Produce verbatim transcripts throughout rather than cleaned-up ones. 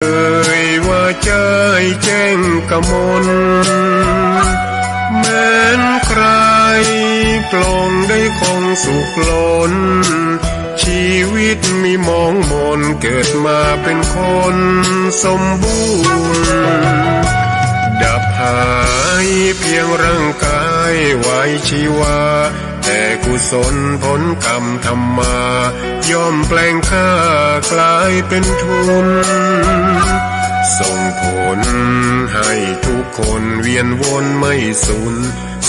เอ่ยว่าใจแจ้งกมล แม้นใครปลงได้คงสุขล้น ชีวิตมีมองมน เกิดมาเป็นคนสมบูรณ์ ดับหายเพียงร่างกายไว้ชีวา แต่กุศลผลกรรมทำมา ย่อมแปลงค่ากลายเป็นทุน ส่งผลให้ทุกคนเวียนวนไม่สูญ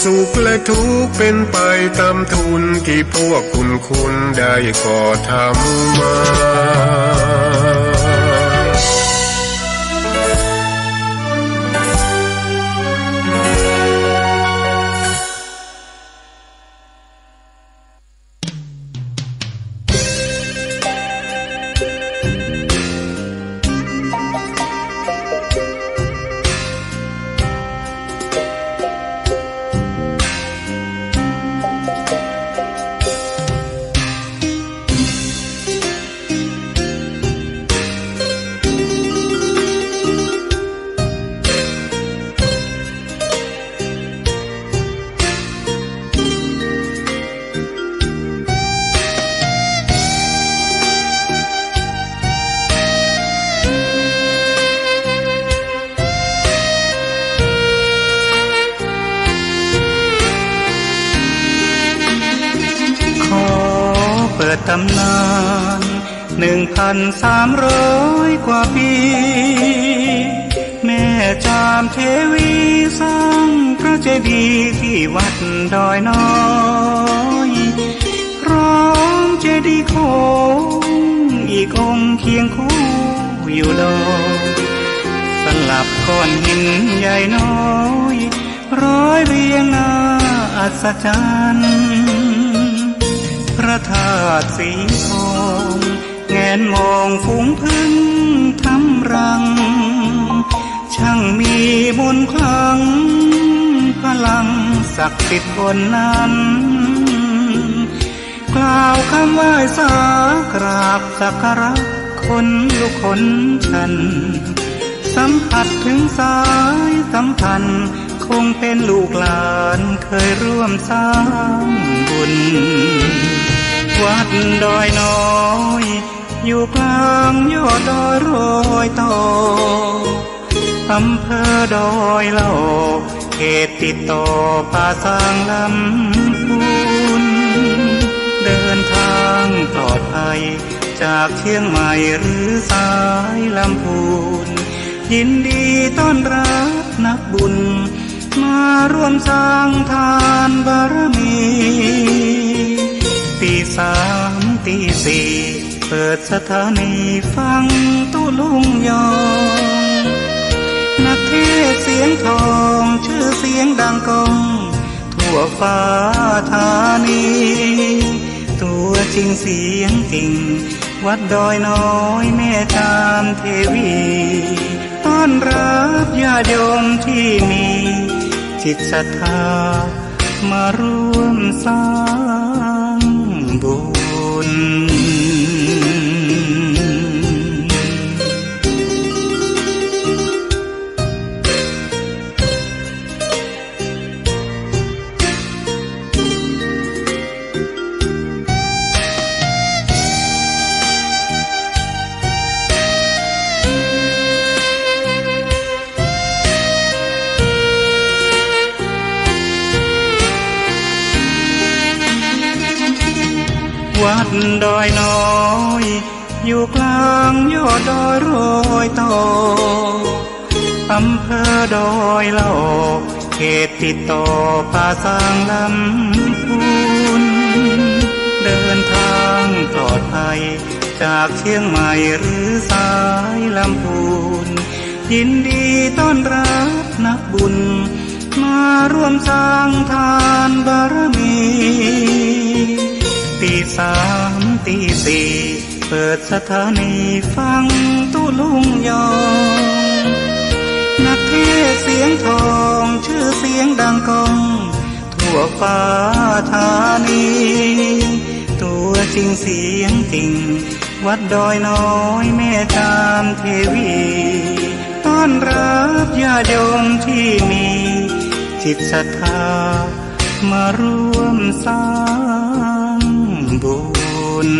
สุขและทุกข์เป็นไปตามทุน ที่พวกคุณคุณได้ก่อทำมา ขอเปิดตำนาน หนึ่งพันสามร้อยกว่าปี แม่จามเทวีสร้างพระเจดีย์ที่วัดดอยน้อย พร้อมเจดีย์โค้งอีกองค์เคียงคู่อยู่ดอย สลับก้อนหินใหญ่น้อย ร้อยเรียงน่าอัศจรรย์ พระธาตุสีทอง แงนมองฝูงผึ้งทำรัง ช่างมีมนต์ขลัง พลังศักดิ์สิทธิ์บนนั้น กล่าวคำไหว้สากราบสักการะ ขนลุกขนชัน สัมผัสถึงสายสัมพันธ์ คงเป็นลูกหลานเคยร่วมสร้างบุญ วัดดอยน้อย อยู่กลางยอดดอยรอยต่อ อำเภอดอยหล่อ เขตติดต่อป่าซางลำพูน เดินทางปลอดภัย จากเชียงใหม่หรือสายลำพูน ยินดีต้อนรับนักบุญ มาร่วมสร้างทานบารมี ตีสามตีสี่ เปิดสถานีฟังตุลุงยอง นักเทศน์เสียงทอง ชื่อเสียงดังก้อง ทั่วฟ้าธานี ตัวจริงเสียงจริง วัดดอยน้อยแม่จามเทวี ต้อนรับญาติโยมที่มีจิตศรัทธา มาร่วมสร้างบุญ วัดดอยน้อย อยู่กลางยอดดอยรอยต่อ อำเภอดอยหล่อ เขตติดต่อป่าซางลำพูน เดินทางปลอดภัย จากเชียงใหม่หรือสายลำพูน ยินดีต้อนรับนักบุญ มาร่วมสร้างทานบารมี ตีสามตีสี่ เปิดสถานีฟังตุลุงยอง นักเทศน์เสียงทอง ชื่อเสียงดังก้อง ทั่วฟ้าธานี ตัวจริงเสียงจริง วัดดอยน้อยแม่ตามเทวี ต้อนรับญาติโยมที่มีจิตศรัทธา มาร่วมสร้างบุญ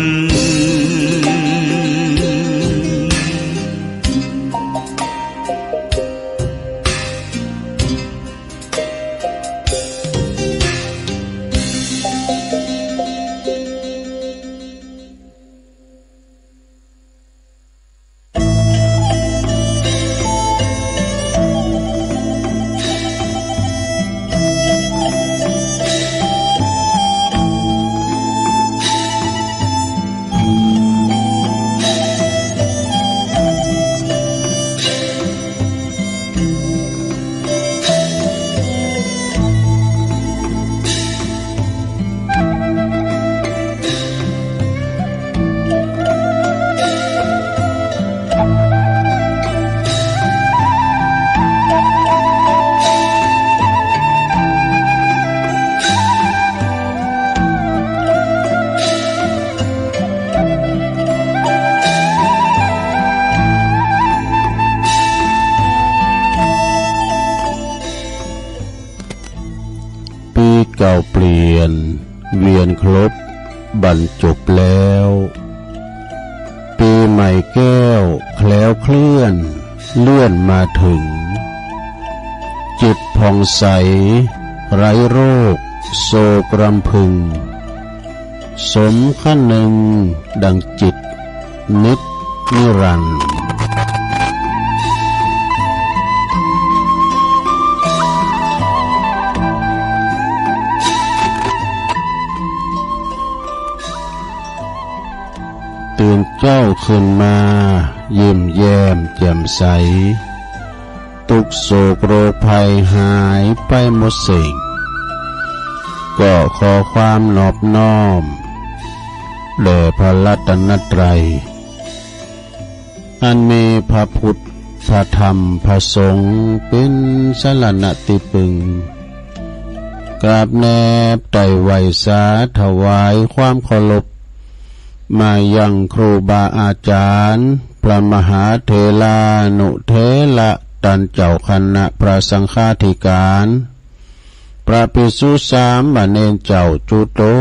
ปีเก่าเปลี่ยน เวียนครบ บรรจบแล้ว ปีใหม่แก้ว แคล้วเคลื่อน เลื่อนมาถึง จิตผ่องใส ไร้โรค โศกรำพึง สมคนึงดังจิต นิจนิรันดร์ ตื่นเจ้าขึ้นมา ยิ้มแย้มแจ่มใส ทุกข์โศกโรคภัยหายไปหมดสิ้น ก็ขอความนอบน้อม แด่พระรัตนตรัย อันมีพระพุทธ พระธรรม พระสงฆ์ เป็นสรณะที่พึ่ง กราบแนบไต่ไหว้สาถวายความเคารพ มายังครูบาอาจารย์ พระมหาเถรานุเถระ ต้านเจ้าคณะพระสังฆาธิการ พระภิกษุสามเณรเจ้า จุ๊ต๋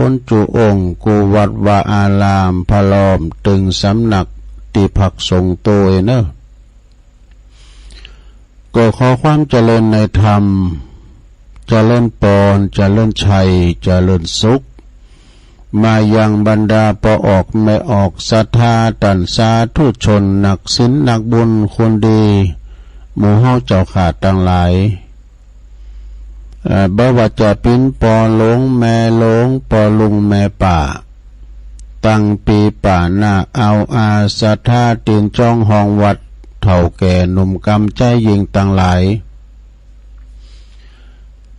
นจุ๊องค์ กู้วัดวาอาราม พร้อมตึงสำนักตี้พักสงฆ์โตเน่อ ก็ขอความเจริญในธรรม เจริญปอน เจริญชัย เจริญสุข มายังบรรดาป้อออกแม่ออก ศรัทธาต้านสาธุชน นักศีลนักบุญคนดี หมู่เฮาเจ้าข้าตังหลาย เอ่อ บ่ว่าจะเป๋นป้อหลวงแม่หลวง ป้อลุงแม่ป้า ตั้งปี๋ปาหน้า เอาอาศรัทธา ตี๋นจ้องห้องวัด เฒ่าแก่หนุ่มกำใจ๊หญิงตังหลาย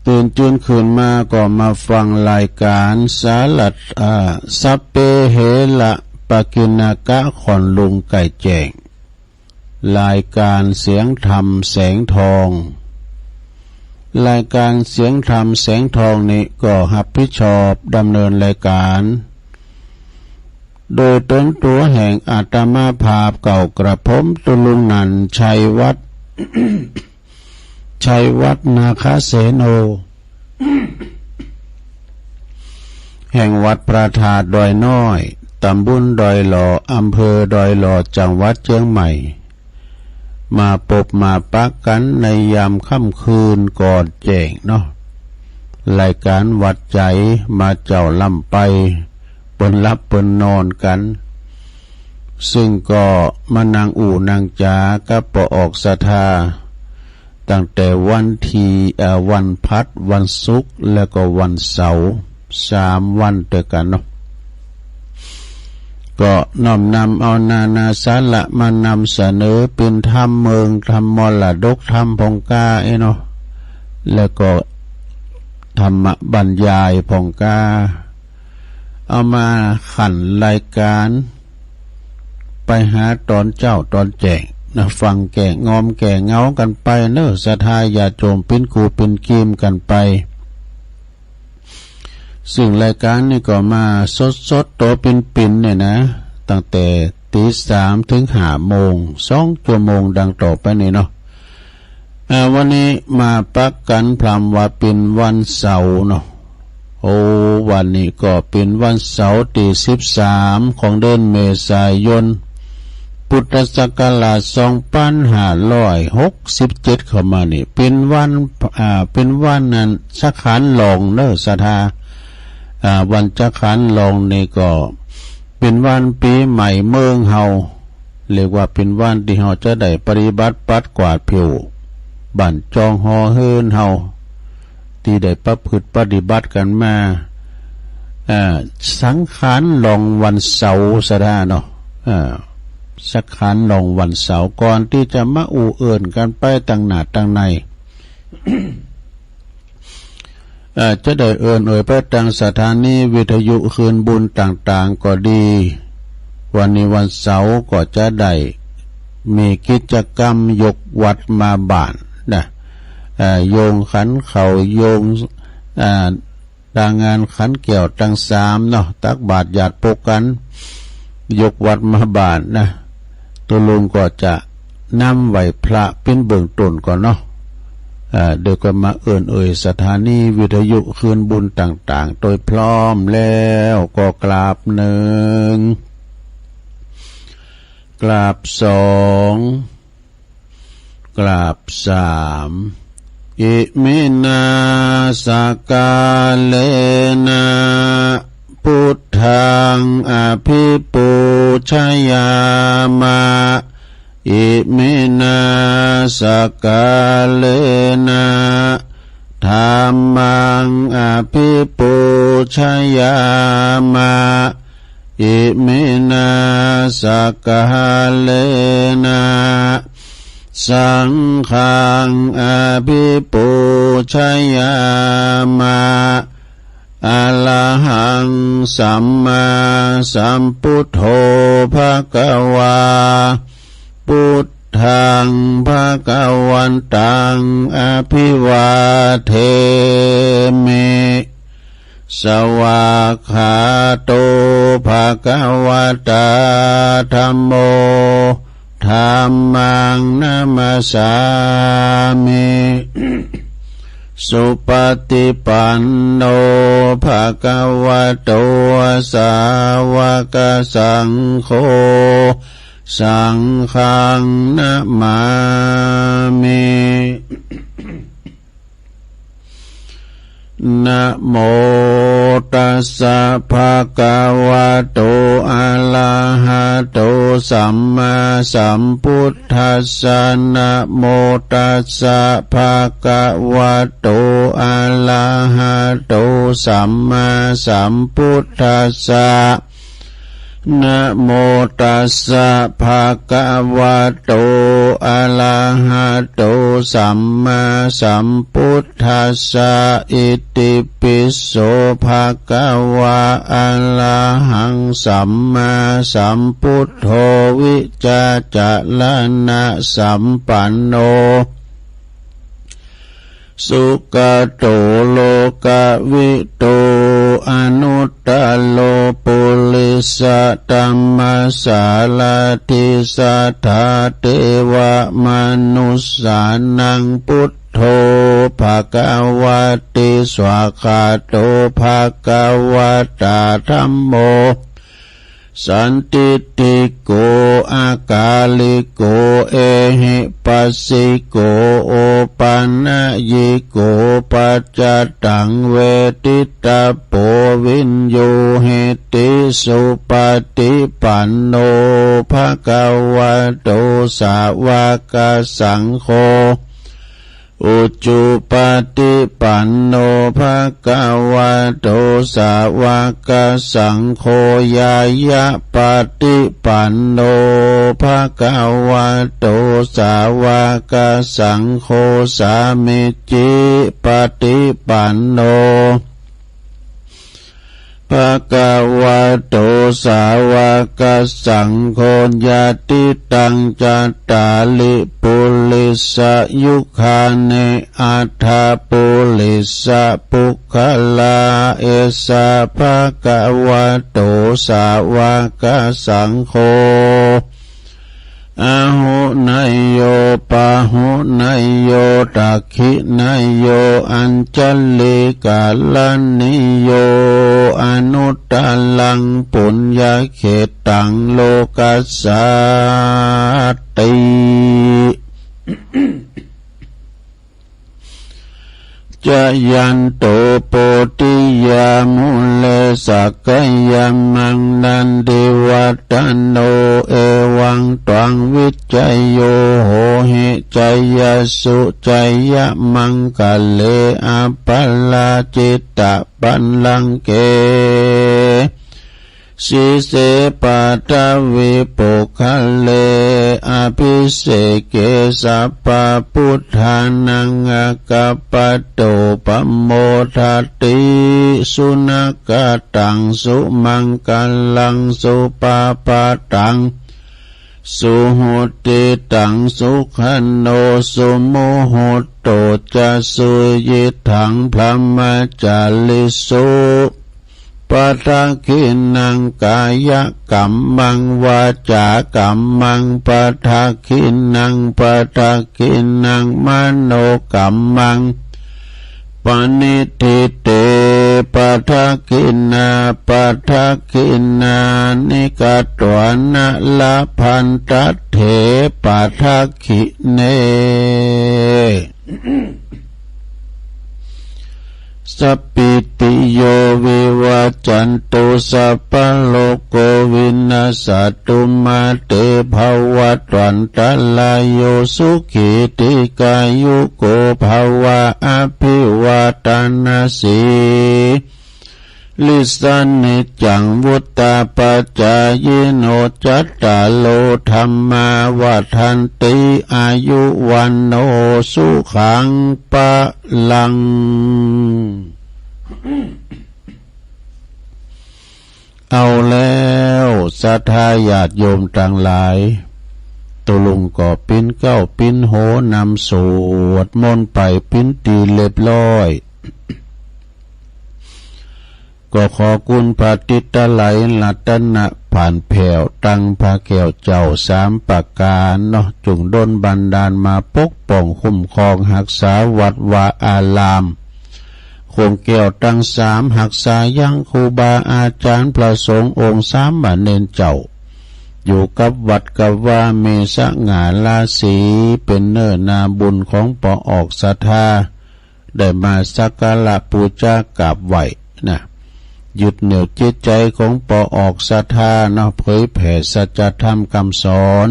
ตื่นจืนขึ้นมาก็มาฟังรายการสาระ อ่า สัพเพเหระปกิณณกะ ค่อนลุงใก้แจ้ง รายการเสียงธรรมแสงทอง รายการเสียงธรรมแสงทองนี้ก็ฮับผิดชอบดำเนินรายการ โดยต๋นตั๋วแห่งอาตมาภาพเก่ากระผม ตุ๊ลุงนันท์ ชัยวัฒน์ ชัยวัฒน์ นาคเสโน แห่งวัดพระธาตุดอยน้อย ตำบลดอยหล่อ อำเภอดอยหล่อ จังหวัดเจียงใหม่ มาปบมาปะกั๋นในยามค่ำคืนก่อนแจ้งเนาะ รายการวัดใจ๋ มาเจ้าล่ำไป เปิ้นหลับเปิ้นนอนกั๋น ซึ่งก็มานั่งอู้นั่งจ๋ากับป้อออกศรัทธา ตั้งแต่วันตี้ เอ่อ วันพฤหัส วันศุกร์ แล้วก็วันเสาร์ สามวันตวยกั๋นเนาะ ก็น้อมนำเอานานาสาระมานำเสนอ เป๋นธรรมเมือง ธรรมมรดกธรรมพ่องกล้าเอ้ยเนาะ แล้วก็ธรรมบรรยายพ่องกล้า เอามาขันรายการ ไปหาต๋อนเจ๊าต๋อนแจ้งนะ ฟังแก้งอมแก้เหงากั๋นไปเนอะ ศรัทธาญาติโยม เป๋นคู่เป๋นกีมกั๋นไป ซึ่งรายการนี้ก็มาสดๆ ตั๋วเป๋นๆ เนี่ยนะ ตั้งแต่ตีสามถึงห้าโมง สองชั่วโมงดังต่อไปนี้เนาะ อ่า วันนี้มาปักกั๋นพร่ำว่าเป๋นวันเสาร์เนาะ โอ้ วันนี้ก็เป๋นวันเสาร์ตี้สิบสามของเดือนเมษายน พุทธศักราชสองพันห้าร้อยหกสิบเจ็ดเข้ามานี่ เป๋นวัน อ่า เป๋นวันนั้นสังขารหลองเนาะศรัทธา อ่า วันสังขารหลองนี่ก็เป๋นวันปี๋ใหม่เมืองเฮา เรียกว่าเป๋นวันตี้เฮาจะได้ปฏิบัติปัดกวาดผิวบ้านจองหอเฮือนเฮา ตี้ได้ประพฤติปฏิบัติกั๋นมา อ่า สังขารหลองวันเสาร์ศรัทธาเนาะ อ่า สังขารหลองวันเสาร์ ก่อนตี้จะมาอู้เอิ้นกั๋นไปตังหน้าตังใน เอ่อ จะได้เอิ้นเอ่ยไปตางสถานีวิทยุคืนบุญต่างๆ ก็ดี วันนี้วันเสาร์ก็จะได้มีกิจกรรมยกวัดมาบ้านนะ เอ่อ โยงขันข้าว โยง เอ่อ ตางานขันแก้วตังสามเนาะ ตักบาตรญาติโปกั๋น ยกวัดมาบ้านนะ ตุ๊ลุงก็จะนำไหว้พระเป๋นเบื้องต้นก่อนเนาะ เอ่อ เดี๋ยวก็มาเอิ้นเอ่ยสถานีวิทยุคืนบุญต่างๆ โดยพร้อมแล้วก็กราบหนึ่ง กราบสอง กราบสาม อิมินา สกาเลนะ พุทธัง อภิปูชยามะ อิมินา สกาเลนะ ธัมมัง อภิปูชยามะ อิมินา สกาเลนะ สังฆัง อภิปูชยามะ อะระหัง สัมมาสัมพุทโธ ภะคะวา พุทธัง ภะคะวันตัง อะภิวาเทมิ สวากขาโต ภะคะวะตา ธัมโม ธัมมัง นะมัสสามิ สุปะติปันโน ภะคะวะโต สาวะกะสังโฆ สังฆัง นะมามิ นะโมตัสสะ ภะคะวะโต อะระหะโต สัมมาสัมพุทธัสสะ นะโมตัสสะ ภะคะวะโต อะระหะโต สัมมาสัมพุทธัสสะ นะโมตัสสะ ภะคะวะโต อะระหะโต สัมมาสัมพุทธัสสะ อิติปิโส ภะคะวะ อะระหัง สัมมาสัมพุทโธ วิชาจารณะสัมปันโน สุกะโต โลกะวิทู อนุตตะโร ปุริสะธัมมะสารถิ สัทธา เทวะ มะนุสสานัง พุทโธ ภะคะวะติ สวากขาโต ภะคะวะตา ธัมโม สันทิฏฐิโก อะกาลิโก เอหิปัสสิโก โอปะนะยิโก ปัจจะตัง เวทิตะโป วิญญูหิติ สุปะติปันโน ภะคะวะโต สาวะกะสังโฆ อุจุปะติปันโน ภะคะวะโต สาวะกะสังโฆ ญาญะปะติปันโน ภะคะวะโต สาวะกะสังโฆ สามิจฉิปะติปันโน ภะคะวะโต สาวะกะสังโฆ ยะติตัง จัตตาริ ปุ ริสะยุคานิ อัฏฐะปุริสะปุคคละ เอสะภะคะวะโต สาวะกะสังโฆ อาหุเนยโย ปาหุเนยโย ตักขิเนยโย อัญชะลิกะระณิโย อนุตตะรัง ปุญญะเขตตัง โลกัสสาติ จะยันโต โพธิยา มูเล สักขะยามัง นันทิวัตโต เอวังตวัง วิชชโย โหหิ ชยสสุ ชยะมังคะเล อะปะราจิตะปัลลังเก สีเส ปัทวี ปุคคะเล อะภิเสเก สัพพะพุทธานัง อะกัปปะโต ปะโมทะติ สุนะกะตัง สุมังคะลัง สุปะปะทัง สุหุติตัง สุขะโน สุมุหุตโต จะ สุยิตถัง พรหมจาริสุ ปะทักขิณัง กายะกัมมัง วาจากัมมัง ปะทักขิณัง ปะทักขิณัง มโนกัมมัง ปะณิฏฐิเต ปะทักขิณา ปะทักขิณานิ กะตวานะ ละพันทะเถ ปะทักขิเณ สัพพิติโย วิวัชชันตุ สัพพะโรโค วินัสสะตุ มา เต ภะวัตวันตะราโย สุขี ทีฆายุโก ภะวะ อะภิวาทะนะสี ลิสสะเนจัง วุฑฒาปะจายิโน จัตตาโร ธัมมา วัฑฒันติ อายุ วัณโณ สุขัง พะลัง เอาแล้ว ศรัทธาญาติโยมตังหลาย ตุลุงก็ปิ้นเก๊าปิ้นโฮนำสวดมนต์ไปปิ้นตี้เรียบร้อย ก็ขอคุณพระติตะไลรัตนะผ่านแผ่วตังพระแก้วเจ้าสามประการเนาะ จุ่งดลบันดาลมาปกป้องคุ้มครองฮักษาวัดวาอาราม โค้งแก้วตังสามฮักษายังครูบาอาจารย์พระสงฆ์องค์สามเณรเจ้า อยู่กับวัดกับวา มีสง่าราศี เป็นเนื้อนาบุญของปอออกศรัทธา ได้มาสักการะปูจากราบไหว้นะ ยึดเหนี่ยวจิตใจของปอออกศรัทธาเนาะ เผยแผ่สัจธรรมคำสอน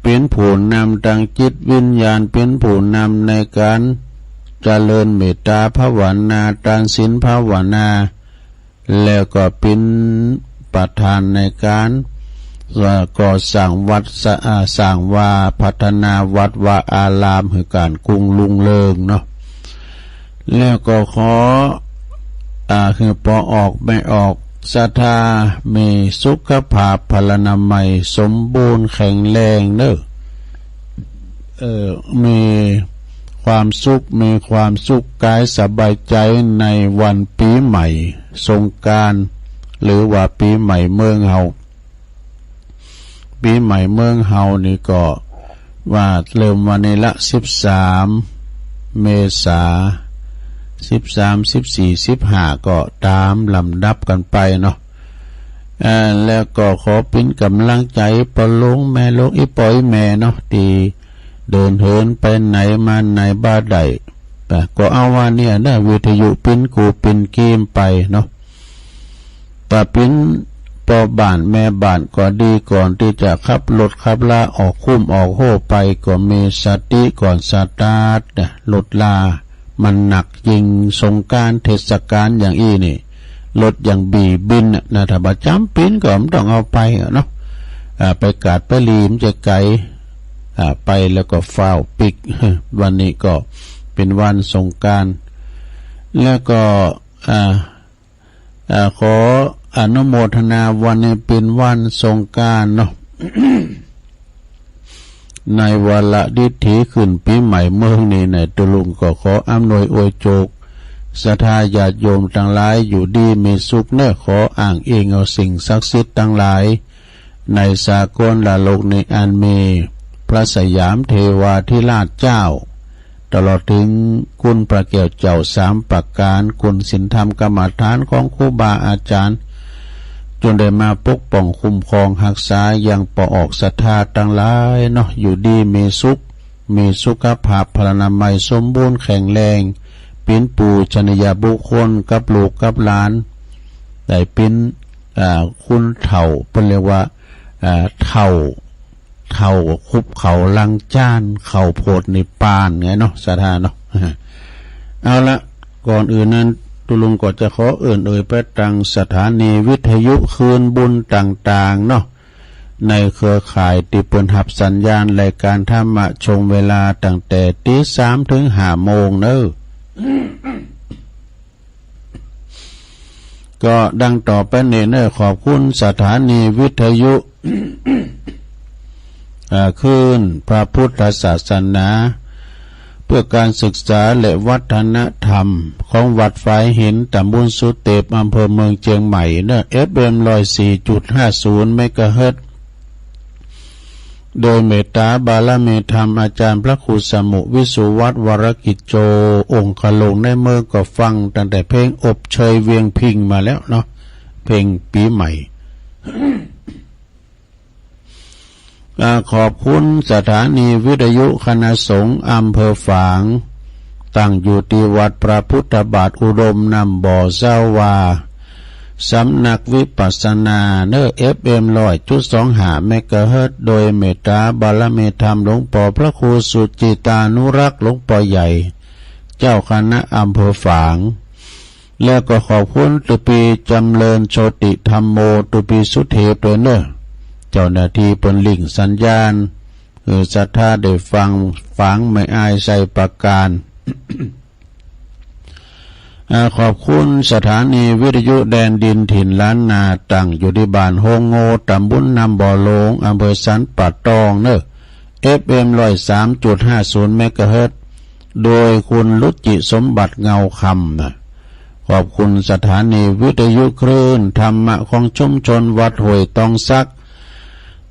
เป็นผู้นำทางจิตวิญญาณ เป็นผู้นำในการเจริญเมตตาภาวนา ทานศีลภาวนา แล้วก็เป็นประธานในการ เอ่อ ก่อสร้างวัดสะ อ่า สร้างวา พัฒนาวัดวาอารามหื้อการกุ้งรุ่งเรืองเนาะ แล้วก็ขอ อ่า หื้อปอออกแม่ออกศรัทธา มีสุขภาพพลานามัยสมบูรณ์แข็งแรงเนอะ เอ่อ มีความสุข มีความสุขกายสบายใจในวันปีใหม่สงกรานต์ หรือว่าปีใหม่เมืองเฮา ปีใหม่เมืองเฮานี่ก็ว่าเริ่มวันนี้ละ สิบสาม เมษา สิบสาม สิบสี่ สิบห้า ก็ตามลำดับกันไปเนาะ เอ่อ แล้วก็ขอเป็นกำลังใจปอลุงแม่ลุง อีปออีแม่เนาะ ที่เดินเหินไปไหนมาไหนบ่ได้ อ่ะ ก็เอาว่าเนี่ยนะ วิทยุปิ้นกูปิ้นกีมไปเนาะ ถ้าปิ้นปอบ้านแม่บ้านก็ดี ก่อนที่จะขับรถขับลาออกคุ้มออกโฮไป ก็มีสติก่อนสตาร์ทนะ รถลา มันหนัก ยิ่งสงกรานต์เทศกาลอย่างอี้นี่ รถอย่างบีบินน่ะนะ ถ้าบ่จ๋ำปิ้นก็บ่ต้องเอาไปอะเนาะ อ่า ไปกาดไปหลีมจะไกล อ่า ไปแล้วก็ฟ้าวปิ๊ก วันนี้ก็เป็นวันสงกรานต์ แล้วก็ อ่า อ่า ขออนุโมทนาวันนี้เป็นวันสงกรานต์เนาะ ในวาระดิถีขึ้นปีใหม่เมืองนี้ ในตุลุงก็ขออำนวยอวยโชคศรัทธาญาติโยมตังหลายอยู่ดีมีสุขเนอะ ขออ้างอิงเอาสิ่งศักดิ์สิทธิ์ตังหลายในสากลโลกนี้ อันมีพระสยามเทวาธิราชเจ้า ตลอดถึงคุณพระแก้วเจ้าสามประการ คุณศีลธรรมกรรมฐานของครูบาอาจารย์ จนได้มาปกป้องคุ้มครองฮักษายังปอออกศรัทธาตังหลายเนาะ อยู่ดีมีสุข มีสุขภาพพลานามัยสมบูรณ์แข็งแรง เป๋นปูชนียบุคคลกับลูกกับหลาน ได้เป๋น อ่า คุณเฒ่า เปิ้นเรียกว่า อ่า เฒ่า เฒ่าคุบเขาลังจาน เข้าโพธินิพพานไงเนาะ ศรัทธาเนาะ เอาละ ก่อนอื่นนั้น ตุลุงก็จะขอเอิ้นเอ่ยไปตังสถานีวิทยุคลื่นบุญต่างๆ เนาะ ในเครือข่ายตี้เปิ้นฮับสัญญาณรายการธรรมะช่วงเวลาตั้งแต่ตีสามถึงห้าโมงเนอะ ก็ดังต่อไปนี้เนอะ ขอบคุณสถานีวิทยุ อ่า คลื่นพระพุทธศาสนา เพื่อการศึกษาและวัฒนธรรมของวัดฝายหิน ตำบลสุเตป อำเภอเมืองเชียงใหม่เนอะ เอฟเอ็ม ร้อยสี่จุดห้าศูนย์ เมกะเฮิรตซ์ โดยเมตตาบารมีธรรมอาจารย์พระครูสมุวิสุวัฒน์ วรกิจโจ องคลุงในเมืองก็ฟังตั้งแต่เพลงอบเชยเวียงพิงมาแล้วเนาะ เพลงปีใหม่ อ่า ขอบคุณสถานีวิทยุคณะสงฆ์อำเภอฝาง ตั้งอยู่ที่วัดพระพุทธบาทอุดมน้ำบ่อเจ้าว่า สำนักวิปัสสนาเนอะ เอฟเอ็ม ร้อยจุดสองห้า เมกะเฮิรตซ์ โดยเมตตาบารมีธรรมหลวงปอพระครูสุจิตานุรักษ์ หลวงปอใหญ่ เจ้าคณะอำเภอฝาง แล้วก็ขอบคุณตุปีจำเริญโชติธัมโม ตุปีสุเทพด้วยเนอะ เจ้าหน้าตี้เปิ้นลิงก์สัญญาณ หื้อศรัทธาได้ฟัง ฝางแม่อายไชยประการ อ่า ขอบคุณสถานีวิทยุแดนดินถิ่นล้านนา ตั้งอยู่ที่บ้านโฮงโง ตำบลน้ำบ่อหลวง อำเภอสันป่าตองเนอะ เอฟเอ็ม ร้อยสามจุดห้าศูนย์ เมกะเฮิรตซ์ โดยคุณรุจิสมบัติเงาคำนะ ขอบคุณสถานีวิทยุคลื่นธรรมะของชุมชนวัดห้วยตองสัก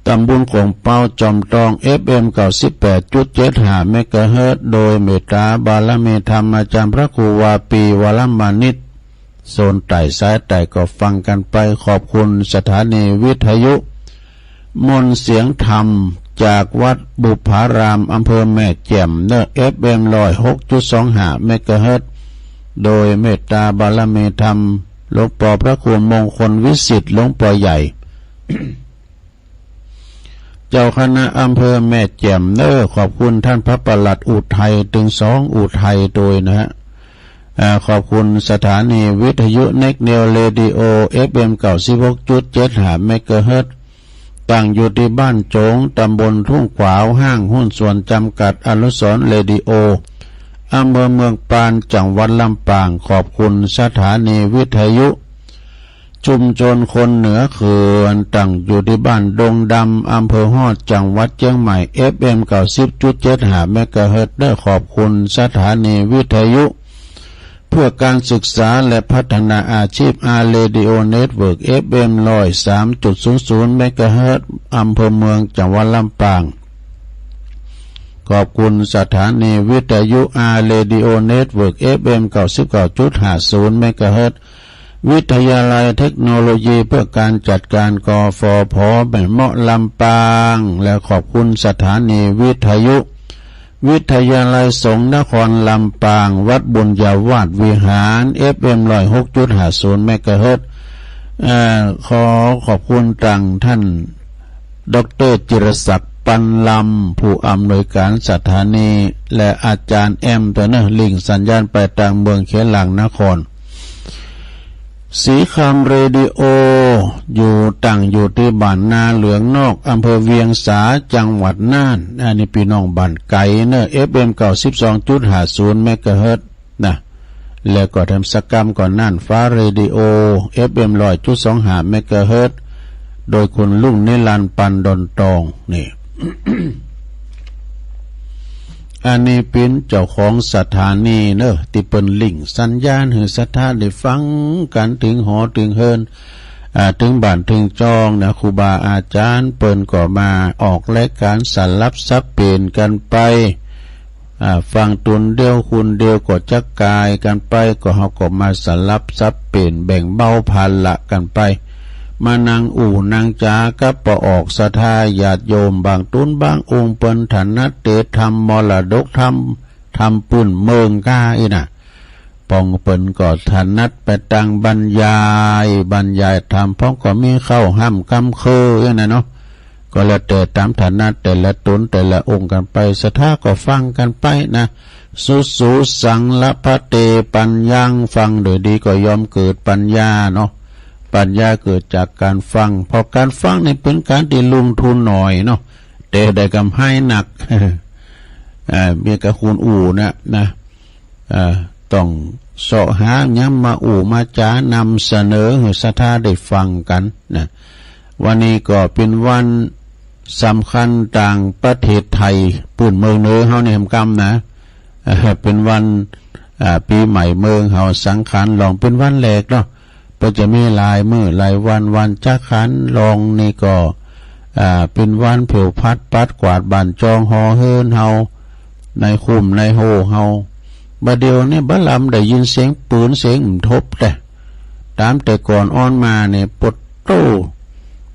ตำบลโข่งเป๊า จอมตอง เอฟเอ็ม เก้าสิบแปดจุดเจ็ดห้า เมกะเฮิรตซ์ โดยเมตตาบารมีธรรมอาจารย์พระครูวาปี วรมานิต โซนใต้สายใต้ก็ฟังกันไป ขอบคุณสถานีวิทยุมนต์เสียงธรรมจากวัดบุพาราม อำเภอแม่แจ่มเนอะ เอฟเอ็ม ร้อยหกจุดสองห้า เมกะเฮิรตซ์ โดยเมตตาบารมีธรรมหลวงปอพระครูมงคลวิสิทธิ์ หลวงปอใหญ่ เจ้าคณะอำเภอแม่แจ่มเนอะ ขอบคุณท่านพระปลัดอุทัย ตึงสองอุทัยโดยนะฮะ อ่า ขอบคุณสถานีวิทยุเน็กเนวเรดิโอ เอฟเอ็ม เก้าสิบหกจุดเจ็ดห้า เมกะเฮิรตซ์ ตั้งอยู่ที่บ้านโจ๋ง ตำบลทุ่งขวาว ห้างหุ้นส่วนจำกัดอนุสรณ์เรดิโอ อำเภอเมืองปาน จังหวัดลำปาง ขอบคุณสถานีวิทยุ ชุมชนคนเหนือเขื่อน ตั้งอยู่ที่บ้านดงดำ อำเภอฮอด จังหวัดเชียงใหม่ เอฟเอ็ม เก้าสิบจุดเจ็ดห้า เมกะเฮิรตซ์ ได้ขอบคุณสถานีวิทยุเพื่อการศึกษาและพัฒนาอาชีพ อาร์ เรดิโอ เน็ตเวิร์ก เอฟเอ็ม ร้อยสามจุดศูนย์ศูนย์ เมกะเฮิรตซ์ อำเภอเมือง จังหวัดลำปาง ขอบคุณสถานีวิทยุ อาร์ เรดิโอ เน็ตเวิร์ก เอฟเอ็ม เก้าสิบเก้าจุดห้าศูนย์ เมกะเฮิรตซ์ วิทยาลัยเทคโนโลยีเพื่อการจัดการ กฟผ แม่เมาะ ลำปาง และขอบคุณสถานีวิทยุ วิทยาลัยสงฆ์นครลำปาง วัดบุญญาวาสวิหาร เอฟเอ็ม ร้อยหกจุดห้าศูนย์ เมกะเฮิรตซ์ เอ่อ ขอขอบคุณตังท่าน ด็อกเตอร์ จิรศักดิ์ ปันลำ ผู้อำนวยการสถานี และอาจารย์แอม ตัวเนอะ ลิงก์สัญญาณไปตังเมืองเขลังนคร สีคำเรดิโอ อยู่ ตั้งอยู่ที่บ้านนาเหลืองนอก อำเภอเวียงสา จังหวัดน่าน อันนี้พี่น้องบ้านไกลเนอะ เอฟเอ็ม เก้าสิบสองจุดห้าศูนย์ เมกะเฮิรตซ์ นะ แล้วก็แถมสักกำก็น่านฟ้าเรดิโอ เอฟเอ็ม ร้อยจุดสองห้า เมกะเฮิรตซ์ โดยคุณลุงนิรันดร์ ปันดอนตอง นี่ อันนี้เป๋นเจ้าของสถานีเนอะ ตี้เปิ้นลิงก์สัญญาณหื้อศรัทธาได้ฟังกั๋นเถิงหอเถิงเฮือน อ่า เถิงบ้านเถิงจองนะ ครูบาอาจ๋ารย์เปิ้นก็มาออกรายก๋านสลับสับเปลี่ยนกั๋นไป อ่า ฟังตนเดียวคนเดียวก็จักกายกั๋นไป ก็เฮาก็มาสลับสับเปลี่ยนแบ่งเบาภาระกั๋นไป มานั่งอู้นั่งจ๋ากับป้อออกศรัทธาญาติโยม บางตนบางองค์เปิ้นถนัดเตะธรรมมรดกธรรม ธรรมปื้นเมืองก้าอี้นะ ป้องเปิ้นก็ถนัดไปตางบรรยาย บรรยายธรรม ป้องก็มีข้าวห้ำกำเคืออี้นะเนาะ ก็แล้วแต่ต๋ามถนัดแต่ละตนแต่ละองค์กั๋นไป ศรัทธาก็ฟังกั๋นไปนะ สุสุสังละพะเตปัญญัง ฟังโดยดีก็ย่อมเกิดปัญญาเนาะ ปัญญาเกิดจากก๋านฟัง เพราะก๋านฟังนี่เป๋นก๋านตี้ลงทุนน้อยเนาะ แต่ได้กำไรหนัก อ่า มีกะคุณอู้นะ นะ อ่า ต้องเซาะหาหยังมาอู้มาจ๋านำเสนอหื้อศรัทธาได้ฟังกั๋นนะ วันนี้ก็เป๋นวันสำคัญตางประเทศไทย ปื้นเมืองเหนือเฮานี่แหมกำนะ อ่า เป๋นวัน อ่า ปี๋ใหม่เมืองเฮา สังขารหลองเป๋นวันแรกเนาะ เปิ้นจะมีหลายมื้อหลายวัน วันจักขันหลองนี่ก็ อ่า เป๋นวันเผวผัดปัดกวาดบ้านจองหอเฮือนเฮา ในคุ้มในโฮเฮา บ่าเดี่ยวนี้บ่ลำได้ยินเสียงปืนเสียงทบแต่ ต๋ามแต่ก่อนอ่อนมาเนี่ยปดโต้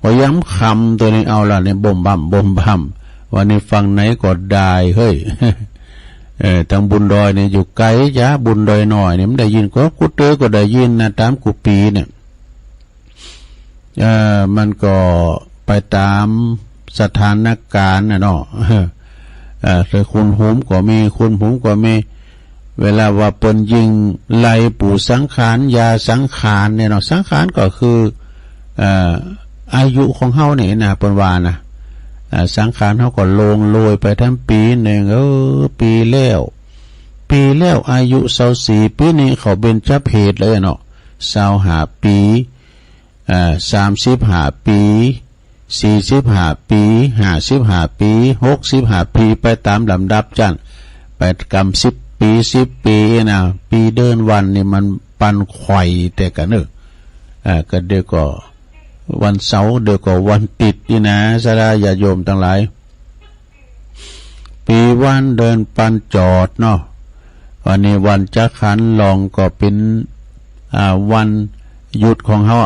พอยามค่ำตัวนี้เอาละเนี่ยบ่มบ่ำบ่มบ่ำ วันนี้ฟังไหนก็ได้เฮ้ย เออ ตางบุญดอยเนี่ยอยู่ไกลจ้า บุญดอยน้อยเนี่ยมันได้ยินก็กูเตอก็ได้ยินนะ ต๋ามกูปีเนี่ย เอ่อ มันก็ไปต๋ามสถานการณ์นะเนาะ เอ่อ แต่คนหุมก็มี คนหุมก็มี เวลาว่าเปิ้นยิงไล่ปู่สังขาร ย่าสังขารเนี่ยเนาะ สังขารก็คือ เอ่อ อายุของเฮานี่นะ เปิ้นว่านะ เอ่อ สังขารเฮาก็ล่วงโรยไปทั้งปี๋หนึ่ง เออ ปี๋แล้ว ปี๋แล้วอายุซาวสี่ ปี๋นี้เข้าเบญจเพสเลยเนาะ ซาวห้าปี๋ อ่า สามสิบห้าปี๋ สี่สิบห้าปี๋ ห้าสิบห้าปี๋ หกสิบห้าปี๋ ไปต๋ามลำดับจั้น ไปกำสิบปี๋ สิบปี๋นะ ปี๋เดือนวันนี่มันปันไขว่แต่กั๋นเนอะ อ่า ก็เดี๋ยวก็วันเสาร์ เดี๋ยวก็วันติดนี่นะ ศรัทธาญาติโยมตังหลาย ปี๋วันเดือนปันจอดเนาะ วันนี้วันจักขันหลองก็เป๋น อ่า วันหยุดของเฮา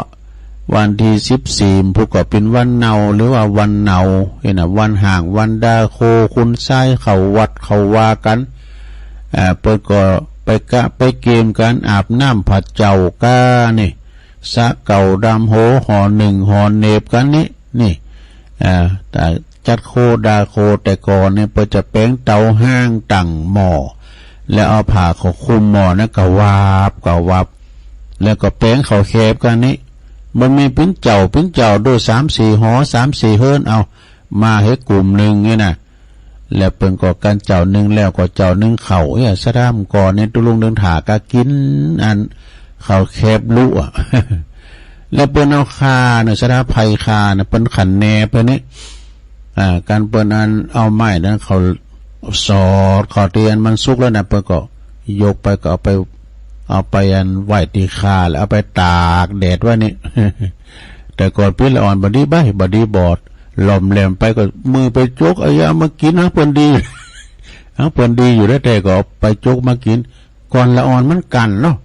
วันตี้สิบสี่พุ้นก็เป๋นวันเนาหรือว่าวันเนา เห็นนะ วันฮ้าง วันดาโค คนชายเข้าวัดเข้าวากั๋น อ่า เปิ้นก็ไปกะไปเกมกั๋น อาบน้ำผาเจ้าก้านี่ สระเก่าดำโห หอนึ่งหอเนบกั๋นนี่ นี่ อ่า แต่จัดโคดาโค แต่ก่อนเนี่ยเปิ้นจะแป๋งเตาฮ้างตั้งหม้อ แล้วเอาผ้าเขาคลุมหม้อนั้นก็วาบก็วาบ แล้วก็แป๋งข้าวแคบกั๋นนี่ มันมีเป๋นเจ้าเป๋นเจ้าโดยสามสี่หอ สามสี่เฮือน เอามาหื้อกลุ่มหนึ่งเนี่ยนะ แล้วเปิ้นก็กั๋นเจ้านึ่งแล้วก็เจ้านึ่งข้าว เอ้ย ศรัทธาก่อนเนี่ยตุ๊ลุงเดินถ่ากะกิ๋น อันข้าวแคบลุอะ แล้วเปิ้นเอาข่าเนาะ ศรัทธาไผ่ข่าเนาะ เปิ้นขันแหนเปิ้นนี่ อ่า กั๋นเปิ้นอันเอาไม้นั้นเขาสอด เขาตี้อันมันสุกแล้วนะ เปิ้นก็ยกไปก็เอาไป เอาไปอันไว้ตี้ข่า แล้วเอาไปตากแดดไว้นี่ แต่ก่อนปีละอ่อนบ่ดีใบ้ บ่ดีบอด หล่อมแหลมไปก็มือไปจก เอายามากิ๋น หาเปิ้นดี หาเปิ้นดีอยู่แล้ว แต่ก็เอาไปจกมากิ๋น ก่อนละอ่อนมันกั๋นเนาะ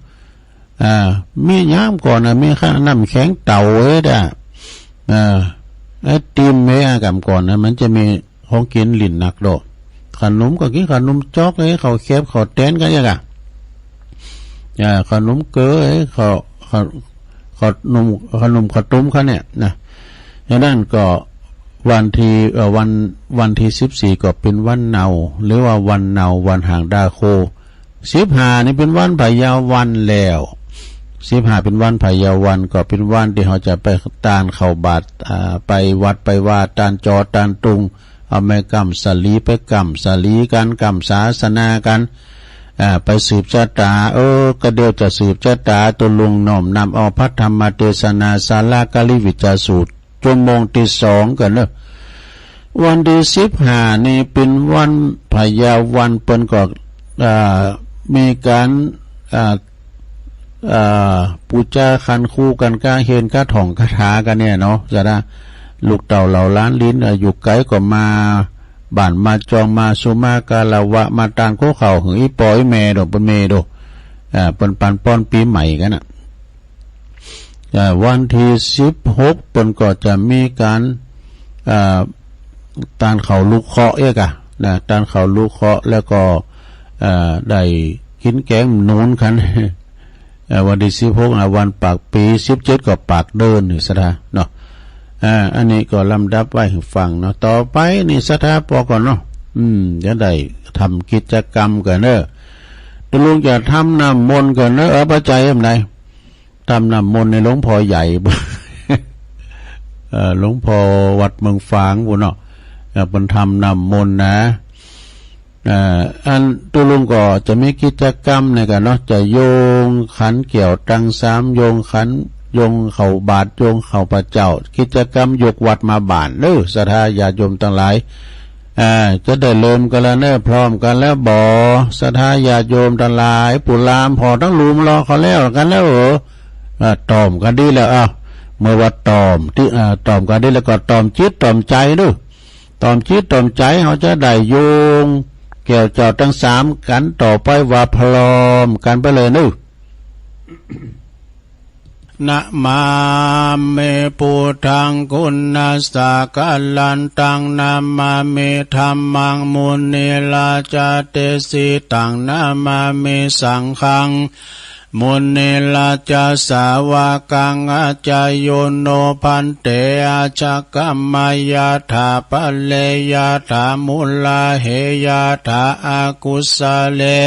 อ่า มียามก่อนนะ มีข้าน้ำแข็งเต่าเอ้ยด่า อ่า ไอติมเอ้ย กำก่อนนะ มันจะมีของกิ๋นหลิ้นหนักดอก ขนมก็กิ๋นขนมจ๊อกเอ้ย ข้าวแคบข้าวแตนก็อย่างอะ อ่า ขนมเก๋อเอ้ย ข้าว ข้าว ขนม ขนมข้าวต้มเขาเนี่ยนะ ฉะนั้นก็วันตี้ เอ่อ วัน วันตี้สิบสี่ก็เป๋นวันเนา หรือว่าวันเนา วันฮ้างดาโค สิบห้านี่เป๋นวันพยาวันแล้ว สิบห้าเป๋นวันพยาวัน ก็เป๋นวันตี้เฮาจะไปตานข้าวบาตร อ่า ไปวัดไปวา ตานจอตานตุง เอาไม้กำสาลีไปกำสาลีกั๋น กำศาสนากั๋น อ่า ไปสืบชะตา เออ ก็เดี๋ยวจะสืบชะตา ตุ๊ลุงน้อมนำเอาพระธรรมเทศนาสาระกาลิวิจจสูตร ชั่วโมงตี้สองกั๋นเนอะ วันตี้สิบห้านี้เป๋นวันพญาวัน เปิ้นก็ อ่า มีก๋าน อ่า อ่า ปู๋จาขันครูกั๋น กาเฮนกาถ่องกาถากั๋นเนี่ยเนาะ จะได้ ลูกเต้าเหล่าหลานหลิน อ่า อยู่ไกลก็มาบ้านมาจอง มาสุมาคารวะ มาตานโคเข่าหื้ออีป้ออีแม่โด เปิ้นเมโด อ่า เปิ้นปันป้อนปี๋ใหม่กั๋นน่ะ อ่า วันตี้สิบหกเปิ้นก็จะมีก๋าน อ่า ตานเขาลูกเคราะห์เอกอะนะ ตานเขาลูกเคราะห์ แล้วก็ อ่า ได้กิ๋นแกงหนุนกั๋น อ่า วันตี้สิบหกนะ วันปากปี๋ สิบเจ็ดก็ปากเดือนนี่ศรัทธาเนาะ อ่า อันนี้ก็ลำดับไว้หื้อฟังเนาะ ต่อไปนี่ศรัทธาปอก่อนเนาะ อืม จะได้ทำกิจกรรมกั๋นเนาะ ตุ๊ลุงจะทำน้ำมนต์กั๋นเนาะ เออ ปัจจัยอันใด ทำน้ำมนต์ในหลวงพ่อใหญ่ เอ่อ หลวงพ่อวัดเมืองฝางปู้นเนาะ เอ่อ เปิ้นทำน้ำมนต์นะ เอ่อ อันตุ๊ลุงก็จะมีกิจกรรมในกั๋นเนาะ จะโยงขันแก้วตังสาม โยงขัน โยงข้าวบาตร โยงข้าวพระเจ้า กิจกรรมยกวัตรมาบ้านเนาะ ศรัทธาญาติโยมตังหลาย อ่า จะได้เริ่มกั๋นแล้วเนาะ พร้อมกั๋นแล้วบ่ ศรัทธาญาติโยมตังหลาย ปู่หลานพ่อตังลูกมารอเขาแล้วกั๋นแล้วเหรอ อ่า ตอบกั๋นดีแล้ว อ้าว เมื่อว่าตอบตี้ อ่า ตอบกั๋นดีแล้วก็ตอบจิตตอบใจเนาะ ตอบจิตตอบใจ เฮาจะได้โยงแก้วเจ้าตังสามกั๋นต่อไปว่าพร้อมกั๋นไปเลยเนาะ Namāmi buddhaṃ guṇasāgaraṃ, taṃ namāmi dhammaṃ munirājadesitaṃ, namāmi saṅghaṃ munirājasāvakaṃ. Ācāyo no bhante, ājakammāyatha pare, yathā mūlā heyyathā akusale,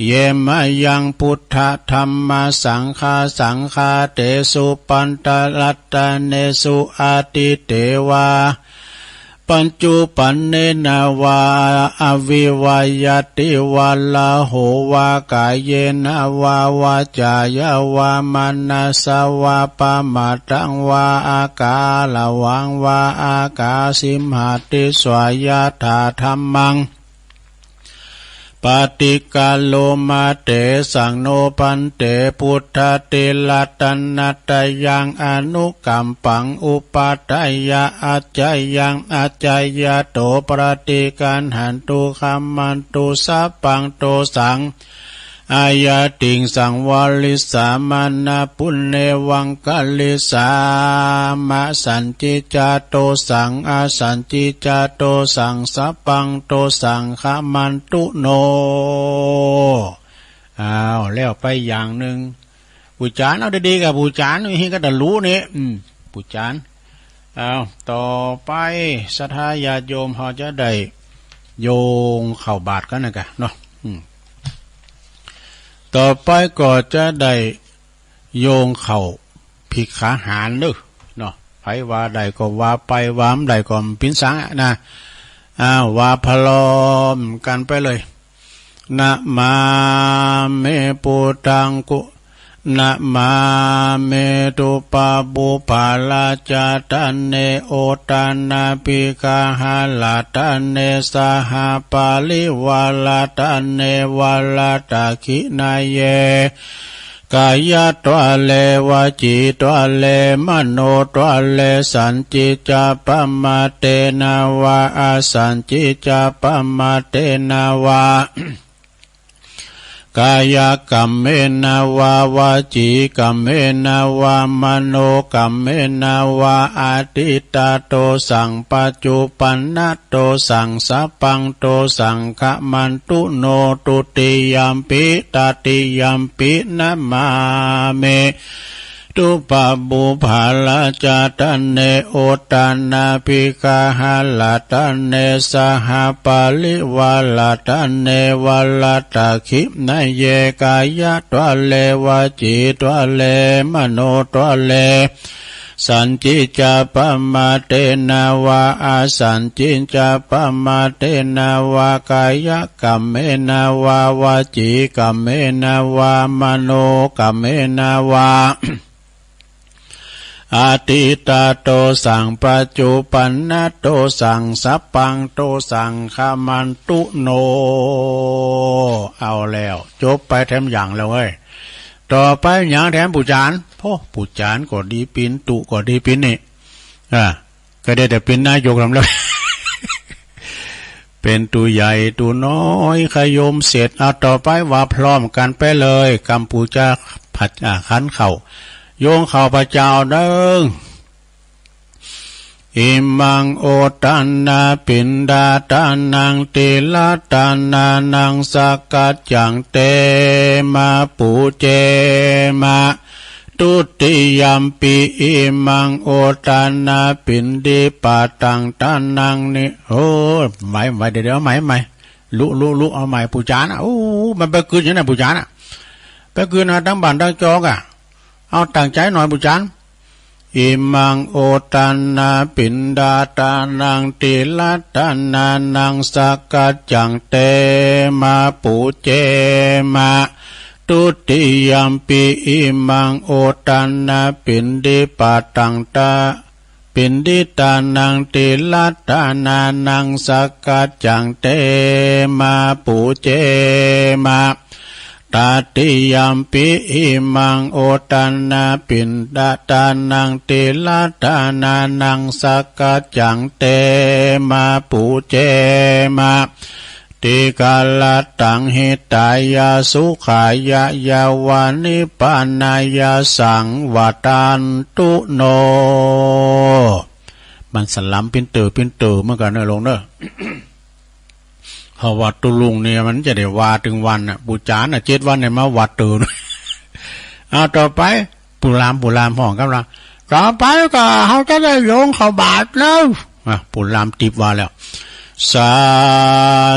ye mayaṃ buddha dhamma saṅghā saṅghā, tesu pañcaratnesu atīte vā paccuppannena vā, avivayyati vārāhuvā kāyena vā vācāya vā manasā vā, pamādaṃ vā akaraṃ vā akāsi mhātisvā, yathā dhammaṃ paṭiggaṇhoma tesaṃ. No bhante, buddhatiratanattayaṃ anukampaṃ upādāya, accayaṃ accayato paṭiggaṇhantu, khamantu sabbaṃ dosaṃ, āyatiṃ saṃvarissāma, na punevaṃ karissāma. Sañcicca dosaṃ asañcicca dosaṃ, sabbaṃ dosaṃ khamantu no. อ้าว แล้วไปอย่างหนึ่ง ปู่จาน เอาดีๆ กับปู่จาน มีให้ก็ได้รู้นี่ อืม ปู่จาน เอา ต่อไป ศรัทธาญาติโยม เฮาจะได้โยงข้าวบาตรกั๋นนะกะเนาะ อืม ต่อไปก็จะได้โยงข้าวภิกขาหารเนาะ เนาะ ไผว่าได้ก็ว่าไป ว่าบ่ได้ก็บ่เป๋นสังอะนะ อ้าว ว่าพร้อมกั๋นไปเลย Namāmi buddhaṃ gu- namāmi duppabhū parājātane, oṭānābhigaharattane, sahaparivārattane, vāradakkhiṇeyye, kāyadvāre vacīdvāre manodvāre, sañcicca pamādena vā asañcicca pamādena vā, kāyakammena vā vacīkammena vā manokammena vā, atītā dosaṃ paccuppannā dosaṃ, sabbaṃ dosaṃ khamantu no. Dutiyampi tatiyampi namāmi duppabhū parājātane, oṭānābhigaharattane, sahaparivārattane, vāradakkhiṇeyye, kāyadvāre vacīdvāre manodvāre, sañcicca pamādena vā asañcicca pamādena vā, kāyakammena vā vacīkammena vā manokammena vā, อตีตาโตสัง ปัจจุปันนะโตสัง สัพพังโตสัง ขมันตุโน เอาแล้ว จบไปแถมอย่างแล้วเว้ย ต่อไปหยังแถมปู่จาน โอ้ ปู่จานก็ดีปิน ตุ๊ก็ดีปินนี่ อ่า ก็ได้แต่ปินนายกลำแล้ว เป๋นตุ๊ใหญ่ตุ๊น้อย ขยมเสร็จ เอาต่อไปว่าพร้อมกันไปเลย กัมพูชาผัด อ่า ขันข้าว โยงข้าพเจ้าเด้อ อิมัง โอทานา ปิณฑาทานัง ติลาทานานัง สักกัจจัง เตมะ ปูเจมะ ทุติยัมปิ อิมัง โอทานา ปิณฑิปาตัง ทานัง นิ โอ้ ไหว ไหว เดี๋ยว เดี๋ยว เอาใหม่ เอาใหม่ ลุ ลุ ลุ เอาใหม่ ปู่จานน่ะ โอ้ มันไปกลืนอยู่นะ ปู่จานน่ะ ไปกลืนนะ ทั้งบ้านทั้งจองอ่ะ เอาตั้งใจหน่อย ปู่จาน อิมัง โอทานา ปิณฑาทานัง ติลาทานานัง สักกัจจัง เตมะ ปูเจมะ ทุติยัมปิ อิมัง โอทานา ปิณฑิปาตัง ทา ปิณฑิทานัง ติลาทานานัง สักกัจจัง เตมะ ปูเจมะ ตติยัมปิ อิมัง โอทานา ปิณฑาทานัง ติลาทานานัง สักกัจจัง เตมะ ปูเจมะ ติกาลตัง หิตายะ สุขายะ ยะวะ นิพพานายะ สัง วัตตันตุโน มันสลัมปิ้นเต๋อปิ้นเต๋อเหมือนกันเนอะ ลงเนอะ เพราะว่าตุ๊ลุงเนี่ยมันจะได้ว่าตึงวันน่ะ ปู่จานน่ะ เจ็ดวันเนี่ยมาว่าเต๋อ เอาต่อไป ปู่ลาม ปู่ลามฮ้องกำลัง ต่อไปก็เฮาจะได้โยงข้าวบาตรแล้ว อ่ะ ปู่ลามติบว่าแล้ว สา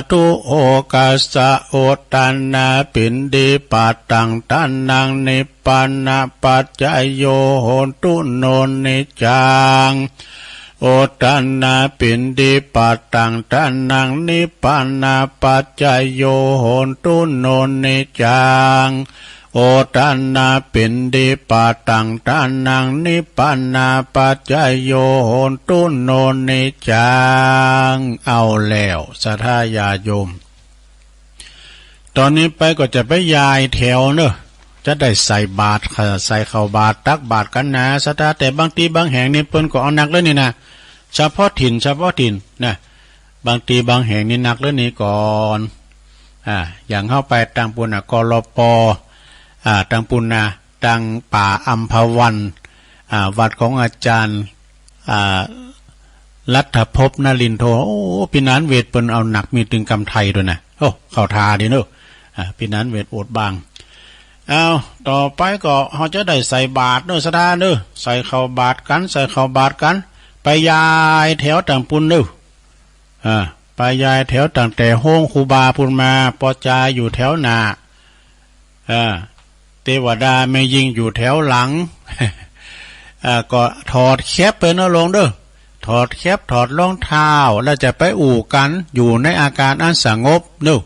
ธุ โอกัสสะ โอทานา ปิณฑิปาตัง ทานัง นิพพานะปัจจโย โหนตุ โน นิจจัง โอทานา ปิณฑิปาตัง ทานัง นิพพานะปัจจโย โหนตุ โน นิจจัง โอทานา ปิณฑิปาตัง ทานัง นิพพานะปัจจโย โหนตุ โน นิจจัง เอาแล้ว ศรัทธาญาติโยม ตอนนี้ไปก็จะไปย้ายแถวเนอะ จะได้ใส่บาตร ใส่ข้าวบาตร ตักบาตรกันนะ ศรัทธา แต่บางทีบางแห่งนี่เปิ้นก็เอาหนักเลยนี่นะ เฉพาะถิ่น เฉพาะถิ่นนะ บางทีบางแห่งนี่หนักเลยนี่ก่อน อ่า อย่างเฮาไปตางปู้นน่ะ กลป. อ่า ตางปู้นน่ะ ตางป่าอัมพวัน อ่า วัดของอาจารย์ อ่า รัฐภพนรินทร์โท โอ้ ปี๋นั้นเวทเปิ้นเอาหนักมีตึงกำไทยด้วยนะ โอ้ เข้าท่าดีเนอะ อ่า ปี๋นั้นเวทโอดบาง เอา ต่อไปก็เฮาจะได้ใส่บาตรเนอะ ศรัทธาเนอะ ใส่ข้าวบาตรกัน ใส่ข้าวบาตรกัน ไปย้ายแถวตางปู้นเนอะ อ่า ไปย้ายแถวตั้งแต่โฮงครูบาปู้นมา ปอจาอยู่แถวหน้า อ่า เตวดาแม่ญิงอยู่แถวหลัง อ่า ก็ถอดแคปไปเนอะโยมเด้อ ถอดแคป ถอดรองเท้า แล้วจะไปอู้กัน อยู่ในอาการอันสงบเนอะ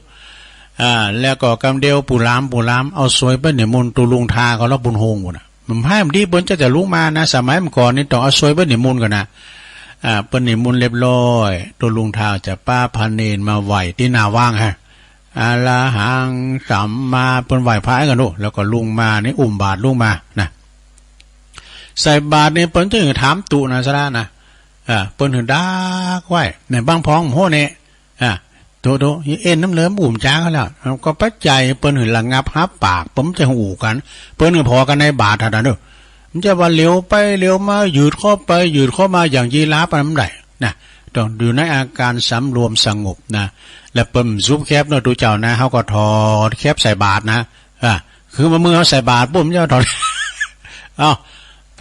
อ่า แล้วก็กำเดียว ปู่หลาม ปู่หลาม เอาสวยไปนิมนต์ตุ๊ลุงทาก็แล้วปู้นโฮงปู้นน่ะ มันให้มันดี เปิ้นจะ จะลุกมานะ สมัยเมื่อก่อนนี่ต้องเอาสวยไปนิมนต์ก่อนนะ อ่า เปิ้นนิมนต์เรียบร้อย ตุ๊ลุงทาจะปาพระเณรมาไหว้ตี้หน้าวังฮะ อะระหังสัมมา เปิ้นไหว้พระกันดู แล้วก็ลุกมานี่ อุ้มบาตรลุกมานะ ใส่บาตรนี่เปิ้นจะถามตุ๊นะ ศรัทธานะ อ่า เปิ้นหื้อดักไว้ ในบางพองโหนี่ อ่ะ โต โต เอ็นน้ำเหลืองอุ้มจ๋าเขาแล้ว ก็ปัจจัยเปิ้นหื้อระงับฮับปาก เปิ้นจะอู้กัน เปิ้นหื้อพอกันในบาตรเท่านั้นเด้อ มันจะว่าเหลียวไปเหลียวมา ยืดเข้าไปยืดเข้ามาอย่างยีราฟมันบ่ได้นะ ต้องอยู่ในอาการสำรวมสงบนะ และเปิ้นซุบแคปเนาะ ตุ๊เจ้านะ เฮาก็ถอดแคปใส่บาตรนะ อ่ะ คือว่ามื้อเฮาใส่บาตรปุ๊บ มันจะถอด เอ้า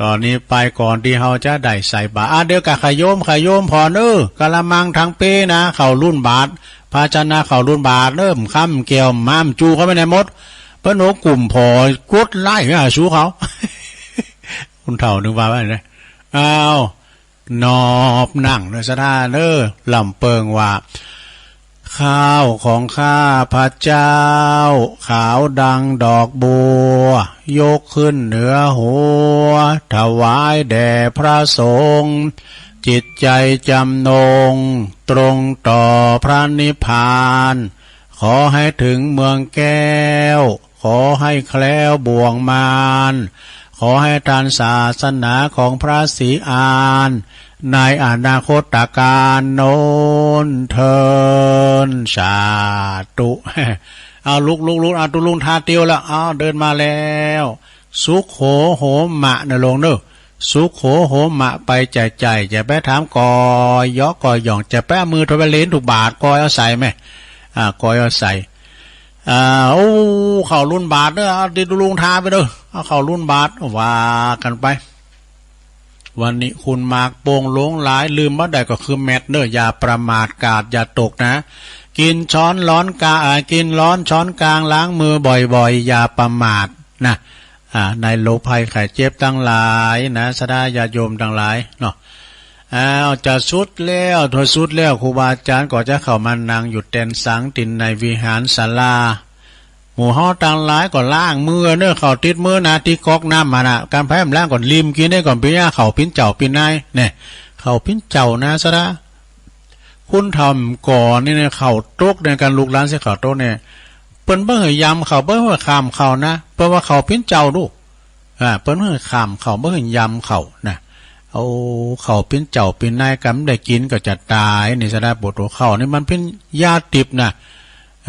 ตอนนี้ไปก่อนตี้เฮาจะได้ใส่บาตร อ่ะ เดี๋ยวก็ขะโยม ขะโยมผ่อนเอ้อ กะละมังทั้งเป้นะ เข้าลุ่นบาตร ภาชนะเข้าลุ่นบาตรเอ้อ ค้ำแก้ว ม้ามจูเข้าไปในหมด เปิ้นโอ้กุ่มผ่อ กดไล่หาสู่เขา คนเฒ่านึกว่าว่าไงนะ อ้าว นอบนั่งเนอะ ศรัทธาเนอะ ลำเปิงว่า ข้าวของข้าพเจ้า ขาวดังดอกบัว ยกขึ้นเหนือหัว ถวายแด่พระสงฆ์ จิตใจจำนง ตรงต่อพระนิพพาน ขอให้ถึงเมืองแก้ว ขอให้แคล้วบ่วงมาร ขอให้ทันศาสนาของพระศรีอาน ในอนาคตกาลโน้นเทอญ สาธุ เอาลุกลุกลุก เอาตุ๊ลุงทาเตียวแล้ว เอาเดินมาแล้ว สุโขโหมะนะโลงเนอะ สุโขโหมะ ไปจ่ายจ่าย จะไปถามกอยเยาะกอยหย่อง จะไปเอามือทวายเหรียญถูกบาท กอยเอาใส่ไหม อ่า กอยเอาใส่ อ่า โอ้ เข้าลุนบาทเนอะ เอาตุ๊ลุงทาไปเนอะ เอาเข้าลุนบาท ว่ากันไป วันนี้คุณหมากโป่งหลงหลาย ลืมบ่ได้ก็คือแมตช์เนอะ อย่าประมาท กาดอย่าตกนะ กินช้อนร้อนกา อ่า กินร้อนช้อนกลาง ล้างมือบ่อยๆ อย่าประมาทนะ อ่า ในโรคภัยไข้เจ็บทั้งหลายนะ ศรัทธาญาติโยมทั้งหลายเนาะ อ้าว จะสุดแล้ว ถ้าสุดแล้ว ครูบาอาจารย์ก็จะเข้ามานั่งอยู่แตนสังตินในวิหารศาลา หมู่เฮาตังหลายก็ล้างมือเนอะ เข้าติดมือนะ ตี้ก๊อกน้ำมานะ กันไผบ่ล้างก็ลิมกินได้ก่อน ปิ้นย่าเข้าปิ้นเจ้าปิ้นนาย เนี่ย เข้าปิ้นเจ้านะ ศรัทธา คุณทำก่อนนี่เนี่ย เข้าตกในการลูกหลานเสียเข้าตกเนี่ย เปิ้นบ่ให้ยำเข้า บ่ให้ข้ามเข้านะ เปิ้นว่าเข้าปิ้นเจ้าดู อ่า เปิ้นบ่ให้ข้ามเข้า บ่ให้ยำเข้านะ เอาเข้าปิ้นเจ้าปิ้นนาย กันได้กินก็จะตายนี่ ศรัทธา ปวดหัวเข้านี่มันปิ้นยาติบนะ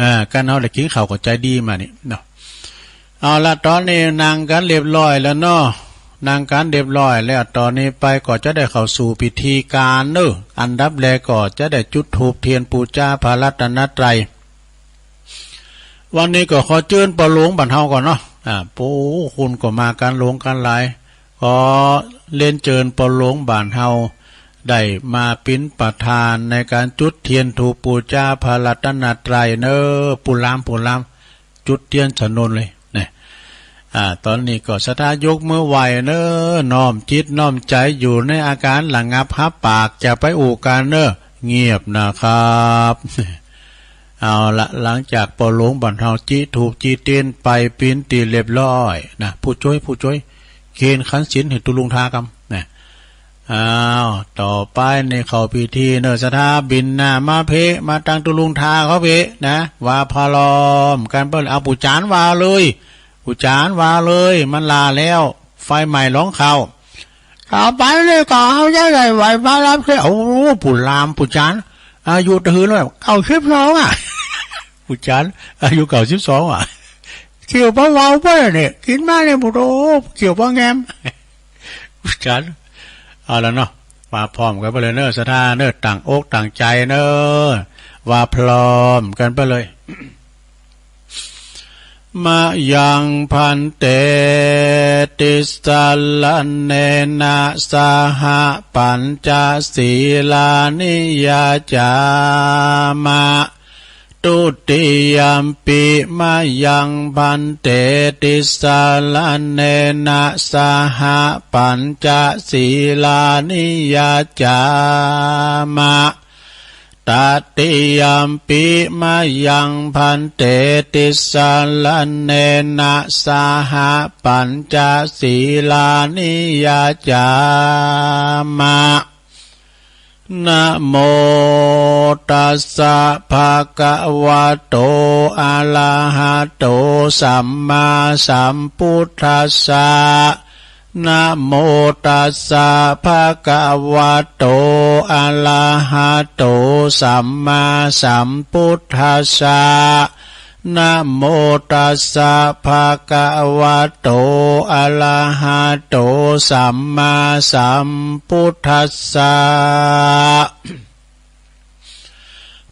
อ่า กันเฮาได้กินเข้าก็ใจดีมานี่เนาะ เอาละ ตอนนี้นั่งกันเรียบร้อยแล้วเนาะ นั่งกันเรียบร้อยแล้ว ตอนนี้ไปก็จะได้เข้าสู่พิธีการเนอะ อันดับแรกก็จะได้จุดธูปเทียนปู๋จาพระรัตนตรัย วันนี้ก็ขอเจิญปอหลวงบ้านเฮาก่อนเนาะ อ่า ปู๋คุณก็มากันหลวงกันหลาย ขอเรียนเจิญปอหลวงบ้านเฮา ได้มาปิ้นประธานในการจุดเทียนธูปปู๋จาพระรัตนตรัยเนอะ ปู๋ลาม ปู๋ลาม จุดเตียนสนนเลยนะ อ่า ตอนนี้ก็ศรัทธายกมือไหว้เนอะ น้อมจิตน้อมใจอยู่ในอาการระงับฮับปาก จะไปอู้กันเนอะ เงียบนะครับ เอาละ หลังจากปอหลวงบ้านเฮาจิธูปจิเตียนไปปิ้นตี้เรียบร้อยนะ ผู้จ้วย ผู้จ้วย เคนขันศีลหื้อตุ๊ลุงทากำนะ อ้าว ต่อไปนี่เข้าพิธีเนอะ ศรัทธาบินหน้ามาเพะ มาตังตุ๊ลุงทาเขาเพะนะ ว่าพร้อมกันเปิ้น เอาปู่จานว่าเลย ปู่จานว่าเลย มันลาแล้ว ไฟไหม้หลองเขา ต่อไปนี่ก็เอาใจใส่ไหวพระรับเทศน์ โอ้ ปู่ลามปู่จาน อายุเต้าหื้อแล้ว เก้าสิบสองอ่ะ ปู่จาน อายุเก้าสิบสองอ่ะ เขียวปะวาวปะเนี่ย กินมาเนี่ย โอ้โห เขียวปะแงม อาจารย์ เอาละเนาะ มาพร้อมกันไปเลยเนอะ ศรัทธาเนอะ ตั้งอกตั้งใจเนอะ ว่าพร้อมกันไปเลย มะยังภันเต ติสสะระเณนะสะหะ ปัญจสีลานิยาจามะ ทุติยัมปิมะยังภันเต ติสสะระเณนะสะหะ ปัญจสีลานิยาจามะ ตติยัมปิมะยังภันเต ติสสะระเณนะสะหะ ปัญจสีลานิยาจามะ นะโมตัสสะ ภะคะวะโต อะระหะโต สัมมาสัมพุทธัสสะ นะโมตัสสะ ภะคะวะโต อะระหะโต สัมมาสัมพุทธัสสะ นะโมตัสสะ ภะคะวะโต อะระหะโต สัมมาสัมพุทธัสสะ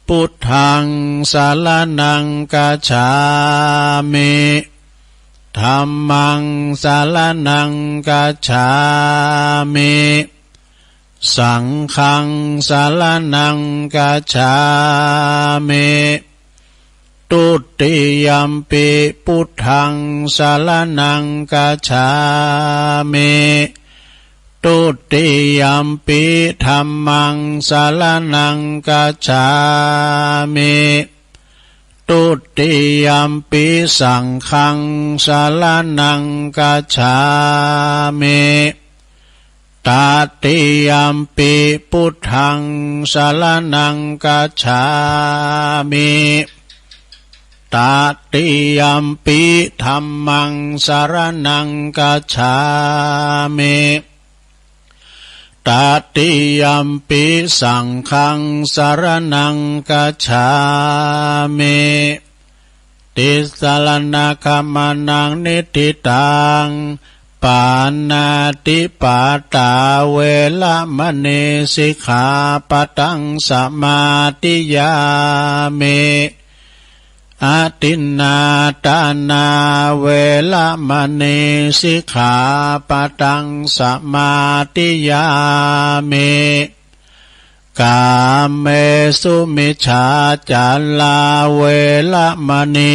พุทธังสะระณังคัจฉามิ ธัมมังสะระณังคัจฉามิ สังฆังสะระณังคัจฉามิ ทุติยัมปิพุทธังสะระณังคัจฉามิ Dutiyampi dhammaṃ saraṇaṃ gacchāmi. Dutiyampi saṅghaṃ saraṇaṃ gacchāmi. Tatiyampi buddhaṃ saraṇaṃ gacchāmi. Tatiyampi dhammaṃ saraṇaṃ gacchāmi. Tatiyampi saṅghaṃ saraṇaṃ gacchāmi. Tisaraṇagamanaṃ niṭṭhitaṃ. Pāṇātipātā veramaṇī sikkhāpadaṃ samādiyāmi. Adinnādānā veramaṇī sikkhāpadaṃ samādiyāmi. Kāmesumicchācārā veramaṇī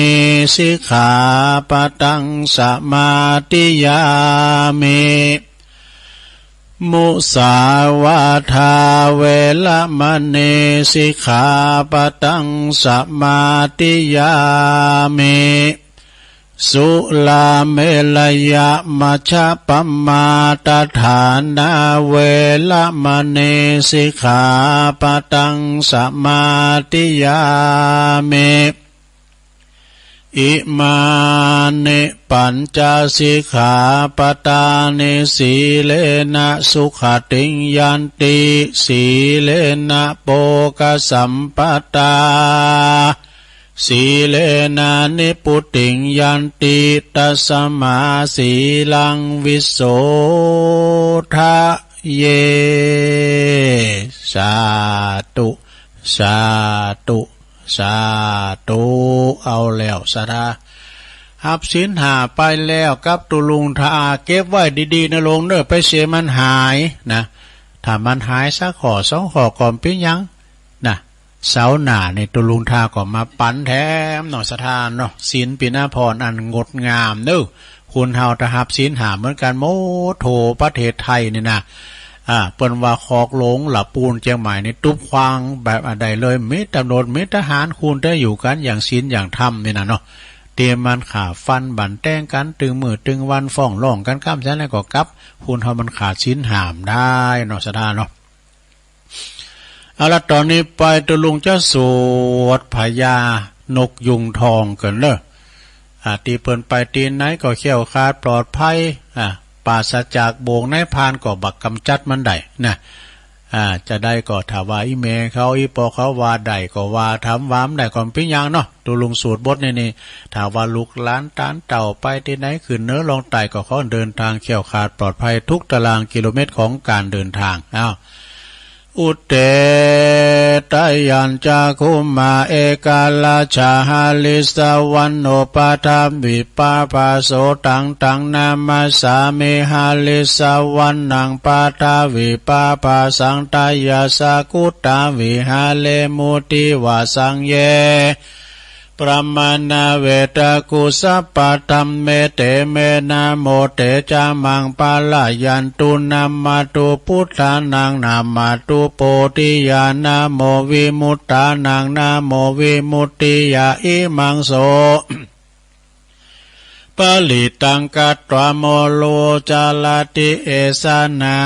sikkhāpadaṃ samādiyāmi. Musāvādā veramaṇī sikkhāpadaṃ samādiyāmi. Surāmerayamajjapamādaṭṭhānā veramaṇī sikkhāpadaṃ samādiyāmi. Imāni pañca sikkhāpadāni. Sīlena sugatiṃ yanti, sīlena bhogasampadā, sīlena nibbutiṃ yanti, tasmā sīlaṃ visodhaye. Sādhu, sādhu, sādhu. เอาแล้ว ศรัทธา ฮับศีลห้าไปแล้ว กับตุ๊ลุงทา เก็บไว้ดีๆ นะลุงเนอะ ไปเสียมันหายนะ ถ้ามันหายสักข้อสองข้อก็บ่เป๋นหยังนะ เสาร์หน้านี่ตุ๊ลุงทาก็มาปั๋นแถมเนาะ ศรัทธาเนาะ ศีลเป๋นอาภรณ์อันงดงามเนอะ คนเฮาถ้าฮับศีลห้าเหมือนกันหมดทั่วประเทศไทยนี่นะ อ่า เปิ้นว่าคอกหลวงละปูนเจียงใหม่นี่ตุ๊บควางแบบอันใดเลย มีตำรวจ มีทหาร คนได้อยู่กันอย่างศีลอย่างธรรมนี่นะเนาะ เตรียมมันฆ่าฟันบั่นแต๊งกัน ตึงมื้อตึงวัน ฟ้องร้องกัน ค่ำเสียแล้วก็กลับ คนเฮามันขาดศีลห้าบ่ได้เนาะ ศรัทธาเนาะ เอาละ ตอนนี้ไปตุ๊ลุงจะสวดพญานกยูงทองเกินเนอะ อ่า ตี้เปิ้นไปตี้ไหนก็แคล้วคลาดปลอดภัย อ่า ปราศจากบ่วงนายพรานก็บักกำจัดมันได้นะ อ่า จะได้ก็ถ้าว่าอีแม่เขาอีป้อเขาว่าได้ก็ว่า ถ้าว่าบ่ได้ก็บ่เป๋นหยังเนาะ ตุ๊ลุงสวดบทนี้นี่ ถ้าว่าลูกหลานตานเต้าไปตี้ไหนขึ้นเหนือลงใต้ก็ขอเดินทางแคล้วคลาดปลอดภัยทุกตารางกิโลเมตรของการเดินทาง อ้าว Udetayañcakkhumā ekarājā harissavaṇṇo paṭhavippabhāso taṃ taṃ namassāmi harissavaṇṇaṃ paṭhavippabhāsaṃ tayajja guttā viharemu divā saṃ ye brāhmaṇā vedagu sabbadhamme te me namo te ca maṃ pālayantu namatthu buddhānaṃ namatthu bodhiyā namo vimuttānaṃ namo vimuttiyā imaṃ so parittaṃ katvā moro carati esanā.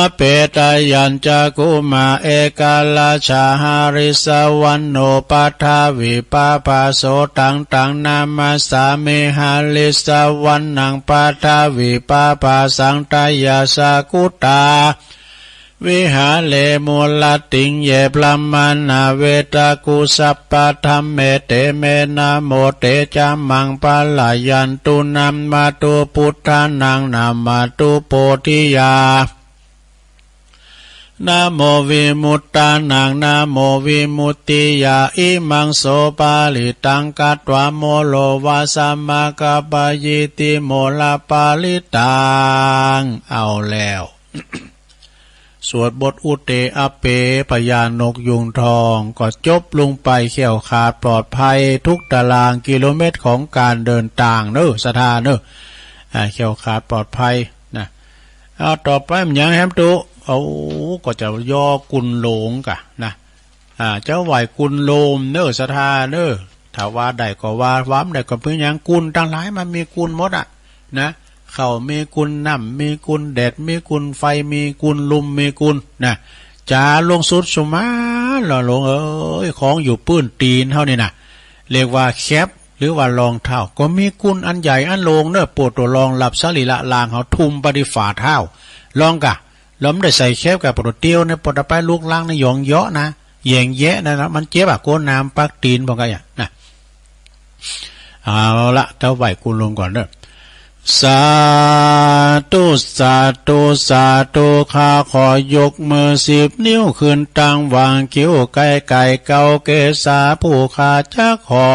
Apetayañcakkhumā ekarājā harissavaṇṇo paṭhavippabhāso taṃ taṃ namassāmi harissavaṇṇaṃ paṭhavippabhāsaṃ tayajja guttā viharemu rattiṃ. Ye brāhmaṇā vedagu sabbadhamme te me namo te ca maṃ pālayantu namatthu buddhānaṃ namatthu bodhiyā namo vimuttānaṃ namo vimuttiyā imaṃ so parittaṃ katvā moro vāsamakappayīti moraparittaṃ. เอาแล้ว สวดบทอุเตอะเป พญานกยูงทองก็จบลงไป แคล้วคลาดปลอดภัยทุกตารางกิโลเมตรของการเดินทางเนอะ ศรัทธาเนอะ อ่า แคล้วคลาดปลอดภัยนะ เอาต่อไปมันยังแฮมตุ เอา ก็จะย่อกุนหลงกะนะ อ่า เจ้าไหว้กุนโลมเนอศรัทธาเนอ ถ้าว่าได้ก็ว่า ว่าบ่ได้ก็บ่เป็นหยัง กุนตังหลายมันมีกุนหมดอะนะ ข้าวมีกุน น้ำมีกุน แดดมีกุน ไฟมีกุน ลมมีกุนนะ จ๋าลงสุดสุดมาหล่อหลวงเอ๋ย ของอยู่ปื้นตี๋นเฮานี่นะ เรียกว่าแคป หรือว่ารองเท้า ก็มีกุนอันใหญ่อันโหล่งเนอ โปะตัวรองรับสรีระร่างเฮา ทุ่มไปตี้ฝ่าเท้า ลองกะ ลองได้ใส่แคปกะ โปะตัวเตียวเนี่ย โปะตัวไปลุกลังเนี่ย หย่องเยาะนะ แหย่งแยะนะ นะ มันเจ็บอะ โกนน้ำปักตี๋น พวกกะอย่างนะ เอาละ เจ้าไหว้กุนโลมก่อนเนอะ สาธุ สาธุ สาธุ ข้าขอยกมือสิบนิ้วขึ้นตั้งวางคิ้วใกล้ๆ เก๊าเกศา ผู้ข้าจักขอ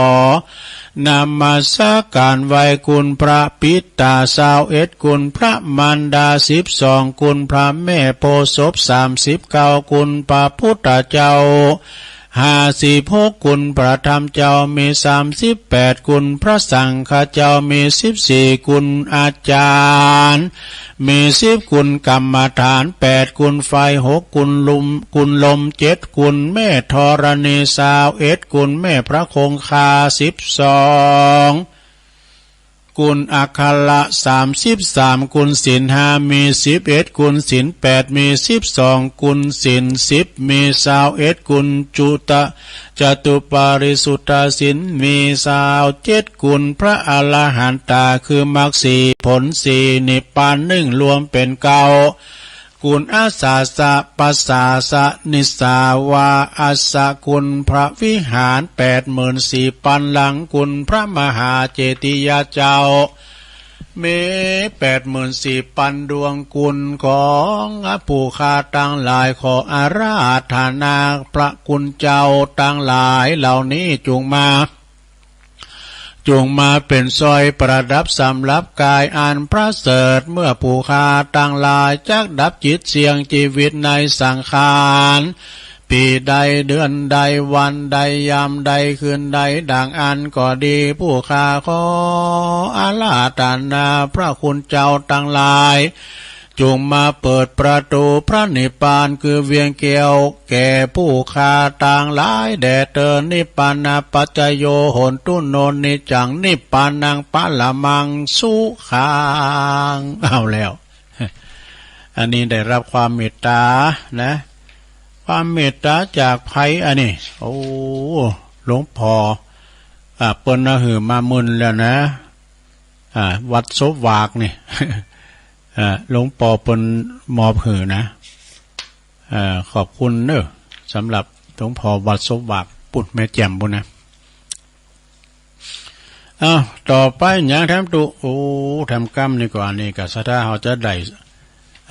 นมัสการไหว้กุนพระปิตาซาวเอ็ด กุนพระมารดาสิบสอง กุนพระแม่โพธิ์ศพสามสิบเก้า กุนพระพุทธเจ้า ห้าสิบหก กุนพระธรรมเจ้ามีสามสิบแปด กุนพระสังฆเจ้ามีสิบสี่ กุนอาจารย์มีสิบ กุนกรรมฐานแปด กุนไฟหก กุนลม กุนลมเจ็ด กุนแม่ธรณีซาวเอ็ด กุนแม่พระคงคาสิบสอง กุนอัคระสามสิบสาม กุนศีลห้ามีสิบเอ็ด กุนศีลแปดมีสิบสอง กุนศีลสิบมีซาวเอ็ด กุนจุตะ จตุปาริสุทธศีลมีซาวเจ็ด กุนพระอรหันตาคือมรรคสี่ผลสี่นิพพานหนึ่งรวมเป็นเก้า กุนอาสาสะปัสสาสะนิสสาวาอัสสะ กุนพระวิหารแปดหมื่นสี่ปันหลัง กุนพระมหาเจติยาเจ้า มีแปดหมื่นสี่ปันดวง กุนของผู้ข้าตังหลายขออาราธนาพระกุนเจ้าตังหลายเหล่านี้จุ่งมา จุ่งมาเป๋นสร้อยประดับสำหรับกายอันประเสริฐ เมื่อผู้ข้าตังหลายจักดับจิตเสี่ยงจีวิตในสังขาร ปีใดเดือนใดวันใดยามใดคืนใดดังอั้นก็ดี ผู้ข้าขออาราธนาพระคุณเจ้าตังหลาย จุ่งมาเปิดประตูพระนิพพานคือเวียงแก้ว แก่ผู้ข้าตังหลายแด่เตอ นิพพานะปัจจโย โหนตุ โน นิจจัง นิพพานัง ปรมัง สุขัง เอาแล้ว อันนี้ได้รับความเมตตานะ ความเมตตาจากใผอันนี้ โอ้ หลวงพ่อ อ่า เปิ้นเอาหื้อมามื้นแล้วนะ อ่า วัดศพหวากนี่ อ่า หลวงพ่อเปิ้นมอบหื้อนะ เอ่อ ขอบคุณเนอะ สำหรับหลวงพ่อวัดศพหวาก ปุ้นแม่แจ่มปุ้นนะ อ้าว ต่อไปหยังแถมตุ โอ้ แถมกำนี่ก็ อันนี้ก็ศรัทธาเฮาจะได้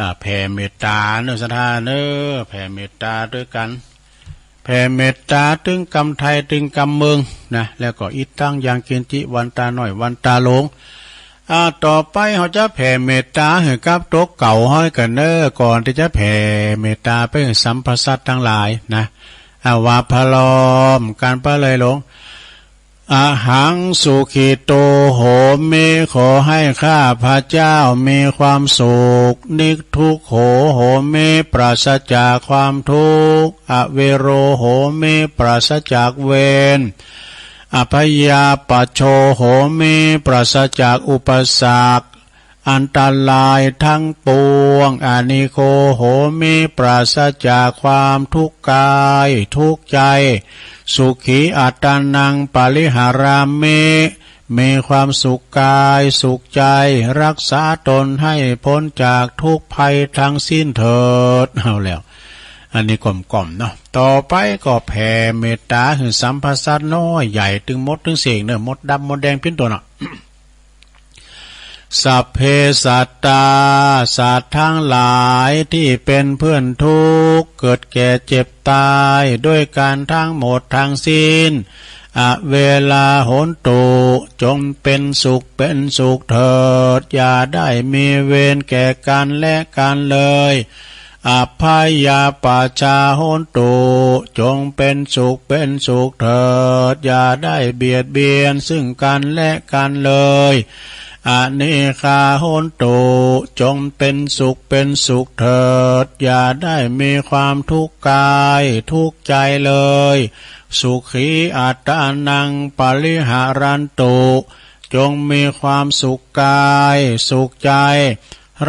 อ่า แผ่เมตตาเนอะ ศรัทธาเนอะ แผ่เมตตาด้วยกัน แผ่เมตตาตึงกำไทยตึงกำเมืองนะ แล้วก็อิทังยังกิญจิ วันตาน้อยวันตาหลวง อ่า ต่อไปเฮาจะแผ่เมตตาหื้อกับโตเก่าเฮากั๋นเนอะ ก่อนตี้จะแผ่เมตตาไปหื้อสรรพสัตว์ตังหลายนะ อ่า ว่าพร้อมกั๋นไปเลยหลวง อะหัง สุขิโต โหมิ ขอให้ข้าพเจ้ามีความสุข นิกขุโข โหมิ ปราศจากความทุกข์ อเวโร โหมิ ปราศจากเวร อพยาปัชโช โหมิ ปราศจากอุปสรรค อันตรายทั้งปวง อนิกโข โหมิ ปราศจากความทุกข์กายทุกข์ใจ สุขีอัตตานัง ปริหารามิ มีความสุขกายสุขใจ รักษาตนให้พ้นจากทุกข์ภัยทั้งสิ้นเถิด เอาแล้ว อันนี้กล่อมๆเนาะ ต่อไปก็แผ่เมตตาหื้อสรรพสัตว์น้อยใหญ่ตึงมดตึงเสี้ยงเนอะ มดดำมดแดงปิ้นตั๋วเนาะ สัพเพสัตตา สัตว์ทั้งหลายที่เป็นเพื่อนทุกข์ เกิดแก่เจ็บตายด้วยกันทั้งหมดทั้งสิ้น อเวลาโหนตุ จงเป็นสุขเป็นสุขเถิด อย่าได้มีเวรแก่กันและกันเลย อัพพยาปัชชาโหนตุ จงเป็นสุขเป็นสุขเถิด อย่าได้เบียดเบียนซึ่งกันและกันเลย อนิฆาโหนตุ จงเป็นสุขเป็นสุขเถิด อย่าได้มีความทุกข์กายทุกข์ใจเลย สุขีอัตตานังปริหารันตุ จงมีความสุขกายสุขใจ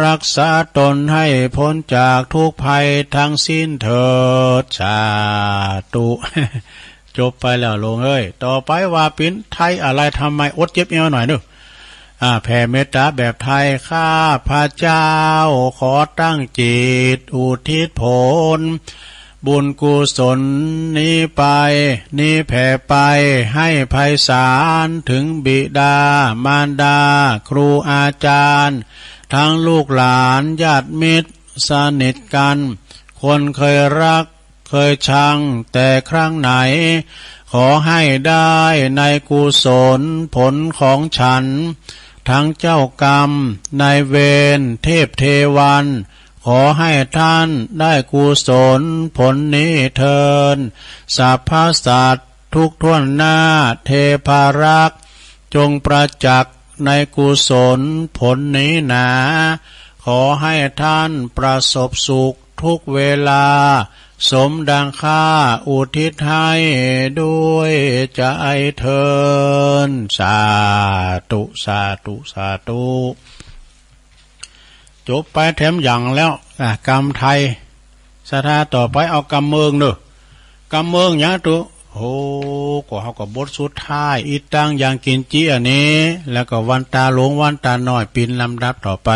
รักษาตนให้พ้นจากทุกข์ภัยทั้งสิ้นเถิด สาธุ จบไปแล้วโลงเอ้ย ต่อไปว่าเป๋นไทยอะไร ทำไม อดเจ็บเอวหน่อยเนอะ อ่า แผ่เมตตาแบบไทย ข้าพเจ้าขอตั้งจิตอุทิศผลบุญกุศลนี้ไป นี้แผ่ไปให้ไพศาลถึงบิดามารดา ครูอาจารย์ ทั้งลูกหลานญาติมิตรสนิทกัน คนเคยรัก เคยชังแต่ครั้งไหน ขอให้ได้ในกุศลผลของฉัน ทั้งเจ้ากรรมนายเวรเทพเทวัน ขอให้ท่านได้กุศลผลนี้เทอญ สรรพสัตว์ทุกทั่วหน้าเทพารักษ์ จงประจักษ์ในกุศลผลนี้หนา ขอให้ท่านประสบสุข ทุกเวลา สมดังข้าอุทิศให้ด้วยใจเทอญ สาธุ สาธุ สาธุ จบไปแถมอย่างแล้ว อ่ะ กำไทย ศรัทธาต่อไปเอากำเมืองเนอะ กำเมืองหยังตุ๊ โอ้ ก็เฮาก็บทสุดท้าย อิตัง ยังกินจิ อันนี้ แล้วก็วันตาหลวงวันตาน้อย เป๋นลำดับต่อไป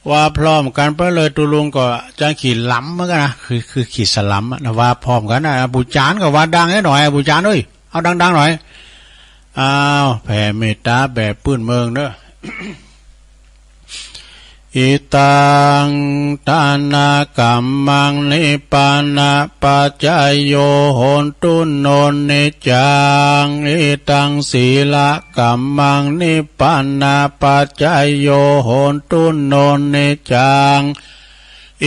ว่าพร้อมกันไปเลย ตุ๊ลุงก็จะขี้หลำเหมือนกันนะ คือ คือขี้สลัมอะนะ ว่าพร้อมกันนะ ปู่จานก็ว่าดังนิดหน่อย ปู่จานเอ้ย เอาดังๆหน่อย อ้าว แผ่เมตตาแบบปื้นเมืองเนอะ อิตัง ทานะกัมมัง นิพพานะปัจจโย โหนตุ โน นิจจัง อิตัง สีละกัมมัง นิพพานะปัจจโย โหนตุ โน นิจจัง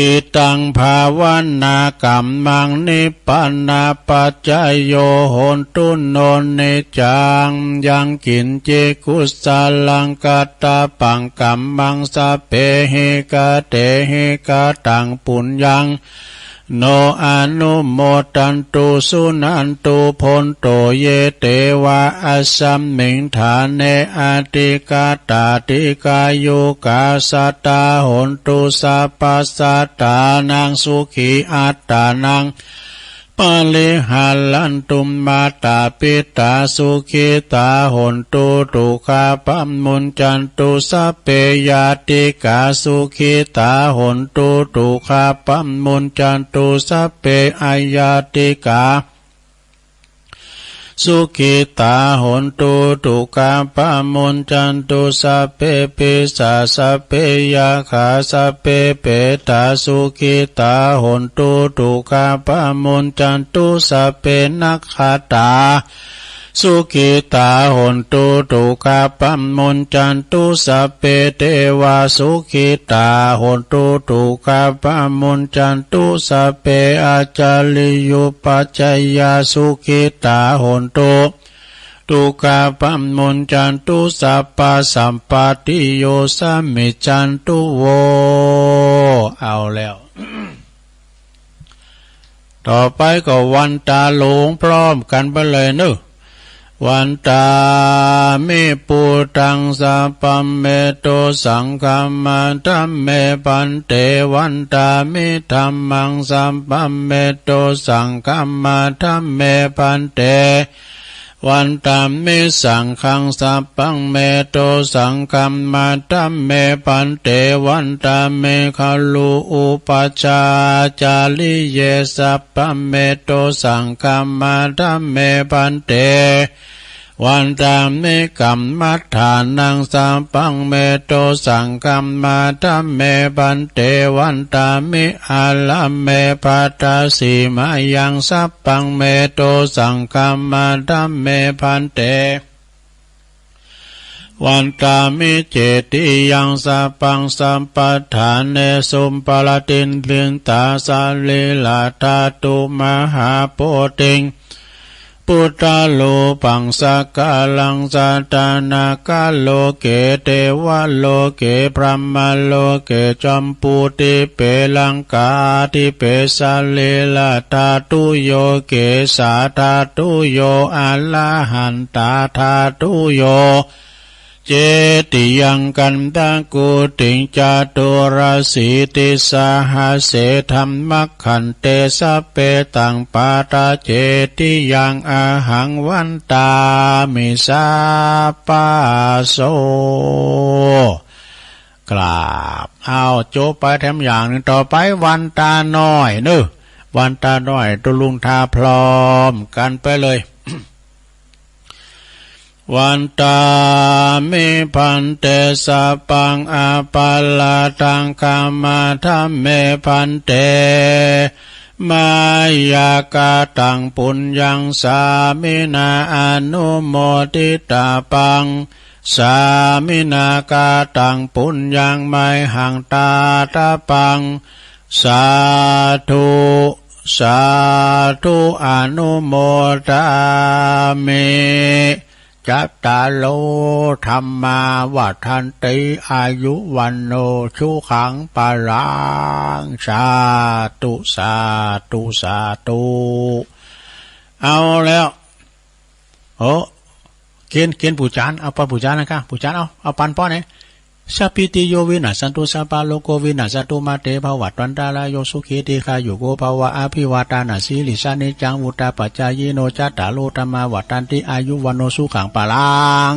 อิตัง ภาวนากัมมัง นิพพานะปัจจโย โหนตุ โน นิจจัง ยังกินจิ กุสลัง กัตตะปัง กัมมัง สัพเพหิ กะเตหิ กะตัง ปุญญัง โน อนุโมทันตุ สุนันตุ โพนโต เย เตวะ อัสสมิง ฐาเน อธิกาตา ดิกายุกา สัตตา โหนตุ สัพพะ สัตตานัง สุขี อัตตานัง ปะริหารันตุ มาตา ปิตา สุขิตา โหนตุ สุขะ ปะมุญจันตุ สัพเพ ญาติกา สุขิตา โหนตุ สุขะ ปะมุญจันตุ สัพเพ อญาติกา สุขิตา โหนตุ สุขะ ปะมุญจันตุ สัพเพ ปิชา สัพเพ ยักขา สัพเพ เปตา สุขิตา โหนตุ สุขะ ปะมุญจันตุ สัพเพ นักขัตตา สุขิตา โหนตุ สุขะ ปะมุญจันตุ สัพเพ เตวะ สุขิตา โหนตุ สุขะ ปะมุญจันตุ สัพเพ อาจาริยุปัจจายา สุขิตา โหนตุ สุขะ ปะมุญจันตุ สัพพะ สัมปะติโย สะมิจฉันตุ โว เอาแล้ว ต่อไปก็วันตาหลวงพร้อมกันไปเลยเนอะ วันตามิ พุทธัง สัพพะเมโต สังฆะมะ ธัมเม ภันเต วันตามิ ธัมมัง สัพพะเมโต สังฆะมะ ธัมเม ภันเต วันตามิ สังฆัง สัพพะเมโต สังฆะมะ ธัมเม ภันเต วันตามิ คารุ อุปัชฌาจาริเย สัพพะเมโต สังฆะมะ ธัมเม ภันเต วันตามิ กัมมัฏฐานัง สัพพะเมโต สังฆะมะ ธัมเม ภันเต วันตามิ อาระเม ภัตตาสีมายัง สัพพะเมโต สังฆะมะ ธัมเม ภันเต วันตามิ เจติยัง สัพพัง สัพพะทาเนสุ ปะระติทิตา สะรีระธาตุ มหาโพธิง Buddharupaṃ sakalaṃ satanakaloke devaloke brahmaloke jambudīpe laṅkādīpe sārīradhātuyo kesādhātuyo arahantātuyo cetiyaṃ gandhakuṭiṃ caturāsītisahasсе dhammakkhandhe sabbe taṃ pattacetiyaṃ ahaṃ vandāmi sabbaso. กราบ เอา จบไปแถมอย่างหนึ่ง ต่อไป วันตาน้อยเนอะ วันตาน้อย ตุ๊ลุงทาพร้อมกันไปเลย Vandāmi bhante sabbaṃ aparādhaṃ khamatha me bhante. Mayā kataṃ puññaṃ sāminā anumoditabbaṃ. Sāminā kataṃ puññaṃ mayhaṃ dātabbaṃ. Sādhu, sādhu, anumodāmi. Cattāro dhammā vaḍḍhanti āyu vaṇṇo sukhaṃ balaṃ. Sādhu, sādhu, sādhu. เอาแล้ว โอ้ เขียน เขียนปู่จารย์ เอาปันปู่จารย์นะครับ ปู่จารย์ เอา เอาปันป้อเนี่ย Sabbītiyo vināsantu sabbarogo vināsantu mā te bhavatvantarāyo sukhī dīghāyuko bhava. Abhivādanasīlissa niccaṃ vuḍḍhāpacāyino cattāro dhammā vaḍḍhanti āyu vaṇṇo sukhaṃ balaṃ.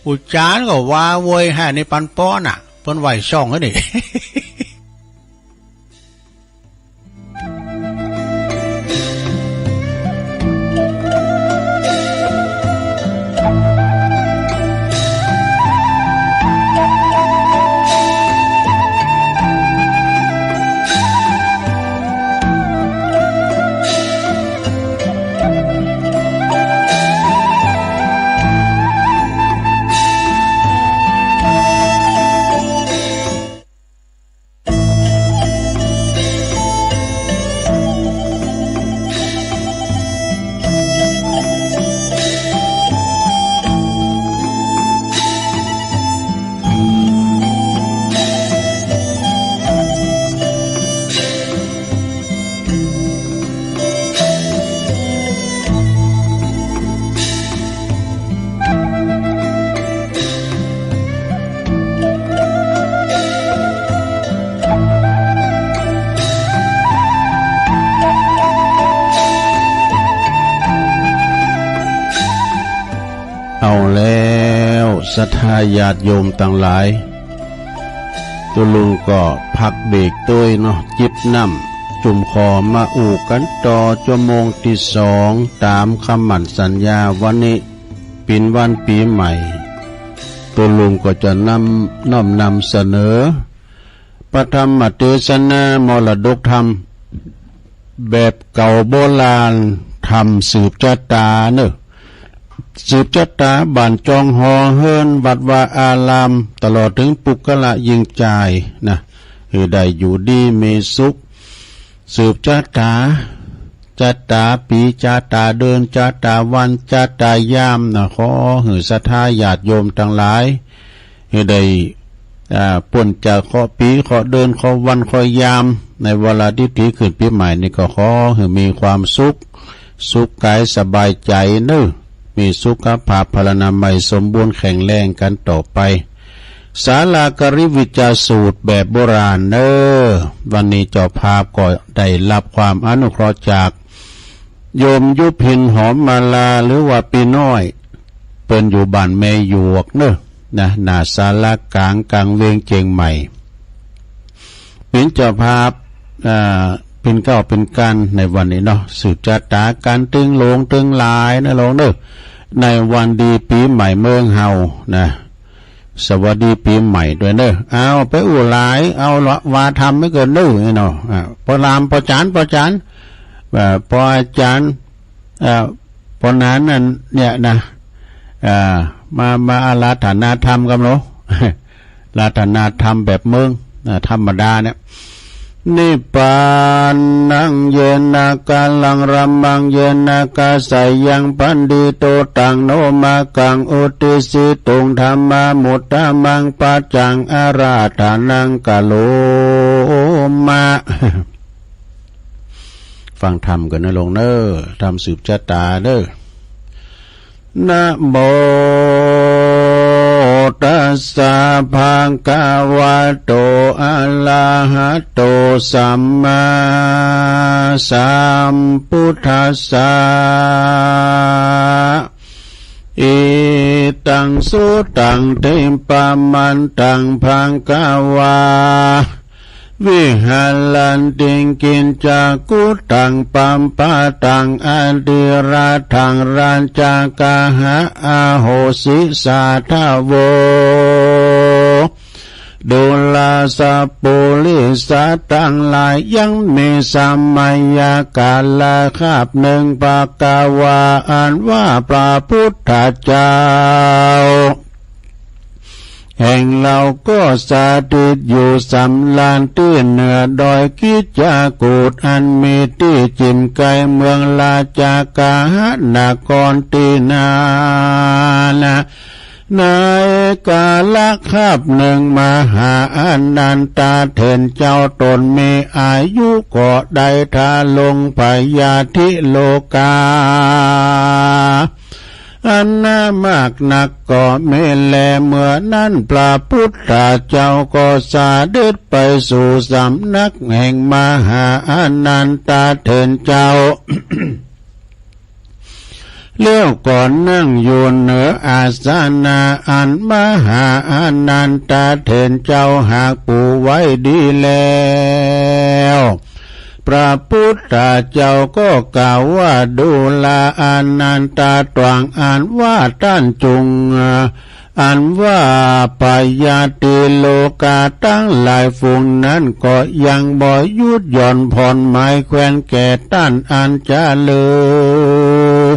ปู่จารย์ก็ว่าเว้ย ให้อันนี้ปันป้อน่ะ เปิ้นไหว้ช่องไว้นี่ เอาแล้ว ศรัทธาญาติโยมตังหลาย ตุ๊ลุงก็พักเบรกตวยเนาะ จิบน้ำจุ่มคอ มาอู้กันต่อชั่วโมงตี้สอง ต๋ามคำมั่นสัญญา วันนี้เป๋นวันปี๋ใหม่ ตุ๊ลุงก็จะนำ น้อมนำเสนอ พระธรรมเตสนา มรดกธรรม แบบเก่าโบราณ ธรรมสืบชะตาเนอะ สืบชะตาบ้านจองหอเฮือน วัดวาอาราม ตลอดถึงปุคคละหญิงจายนะ หื้อได้อยู่ดีมีสุข สืบชะตา ชะตาปี๋ ชะตาเดือน ชะตาวัน ชะตายามนะ ขอหื้อศรัทธาญาติโยมตังหลาย หื้อได้ อ่า ป๊นจากเคราะห์ปี๋ เคราะห์เดือน เคราะห์วัน เคราะห์ยาม ในเวลาตี้ถือขึ้นปี๋ใหม่นี่ก็ขอหื้อมีความสุข สุขกายสบายใจ๋เนอะ มีสุขภาพพลานามัยสมบูรณ์แข็งแรงกันต่อไป ศาลากริวิจาสูตรแบบโบราณเนอะ วันนี้เจ้าภาพก็ได้รับความอนุเคราะห์จาก โยมยุพินหอมมาลา หรือว่าปี้น้อย เปิ้นอยู่บ้านแม่หยวกเนอะ นะ หน้าศาลากลาง กลางเวียงเจียงใหม่ เป๋นเจ้าภาพ อ่า เป๋นเกล้าเป๋นกานในวันนี้เนาะ สืบชะตาก๋านตึงหลวงตึงหลายนะหลวงเนอะ ในวันดีปี๋ใหม่เมืองเฮานะ สวัสดีปี๋ใหม่ด้วยเนอะ เอาไปอู้หลาย เอาละ ว่าธรรมไม่เกินเนอะ นี่เนาะ อ่า ปอราม ปอจ๋ารย์ ปอจ๋ารย์ อ่า ปออาจ๋ารย์ อ่า ปอนานนั่นเนี่ยนะ อ่า มา มาอาราธนาธรรมกันเนาะ อาราธนาธรรมแบบเมือง อ่า ธรรมดาเนี่ย นิพพานัง เยนะ กาลัง รัมมัง เยนะ กาสายัง พันธิโต ตัง โน มะกัง อุตติสสิตุง ธัมมามุตตะมัง ปัจจัง อาราธนัง กะโรมะ ฟังธรรมกันนะโยมเนอะ ธรรมสืบชะตาเนอะ นะโมตัสสะ ภะคะวะโต อะระหะโต สัมมาสัมพุทธัสสะ อิตัง สุตัง ทิปะมันตัง ภะคะวา วิหารันติง กิจจากุฏัง ปัปปะตัง อะทิระถัง รัจจกะหะ อะโหสิ สาธะโว ดูราสะปุริสะตังหลาย ยังมีสมัยกาละคาบหนึ่ง ภะคะวา อันว่าพระพุทธเจ้า แห่งเราก็สถิตอยู่สำราญตี้เหนือดอยกิจจากูฏ อันมีตี้จิ่มไกลเมืองราจกะหะนครตี้นานะ ในกาละคาบหนึ่ง มหาอานันทะเถรเจ้าตนมีอายุก็ได้ทรงพยาธิโรคา อันหนามากนักก็มีแล เมื่อนั้นพระพุทธเจ้าก็เสด็จไปสู่สำนักแห่งมหาอานันทะเถรเจ้า แล้วก็นั่งอยู่เหนืออาสนะอันมหาอานันทะเถรเจ้าหากปูไว้ดีแล้ว พระพุทธเจ้าก็กล่าวว่า ดูราอานันทะ ตรังอันว่าต้านจุง อันว่าพยาธิโรคาตังหลายฝูงนั้นก็ยังบ่หยุดหย่อนผ่อนหมายแควนแก่ต้านอันเจริญ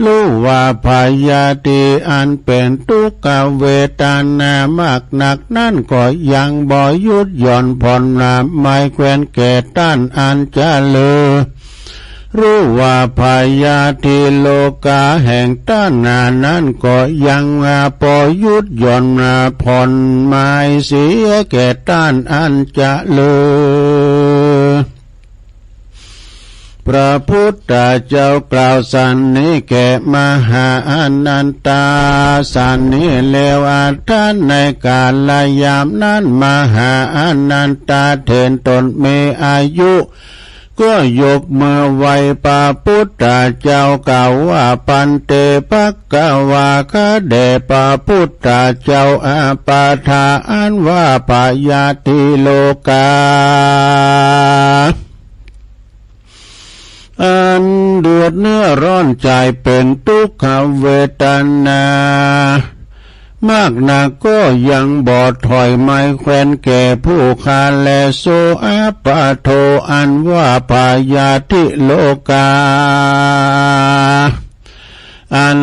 รู้ว่าพยาธิอันเป็นทุกขเวทนามากนักนั้นก็ยังบ่หยุดหย่อนผ่อนหมายแควนแก่ต้านอันเจริญ รู้ว่าพยาธิโรคาแห่งต้านนั้นก็ยังบ่หยุดหย่อนผ่อนหมายเสียแก่ต้านอันเจริญ พระพุทธเจ้ากล่าวสันนี้แก่มหาอานันทะสันนี้แล้ว อันในกาลยามนั้นมหาอานันทะเถรตนมีอายุ ก็ยกมือไหว้พระพุทธเจ้ากล่าวว่า ภันเต ภะคะวา ข้าแด่พระพุทธเจ้า อาปาทา อันว่าพยาธิโรคา อันเดือดเนื้อร้อนใจเป็นทุกขเวทนา มากนักก็ยังบ่ถอยไม้แขวนแก่ผู้ข้าแล โส อาปาโท อันว่าพยาธิโรคา อัน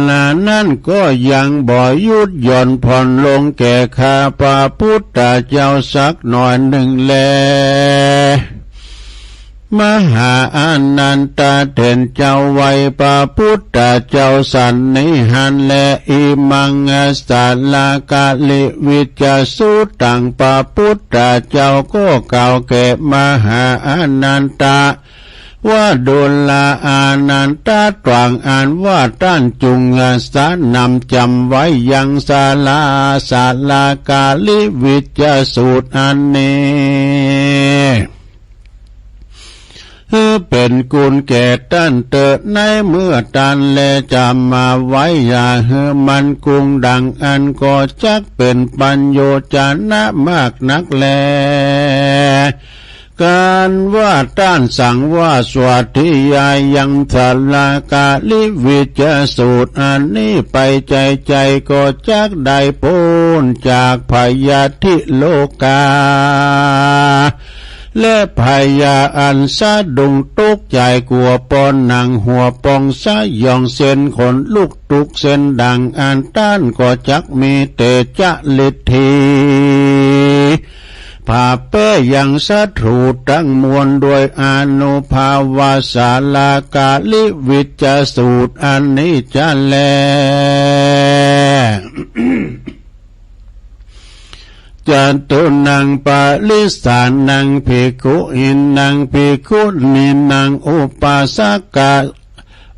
นั้นก็ยังบ่หยุดหย่อนผ่อนลงแก่ข้าพระพุทธเจ้าสักหน่อยหนึ่งแล มหาอานันทะเถรเจ้าไหว้พระพุทธเจ้าสันนิหันแล อิมัง สาลากาลิวิจจสุตตัง พระพุทธเจ้าก็กล่าวแก่มหาอานันทะ ว่าดูราอานันทะ ตรังอันว่าต้านจุงสนำจำไว้ยังสาลา สาลากาลิวิจจสุตตัง อันนี้ หื้อเป็นคุณแก่ต้านเถิด ในเมื่อต้านแลจำมาไว้ อย่าหื้อมันกุ้งดังอันก็จักเป็นประโยชน์จะนะมากนักแล การว่าต้านสังวาสวัตถิยายังสาลากาลิวิจจสุตตัง อันนี้ไปใจใจก็จักได้พ้นจากพยาธิโรคา และพยาอันสะดุ้งตกใจกลัวปอหนังหัวปองสยองเส้นขนลุกทุกเส้นดังอันต้านก็จักมีเตจะฤทธี พ ข้าแปยังศัตรูตังมวลด้วยอานุภาพสาลากาลิวิจจสูตรอันนี้จะแล จตุนังปริสานังภิกขุอินังภิกขุนีนังอุปาสกะ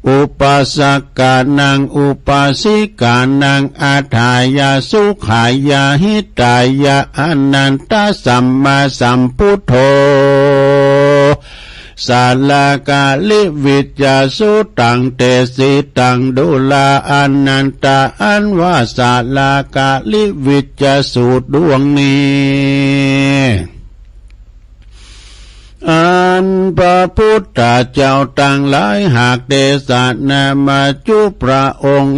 อุปาสกานังอุปาสิกานังอัฏฐายะสุขายะหิตายะอนันตสัมมาสัมพุทโธ สาลากาลิวิจจสุตังเตสิตังดูราอนันตาอันว่าสาลากาลิวิจจสูตรดวงนี้ อันพระพุทธเจ้าตังหลายหากเตสนามาจุพระองค์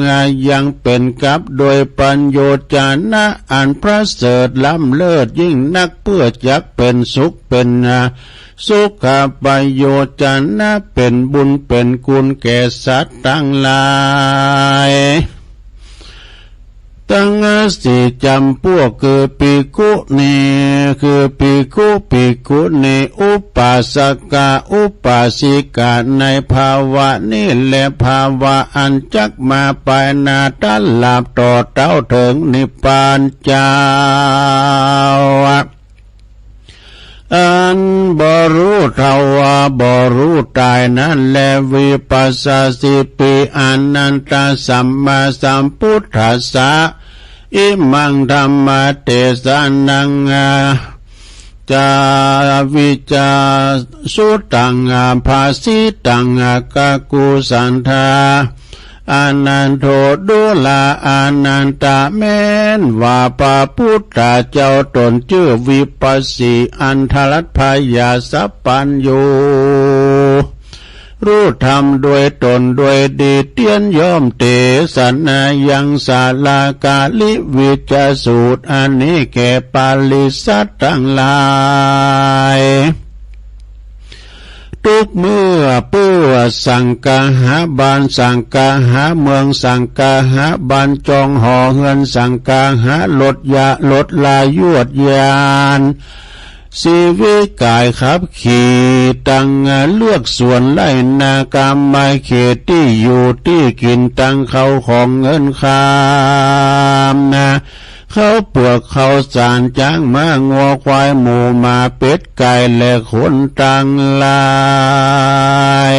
ยังเป็นกับโดยปัญโยชนะอันประเสริฐล้ำเลิศยิ่งนักเพื่อจักเป็นสุขเป็นสุขประโยชนะเป็นบุญเป็นคุณแก่สัตว์ตังหลาย ตังสี่จ๋ำพวกคือภิกขุนี คือภิกขุ ภิกขุนี อุปาสกะ อุปาสิกา ในภาวะนี้และภาวะอันจักมาปายหน้าตลอดต่อเต้าเถิงนิพพานเจ้า อันบ่ฮู้เฒ่าว่าบ่ฮู้ตายนั้นแล วิปัสสสิปี อนันตสัมมาสัมพุทธัสสะ อิมังธัมมเตสนานัง จาวิจจสุตัง ภาสิตัง กะกุสันทา อนันโท ดูราอนันตา แม้นว่าพระพุทธเจ้าตนจื้อวิปัสสีอันทรัตพยาสัพพัญญู ฮู้ธรรมด้วยตนด้วยดีเตียนย่อมเตสนายังสาลากาลิวิจจสูตรอันนี้แก่ปริสัตว์ตังหลาย ทุกเมื่อเปื้อสังกาหาบ้านสังกาหาเมืองสังกาหาบ้านจองหอเฮือนสังกาหารถยะรถลายวดยาน ชีวิตกายขับขี่ตังเลือกสวนไร่นากำไม้เขตตี้อยู่ตี้กินตังเข้าของเงินคำนา ข้าวเปลือกข้าวสารจ๊างม้างัวควายหมูหมาเป็ดไก่และคนตังหลาย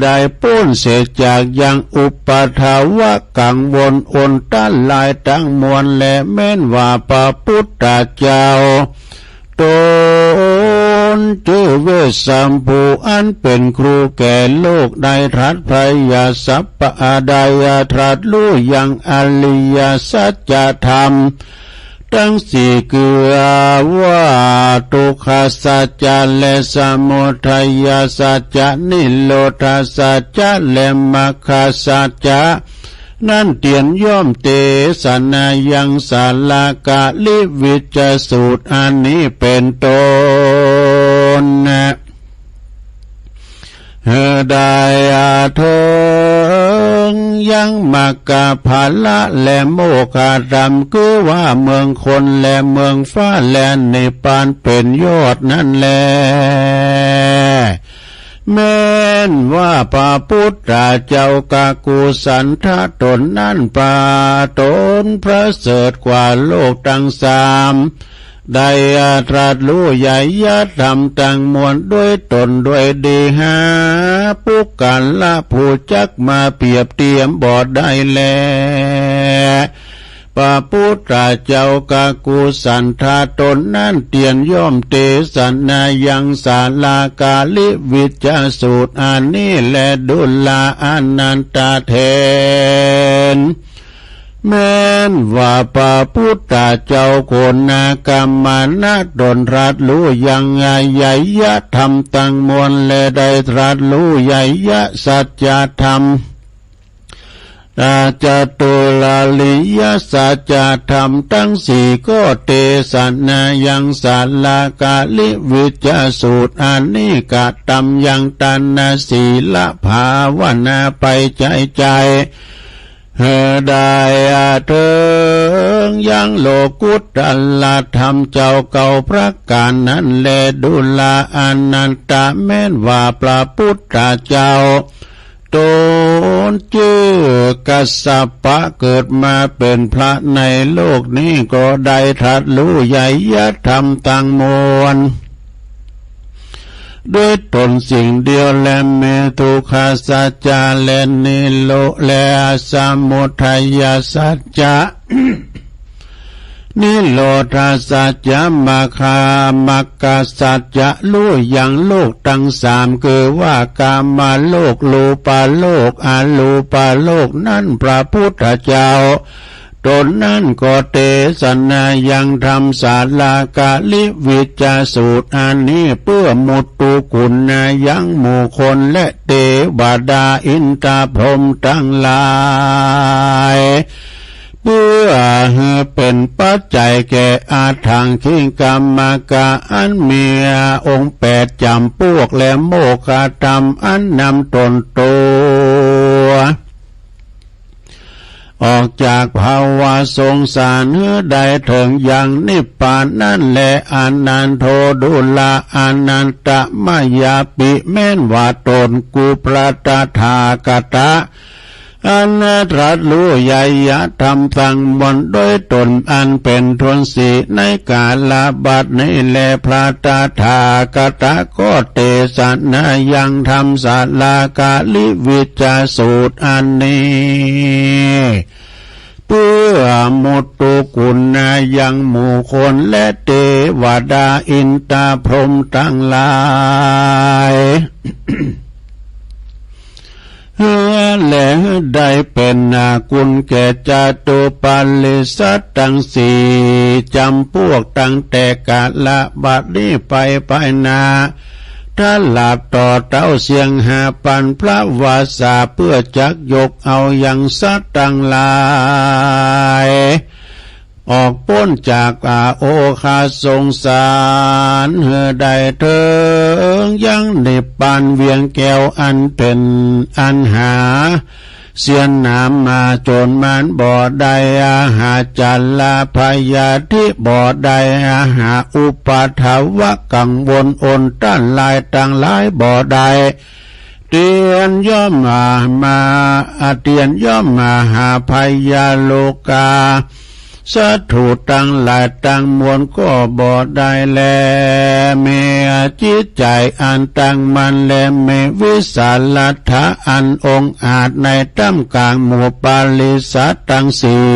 ได้ป๊นเสียจากยังอุปาทวะกังวลอนตรายตังมวลแล แม้นว่าพระพุทธเจ้าตนจื้อเวสสัมภูอันเป็นครูแก่โลกได้ตรัสพยาสัพพะได้ตรัสฮู้ยังอริยสัจธรรม ตังสี่คือว่าทุกขสัจจะและสมุทัยสัจจะนิโรธสัจจะและมรรคสัจจะ นั้นเตียนย่อมเตสนายังสาลากาลิวิจจสูตรอันนี้เป็นต้น ได้เถิงยังมรรคผละและโมกขธรรม คือว่าเมืองคนและเมืองฟ้าและนิพพานเป็นยอดนั้นแล แม้นว่าพระพุทธเจ้ากะกุสันทะตนนั้นประเสริฐกว่าโลกตังสาม ได้ตรัสฮู้ไยยะธรรมตังมวลด้วยตนด้วยดี หาปุคคละผู้จักมาเปรียบเทียมบ่ได้แล พระพุทธเจ้ากะกุสันทะตนนั้นเตียนย่อมเตสนายังสาลากาลิวิจจสูตรอันนี้แล ดูราอนันตาเถร แม้นว่าพระพุทธเจ้าโคณาคมนะตนตรัสฮู้ยังไยยะธรรมตังมวลและได้ตรัสฮู้ไยยะสัจธรรม อาจตุราริยสัจธรรมตังสี่ก็เตสนายังสาลากาลิวิจจสูตรอันนี้กะตำยังตานศีลภาวนาไปใจ๋ใจ๋ หื้อได้เถิง ยังโลกุตตรธรรมเจ้าเก้าประการนั้นแล ดูราอานันทะ แม้นว่าพระพุทธเจ้าตนจื้อกัสสปะ เกิดมาเป็นพระในโลกนี้ ก็ได้ตรัสรู้ไตรยธรรมทั้งมวล ด้วยตนสิ่งเดียว และมีทุกขสัจจะ และนิโรธ และสมุทัยสัจจะ นิโรธสัจจะ มรรคา มรรคสัจจะ รู้ยังโลกทั้งสาม คือว่ากามโลก รูปโลก อรูปโลกนั้น พระพุทธเจ้า ตนนั้นก็เตสนายังธรรมสาลากาลิวิจจสูตรอันนี้ เพื่อมุตตุกุณายังหมู่คนและเทวดาอินทพรหมทั้งหลาย เพื่อให้เป็นปัจจัยแก่อรหังคิงกามกะ อันมีองค์แปดจำพวก และโมกขธรรมอันนำตนตัว ออกจากภาวะสงสาร หื้อได้เถิงยังนิพพานนั้นแล อานันโท ดูราอานันทะ มายาปิ แม้นว่าตนกูพระตถาคตะ อันตรัสรู้ไตรยธรรมทั้งมวล โดยตนอันเป็นทุนสี ในกาลบัดนี้แล พระตถาคตะก็เตสนายังธรรมสาลากาลิวิจจสูตรอันนี้ เพื่อมุตตุกุณายังหมู่คนและเทวดาอินทพรหมทั้งหลาย และได้เป็นนาคุณแก่จตุปาริษัททั้งสี่จำพวก ตั้งแต่กาลบัดนี้ไปภายหน้า ตลอดต่อเต้าเสี้ยงห้าปันพระวาสา เพื่อจักยกเอายังสัตว์ทั้งหลาย ออกป๊นจากอาโอคาสงสาร หื้อได้เถิงยังนิพพานเวียงแก้วอันเป็นอันหาเสี้ยนหนามมาโจรมันบ่ได้ อาหาจาระพยาธิบ่ได้ อาหาอุปาทวะกังวลอนต้านลายทั้งหลายบ่ได้ เตียนย่อมมา มา อาเตียนย่อมมาหาพยาโลกา ศัตรูทั้งหลายทั้งมวลก็บ่ได้แล มีจิตใจอันตั้งมั่น และมีวิสาลธะอันองอาจในท่ามกลางหมู่ปาริษัททั้งสี่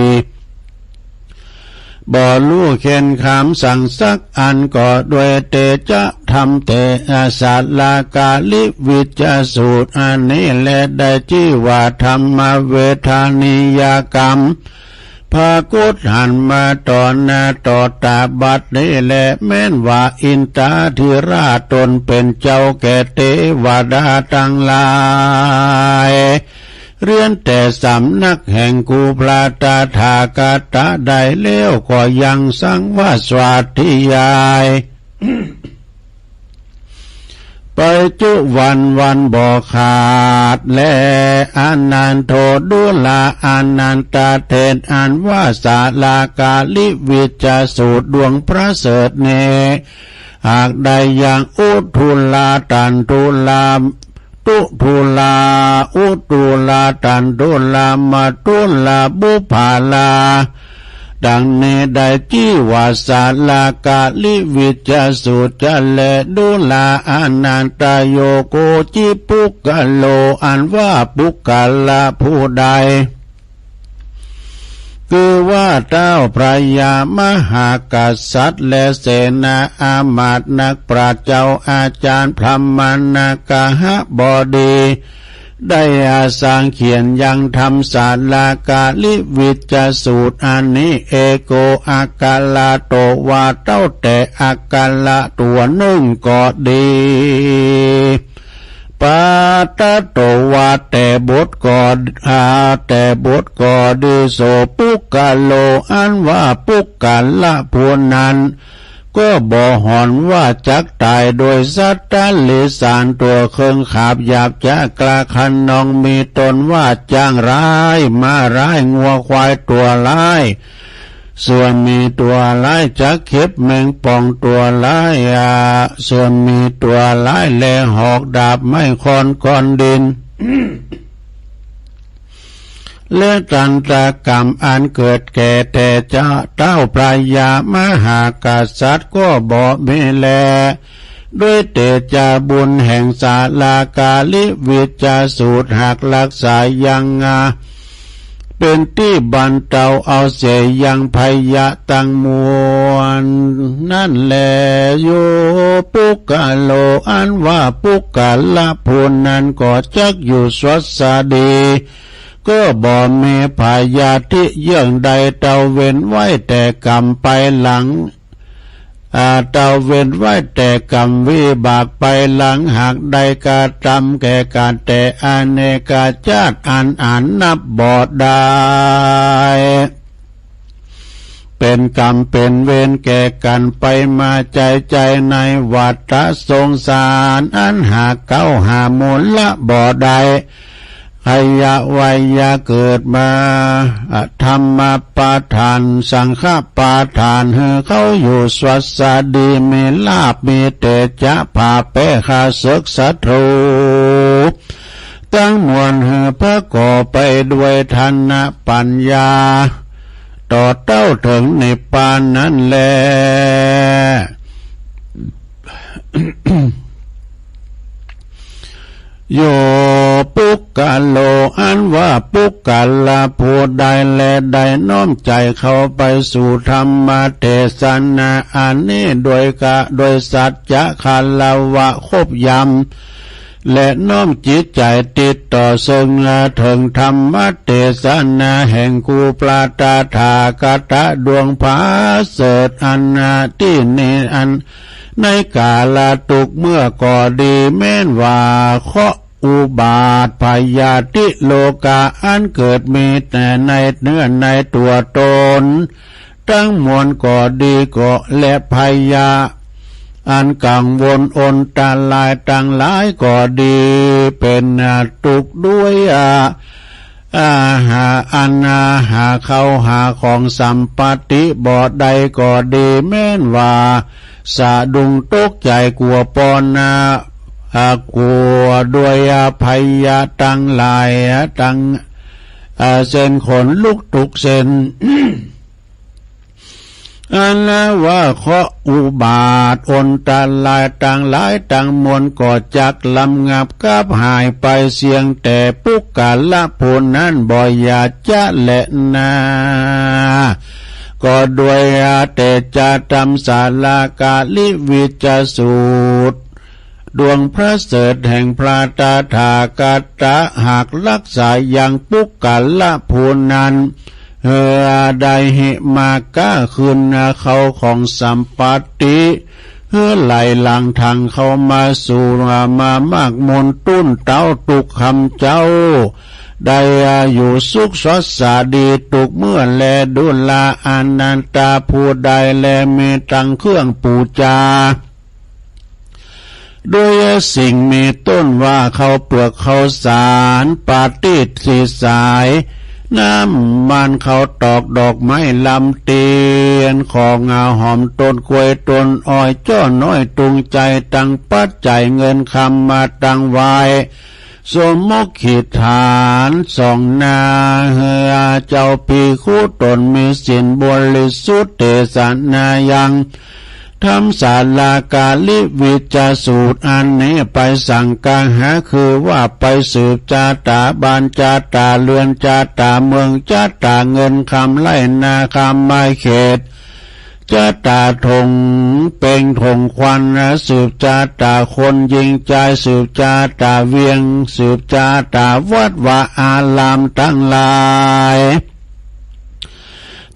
บ่ฮู้เข็ญคำสั่งสักอันก็ด้วย เตจะธรรมเตสาลากาลิวิจจสูตรอันนี้แล ได้ชื่อว่าธรรมเวทนิยกรรม ปรากฏหันมาต่อหน้าต่อตาบัดนี้แล แม้นว่าอินทาธิราชตนเป็นเจ้าแก่เทวดาทั้งหลาย เรียนแต่สำนักแห่งกูพระตถาคตะได้แล้ว ก็ยังสังวาสสวัสดียาย ไปจุวันวันบ่ขาดแล อานันโท ดูราอานันทะ เทศน์อันว่าสาลากาลิวิจจสูตรดวงประเสริฐนี้ หากได้ยังอุทุลาตันทุลา ตุทุลา อุทุลาตันทุลา มาทุลาบุพาลา ดังนี้ได้ชื่อว่าสาลากาลิวิจจสูตรจะแล ดูราอานันทะ โยโคจิปุคคโล อันว่าปุคคละผู้ใด คือว่าเท้าพญามหากษัตริย์ และเสนาอามาตย์นักปราชญ์เจ้าอาจารย์พราหมณกหบดี ได้อาสางเขียนยังธรรมสาลากาลิวิจจสูตรอันนี้ เอโกอักขะโต ว่าเท้าแต่อักขระตัวหนึ่งก็ดี ปาตะโต ว่าแต่บทก็ อาแต่บทก็ดี โสปุคคโล อันว่าปุคคละผู้นั้น ก็บ่หวั่นว่าจักตาย โดยสัตว์เดรัจฉานตัวเคิงขาบหยาบช้ากล้าคะนอง มีตนว่าช้างร้าย ม้าร้าย งัวควายตัวร้าย ส่วนมีตัวร้ายจักเข็บแมงป่องตัวร้าย อ่า ส่วนมีตัวร้ายแลหอกดาบไม้ค้อนก้อนดิน และตันตกรรมอันเกิดแก่แต่เจ้า เต้าพญามหากษัตริย์ก็บ่มีแล ด้วยเตจาบุญแห่งสาลากาลิวิจาสูตร หากรักษายัง อ่า เป็นตี้บรรเทาเอาเสียยังภัยยะตังมวล นั้นแล โย ปุคคโล อันว่าปุคคละผู้นั้นก็จักอยู่สวัสดี ก็บ่มีพยาธิเยื่องใด เต้าเว้นไว้แต่กรรมไปหลัง อ่า เต้าเว้นไว้แต่กรรมวิบากไปหลัง หากได้กระทำแก่กันแต่อเนกชาติอันอาจนับบ่ได้ เป็นกรรมเป็นเวรแก่กันไปมา ใจใจในวัฏสงสาร อันหาเก๊าหามูลละบ่ได้ อายะวัยยะเกิดมา อธรรมปทาน สังฆปทาน หื้อเขาอยู่สวัสดี มีลาภมีเตจา ผ่าแพ้ข้าศึกศัตรู ทั้งมวลหื้อประกอบไปด้วยทานปัญญา ต่อเต้าเถิงนิพพานนั้นแล โย ปุคคโล อันว่าปุคคละผู้ใดแลได้น้อมใจเข้าไปสู่ธรรมเทศนาอันนี้ โดยกะ โดยสัจจะคารวะครบยำ และน้อมจิตใจติดต่อซึ่งเถิงธรรมเทศนาแห่งครูพระตถาคตดวงประเสริฐ อันที่นี้อันในกาลทุกข์เมื่อก็ดี แม้นว่าเคราะห์อุบาทพยาธิโรคาอันเกิดมีแต่ในเนื้อในตัวตน ทั้งมวลก็ดีก็ และภัยยะอันกังวลอันตรายทั้งหลายก็ดี เป็นทุกข์ด้วยอา อาหา อันหาเข้าหาของสัมปติบ่ได้ก็ดี แม้นว่าสะดุ้งตกใจกลัวปอนา อ่า กลัวด้วยภัยยะทั้งหลาย ทั้ง อ่า เส้นขนลุกทุกเส้น อันว่าเคราะห์อุบาทอันตรายทั้งหลายทั้งมวลก็จักระงับกลับหายไปเสี้ยง แต่ปุคคละผู้นั้นบ่อย่าจะแลนา ก็ด้วยเตจาธรรมสาลากาลิวิจสูตร ดวงประเสริฐแห่งพระตถาคตะ หากรักษายังปุคคละผู้นั้น เหือได้หิมากะคืนเข้าของสัมปติ เหือไหลหลังทางเข้ามาสู่มามากมนตุ้นเต้าทุกคำเจ้า ได้อยู่สุขสวัสดีทุกเมื่อแล ดูราอานันทาผู้ใดแลมีตังเครื่องปูจา ด้วยสิ่งมีต้นว่าข้าวเปลือกข้าวสาร ปาฏิสาริย์ น้ำมันข้าวตอกดอกไม้ลำเตียน ของหอมต้นกล้วยต้นอ้อย จ้อน้อยตุงใจตังปัจจัยเงินคำมาตังไหว้ สมมติฐานสองหน้า เหือเจ้าภิกขุตนมีศีลบริสุทธิ์ เทศนายัง ธรรมสาลากาลิวิจสูตรอันนี้ไป สังคหะ คือว่าไปสืบจาตาบ้านจาตาเรือนจาตาเมืองจาตาเงินคำไร่นาคำไม้เขต จาตาถงเปงถงควัน สืบจาตาคนยิงจาย สืบจาตาเวียง สืบจาตาวัดวาอารามทั้งหลาย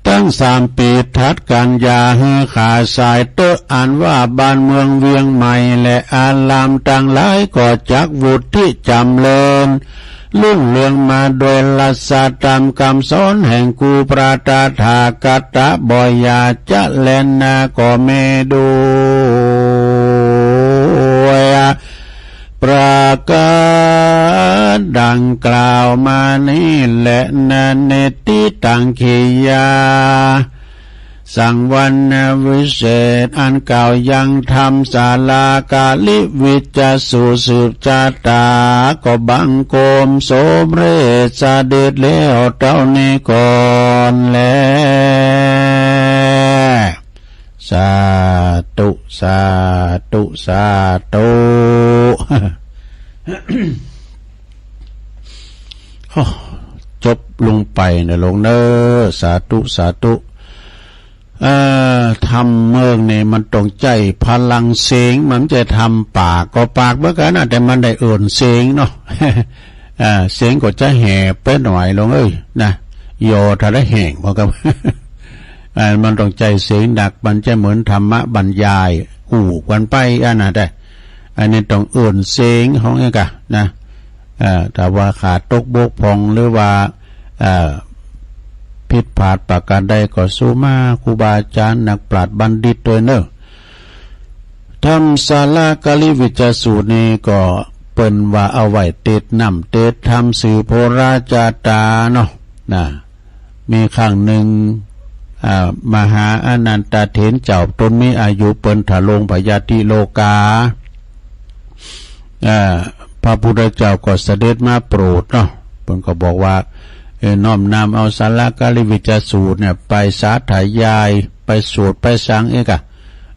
ตั้งสามปีทัดกัน อย่าหื้อขาดสายเต๊อะ อันว่าบ้านเมืองเวียงใหม่ และอารามทั้งหลายก็จักวุฒิจำเริญ รุ่งเรืองมาโดยรัศธรรมคำสอนแห่งครูพระตถาคตะ บ่อย่าจะแลนาก็มีด้วยประการดังกล่าวมานี้แลนา เนติตัง กิริยา สังวรรณวิเศษอันกล่าวยังธรรมสาลาการิวิจจสูตรสืบชาตา ก็บังคมสมเร็จเสด็จแล้วเท่านี้ก่อนแล สาธุ สาธุ สาธุ โอ้ จบลงไปนะโลมเนอ สาธุ สาธุ เอ่อ ธรรมเมิกนี่มันต้องใจ๊พลังเสียง มันบ่ใจ้ธรรมปาก ก็ปากเหมือนกั๋นนะ แต่มันได้เอิ้นเสียงเนาะ เอ่อ เสียงก็จะแหบไปหน่อยโลมเอ้ย นะ ยอถ้าได้แห้ง ว่ากั๋น เอ่อ มันต้องใจ๊เสียงหนัก มันจะเหมือนธรรมะบรรยาย อู้กั๋นไป อันนั้นแต่ อันนี้ต้องเอิ้นเสียงฮ้องเองกะนะ เอ่อ ถ้าว่าขาดตกบกพร่อง หรือว่า เอ่อ ผิดพลาดประการใดก็สุมาครูบาอาจารย์นักปราชญ์บัณฑิตด้วยเนอะ ธรรมสาลาการิวิจจสูตรนี้ก็เปิ้นว่าเอาไว้เตสน้ำเตสธรรม สืบโหราชาต๋าเนาะ นะ มีครั้งหนึ่ง อ่า มหาอานันทเถรเจ้า ต๋นมีอายุเปิ้นทรงพยาธิโรคา อ่า พระพุทธเจ้าก็เสด็จมาโปรดเนาะ เปิ้นก็บอกว่า เอ่อ น้อมนำเอาสาลาการิวิจจสูตรเนี่ย ไปสาธยาย ไปสวด ไปสังเองกะ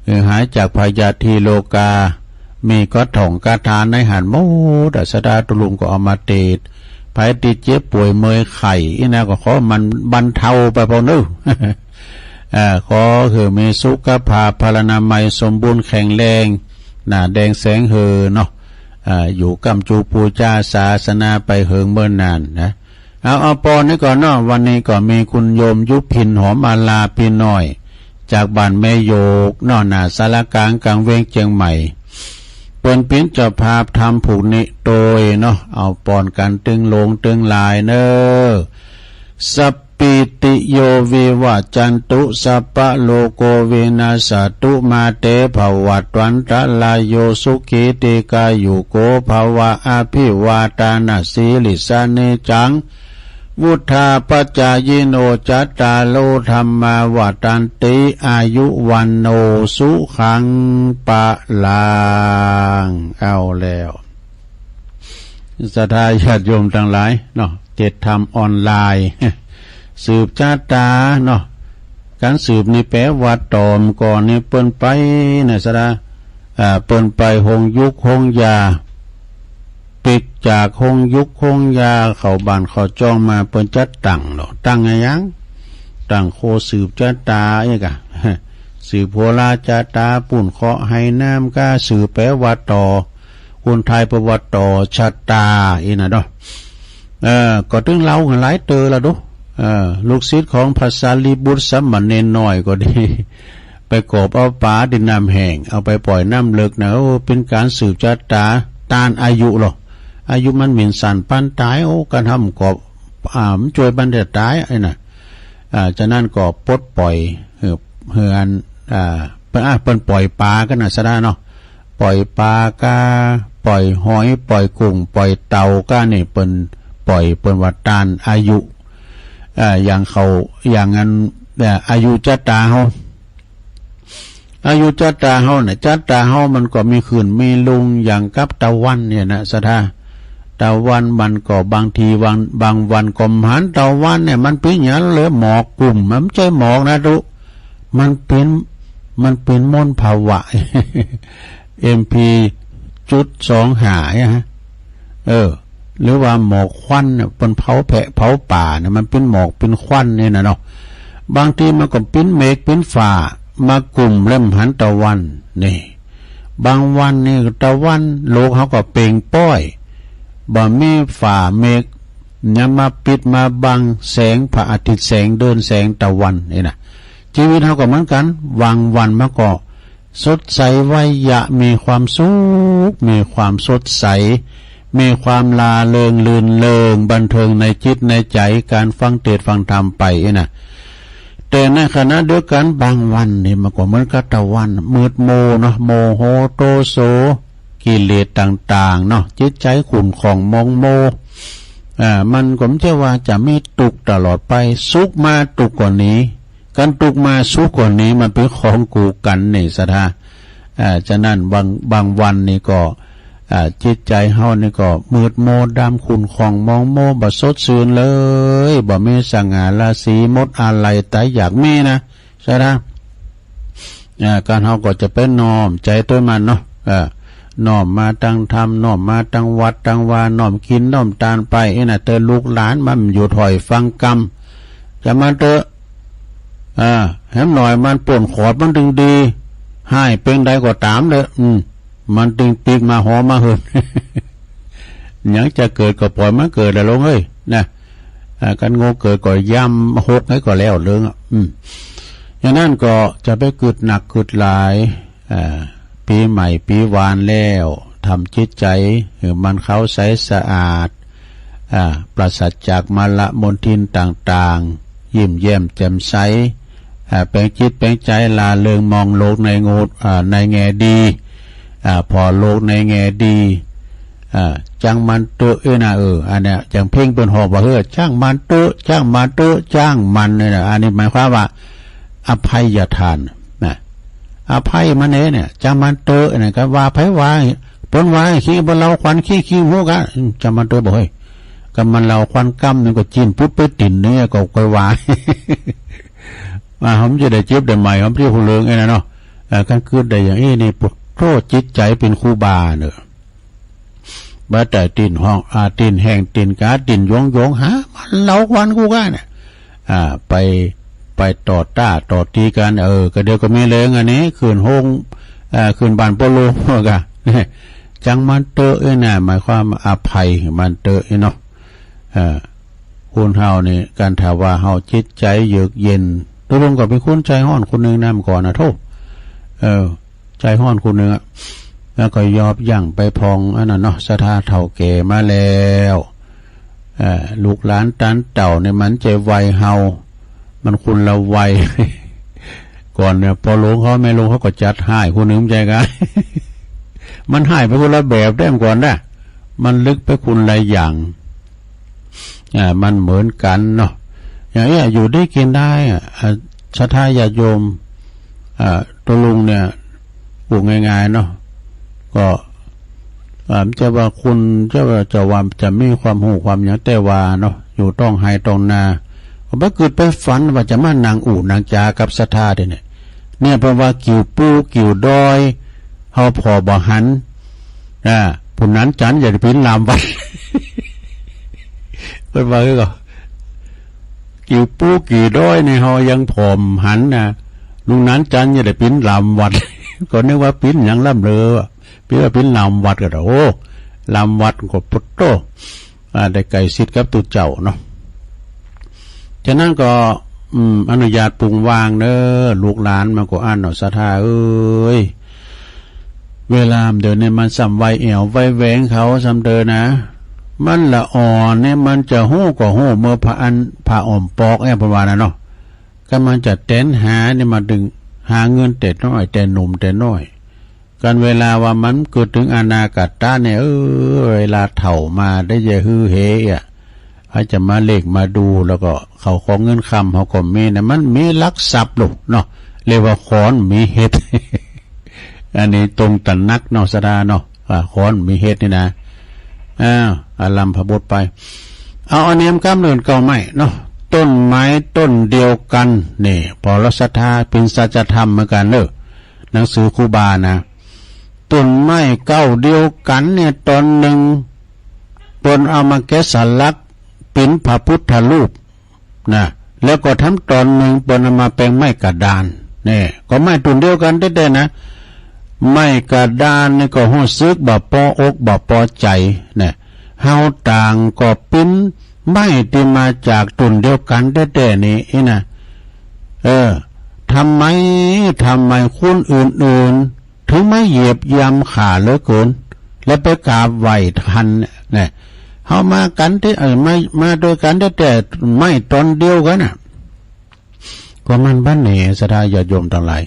เอ่อ หายจากพยาธิโรคา มีก็ท่องคาถาในหั้นหมดอะ ศรัทธาตุลุงก็เอามาเตส ไผตี้เจ็บป่วยเมื่อยไข้อี้นะ ก็ขอมันบรรเทาไปพอเนอะ เอ่อ ขอหื้อมีสุขภาพพลานามัยสมบูรณ์แข็งแรง หน้าแดงแสงเหินเนาะ เอ่อ อยู่ค้ำจูปูชาศาสนาไปเหิงเมินนานนะ เอา เอาปอนนี้ก่อนเนาะ วันนี้ก็มีคุณโยมยุพินหอมอาลาพี่น้อย จากบ้านแม่โยกเนาะ หน้าศาลากลางกลางเวียงเจียงใหม่ เปิ้นเป๋นเจ้าภาพธรรมผูกนิโตยเนาะ เอาปอนกั๋นตึงหลวงตึงหลายเนอะ สัพพีติโยวิวัชชันตุ สัพพะโรโควินัสสะตุ มาเตภวัตวันตะรายโย สุขีทีฆายุโกภะวะ อะภิวาทานะสีลิสสะ นิจจัง วุฑฒาปะจายิโน จัตตาโรธัมมา วัฑฒันติ อายุ วัณโณ สุขัง พะลัง เอาแล้ว ศรัทธาญาติโยมตังหลายเนาะ เตสธรรมออนไลน์ สืบชาต๋าเนาะ ก๋านสืบนี่แป๋ว่าต่อมก่อนนี่เปิ้นไปนะศรัทธา อ่า เปิ้นไปโฮงยุกโฮงยา ปิ๊กจากโฮงยุกโฮงยา เข้าบ้านเข้าจ้องมา เปิ้นจัดตั้งเนาะ ตั้งอะหยัง ตั้งโคสืบชาต๋าเองกะ สืบโหราชาต๋า ปูนเคราะห์ไฮ่น้ำ ก็สืบแป๋ว่าต่อ คนไทยแป๋ว่าต่อชะต๋าอี้นะเนาะ เอ่อ ก็ตึงเล่ากั๋นหลายเตื้อแล้วดู เอ่อ ลูกศิษย์ของพระสารีบุตรสามเณรน้อยก็ดี ไปกอบเอาป๋าตี้น้ำแห้ง เอาไปป่อยน้ำเลิกนะ โอ้ เป๋นก๋านสืบชาต๋า ต้านอายุลอ อายุมันหมิ่นสั้นปานต๋าย โอ้ ก๋านทำกอบ อ่า มันจ้วยบันเดต๋าย ไอ้น่ะ อ่า ฉะนั้นก็ปลดปล่อย เอ่อ เฮือน อ่า เปิ้น อ่า เปิ้นป่อยป๋ากั๋นนะศรัทธาเนาะ ป่อยป๋าก้า ป่อยหอย ป่อยกุ้ง ป่อยเต่าก้านี่ เปิ้นป่อย เปิ้นว่าต้านอายุ อ่า อย่างเขา อย่างอัน เอ่อ อายุชาต๋าเฮา อายุชาต๋าเฮาเนี่ย ชาต๋าเฮามันก็มีขึ้นมีลงอย่างกับตะวันเนี่ยนะศรัทธา ตะวันมันก็บางทีวัน บางวันก็บ่หันตะวันเนี่ย มันเป๋นหยังเหลือหมอกกุ้ม มันบ่ใจ้หมอกนะตุ๊ มันเป๋น มันเป๋นมลภาวะ เอ็มพีจุดสองห้า เนี่ยฮะ เออ หรือว่าหมอกควันเนี่ย เปิ้นเผาแพะเผาป่าเนี่ย มันเป๋นหมอกเป๋นควันเนี่ยนะเนาะ บางทีมันก็เป๋นเมฆเป๋นฟ้า มากุ้มแล้วบ่หันตะวัน นี่ บางวันนี่ตะวันโลกเฮาก็เปล่งปล้อย บ่มีฟ้าเมฆหยังมาปิดมาบังแสงพระอาทิตย์ แสงเดือน แสงตะวันนี่นะ ชีวิตเฮาก็เหมือนกั๋น บางวันมันก็สดใสไวยะ มีความสุข มีความสดใส มีความร่าเริงรื่นเริง บันเทิงในจิตในใจ๋ ก๋านฟังเตสน์ฟังธรรมไปอี้นะ แต่ในขณะเดียวกั๋นบางวันนี่มันก็เหมือนกับตะวันมืดมัวเนาะ โมโหโทโส กิเลสต่างๆ เนาะ จิตใจ๋ขุ่นข้องหมองมัว อ่า มันก็บ่ใจ้ว่าจะมีตุ๊กข์ตลอดไป สุขมาตุ๊กข์ก็หนี กันตุกข์มาสุขก็หนี มันเป๋นของคู่กั๋นนี่ศรัทธา อ่า ฉะนั้นบาง บางวันนี่ก็ อ่า จิตใจ๋เฮานี่ก็มืดมัวดำขุ่นข้องหมองมัว บ่สดชื่นเลย บ่มีสง่าราศี หมดอาลัยต๋ายอยากมีนะ ศรัทธา อ่า การเฮาก็จะไปน้อมใจ๋ตวยมันเนาะ เออ น้อมมาตังธรรม น้อมมาตังวัดตังวา น้อมกินน้อมตานไป อี้น่ะ เตอลูกหลานมันอยู่ถ้อยฟังกำ จะมาเตอะ อ่า แหมหน่อยมันป่นขอดมันตึงดี ฮ้ายเป๋นใดก็ต๋ามเด้อ อืม มันตึงปิ๊กมาหอมาเหิน หยังจะเกิดก็ปล่อยมันเกิดแหละลูกเอ้ย นะ อ่า กันโง่เกิดก็ย่ำหกให้ก็แล้วเรื่องอ่ะ อืม อย่างนั้นก็จะไปกึดหนักกึดหลาย อ่า ปี๋ใหม่ปี๋หวานแล้ว ทำจิตใจ๋หื้อมันขาวใสสะอาด อ่า ปราศจากมลมลทินต่างๆ ยิ้มแย้มแจ่มใส อ่า แป๋งจิตแป๋งใจ๋ร่าเริงมองโลกในโงด อ่า ในแง่ดี อ่า ผ่อโลกในแง่ดี อ่า จังมันเตอะเอ้ยนะ เออ อันเนี้ย อย่างเพลงเปิ้นฮ้องว่า เฮ้อ จังมันเตอะ จังมันเตอะ จังมันเนี่ยนะ อันนี้หมายความว่า อภัยทานนะ อภัยมันเองเนี่ย จังมันเตอะเนี่ย ก็ว่าไผว่า เปิ้นว่าขี้บ่เล่าควันขี้ขี้ฮู้กะ อืม จังมันเตอะบ่เฮ้ย ก็มันเล่าควันกำนี่ก็จิ้นปุ๊บไปติ่นเนี่ย ก็ค่อยว่า อ่า หอมจะได้เจ็บได้ไหม้ หอมจะฮู้เรื่องไอ้นั่นเนาะ อ่า คันกึดได้อย่างอี้นี่ ปวดโทษจิตใจ๋เป๋นครูบาเนอะ บ่าแต่ติ่นฮ้อง อ่า ติ่นแห้ง ติ่นกา ติ่นหยงหยง หามาเล่าควันกูกะเนี่ย อ่า ไป ไปต่อต้าต่อตีกั๋น เออ ก็เดี๋ยวก็มีเรื่องอันนี้ ขึ้นโฮง อ่า ขึ้นบ้านป้อหลวงกะ จังมันเตอะเอ้ยนะ หมายความอภัยมันเตอะเอ้ยเนาะ เอ่อ คนเฮานี่ การถ้าว่าเฮาจิตใจ๋เยือกเย็น ตกลงก็เป๋นคนใจ๋ฮ้อนคนหนึ่งนะ เมื่อก่อนนะ โธ่ เออ ใจ๋ฮ้อนคนหนึ่งอะ แล้วก็ยอบยั้งไปผ่องอันนั้นเนาะ ศรัทธาเฒ่าแก่มาแล้ว เอ่อ ลูกหลานตานเต้านี่มันจะวัยเฮา มันคนละวัย ก่อนเนี่ย ป้อหลวงเขาแม่หลวงเขาก็จัดฮ้ายคนหนึ่ง บ่ใจ้กะ มันฮ้ายไปคนละแบบเด้เมื่อก่อนนะ มันลึกไปคนละอย่าง อ่า มันเหมือนกั๋นเนาะ อย่างเนี้ย อยู่ดีกิ๋นดีอะ อ่า ศรัทธาญาติโยม อ่า ตกลงเนี่ย พูดง่ายๆ เนาะ ก็ อ่า จะว่าคน จะว่า จะว่าจะมีความฮู้ความหยัง แต่ว่าเนาะ อยู่ต้องไฮ่ต้องนา ก็ไปกึดไปฝันว่าจะมานั่งอู้นั่งจ๋ากับศรัทธาเดี๋ยวนี้ เนี่ย เพราะว่ากิ่วภูกิ่วดอย เฮาผ่อบ่หัน อ่า ผู้หนานจันทร์อย่าได้ปีนลามวัด เปิ้นว่าคือก็ กิ่วภูกิ่วดอยนี่เฮายังผ่อบ่หันนะ ลุงหนานจันทร์อย่าได้ปีนลามวัด ก็นึกว่าปีนหยังล้ำเลอ ปีนว่าปีนลามวัดก็ได้ โอ้ ลามวัดก็ปะโธ่ อ่า ได้ใก้ชิดกับตุ๊เจ้าเนาะ ฉะนั้นก็ อืม อนุญาตปรุงวางเด้อ ลูกหลานมันก็อั้นเนาะ ศรัทธาเอ้ย เวลาเดี๋ยวนี้มันส่ำวัยแอ่ววัยแหวงเขาส่ำเตอนะ มันละอ่อนเนี่ย มันจะฮู้ก็ฮู้เมื่อพระอัน พระอ้อมปอกเนี่ย เปิ้นว่านะเนาะ ก็มันจะแต๋นหาเนี่ย มาดึงหาเงินแต่น้อย แต่หนุ่มแต่น้อย กันเวลาว่ามันเกิดเถิงอนาคตะเนี่ย เออ เวลาเฒ่ามาได้จะหื้อเฮอะ ใผจะมาเลขมาดู แล้วก็เข้าของเงินคำเฮาก็มีนะ มันมีหลักทรัพย์ลูกเนาะ เรียกว่าขอนมีเห็ด อันนี้ตรงตระหนักเนาะ ศรัทธาเนาะ ว่าขอนมีเห็ดนี่นะ อ้าว อารัมภบทไป เอาอันเนมกำเนิดเก่าใหม่เนาะ ต้นไม้ต้นเดียวกัน นี่ พอเราศรัทธาเป็นสัจธรรมเหมือนกันเนอะ หนังสือครูบานะ ต้นไม้เก้าเดียวกันเนี่ย ตอนหนึ่งเปิ้นเอามาแกะสลักเป็นพระพุทธรูปนะ แล้วก็ทำตอนหนึ่งเปิ้นเอามาแปลงไม้กระดาน เนี่ย ก็ไม้ต้นเดียวกันแต๊ๆ นะ ไม้กระดานนี่ก็ฮู้สึกบ่ปออกบ่ปอใจ๋ เนี่ย เฮาต่างก็เป็นไม้ที่มาจากต้นเดียวกันแต๊ๆ นี่นะ เออ ทำไม ทำไมคนอื่นๆ ถึงมาเหยียบย่ำข้าเหลือเกิน แล้วไปกราบไหว้ท่านเนี่ย เฮามากันที่ เอ่อ มา มาด้วยกันแต๊ๆ ไม้ต้นเดียวกันน่ะ ก็มันบ่แน่ ศรัทธาญาติโยมทั้งหลาย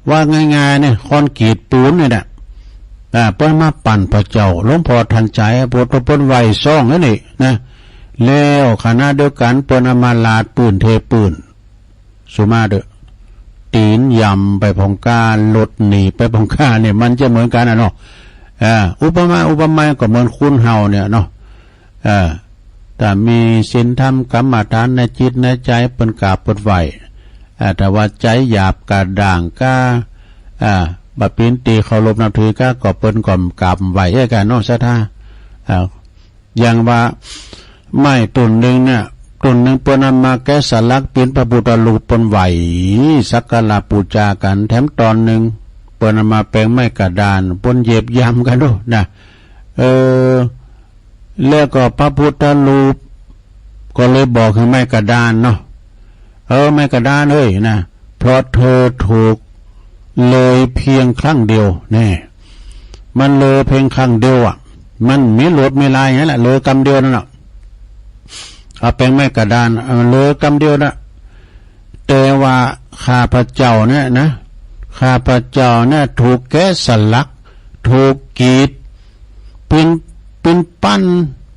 ว่าง่ายๆ เนี่ย คอนกรีตปูนเนี่ยนะ อ่า เปิ้นมาปั้นพระเจ้า หลวงพ่อทันใจ พระพุทธเปิ้นไหว้ซ่องนั่นนี่นะ แล้วขณะเดียวกันเปิ้นเอามาลาดปื้นเทปื้น สุมาเด้อ ตีนย่ำไปพ่องกา หลุดหนีไปพ่องกาเนี่ย มันจะเหมือนกันนะเนาะ อ่า อุปมา อุปไมยก็เหมือนคนเฮาเนี่ยเนาะ อ่า ถ้ามีศีลธรรมกรรมฐานในจิตในใจ เปิ้นกราบเปิ้นไหว้ อ่า ถ้าว่าใจหยาบกระด้างกา อ่า บ่เป๋นตี้เคารพนับถือกา ก็เปิ้นก็กราบไหว้เอ้ยกาเนาะ ศรัทธา อ่า อย่างว่าไม้ต้นหนึ่งเนี่ย ต้นหนึ่งเปิ้นเอามาแกะสลักเป๋นพระพุทธรูป เปิ้นไหว้สักการะบูชากัน แถมตอนหนึ่งเปิ้นเอามาแป๋งไม้กระดาน เปิ้นเหยียบย่ำกันดูนะ เออ แล้วก็พระพุทธรูปก็เลยบอกคือไม้กระดานเนาะ เออ ไม้กระดานเอ้ยนะ เพราะเธอถูกเลยเพียงครั้งเดียวแน่ มันเลยเพียงครั้งเดียวอ่ะ มันมีหลวดมีลายอย่างนั้นแหละ เลยกำเดียวนั่นน่ะ เอาแป๋งไม้กระดาน เอาเลยกำเดียวนะ แต่ว่าข้าพเจ้าเนี่ยนะ ข้าพเจ้าเนี่ยถูกแกะสลัก ถูกกรีด เป๋น เป๋นปั้น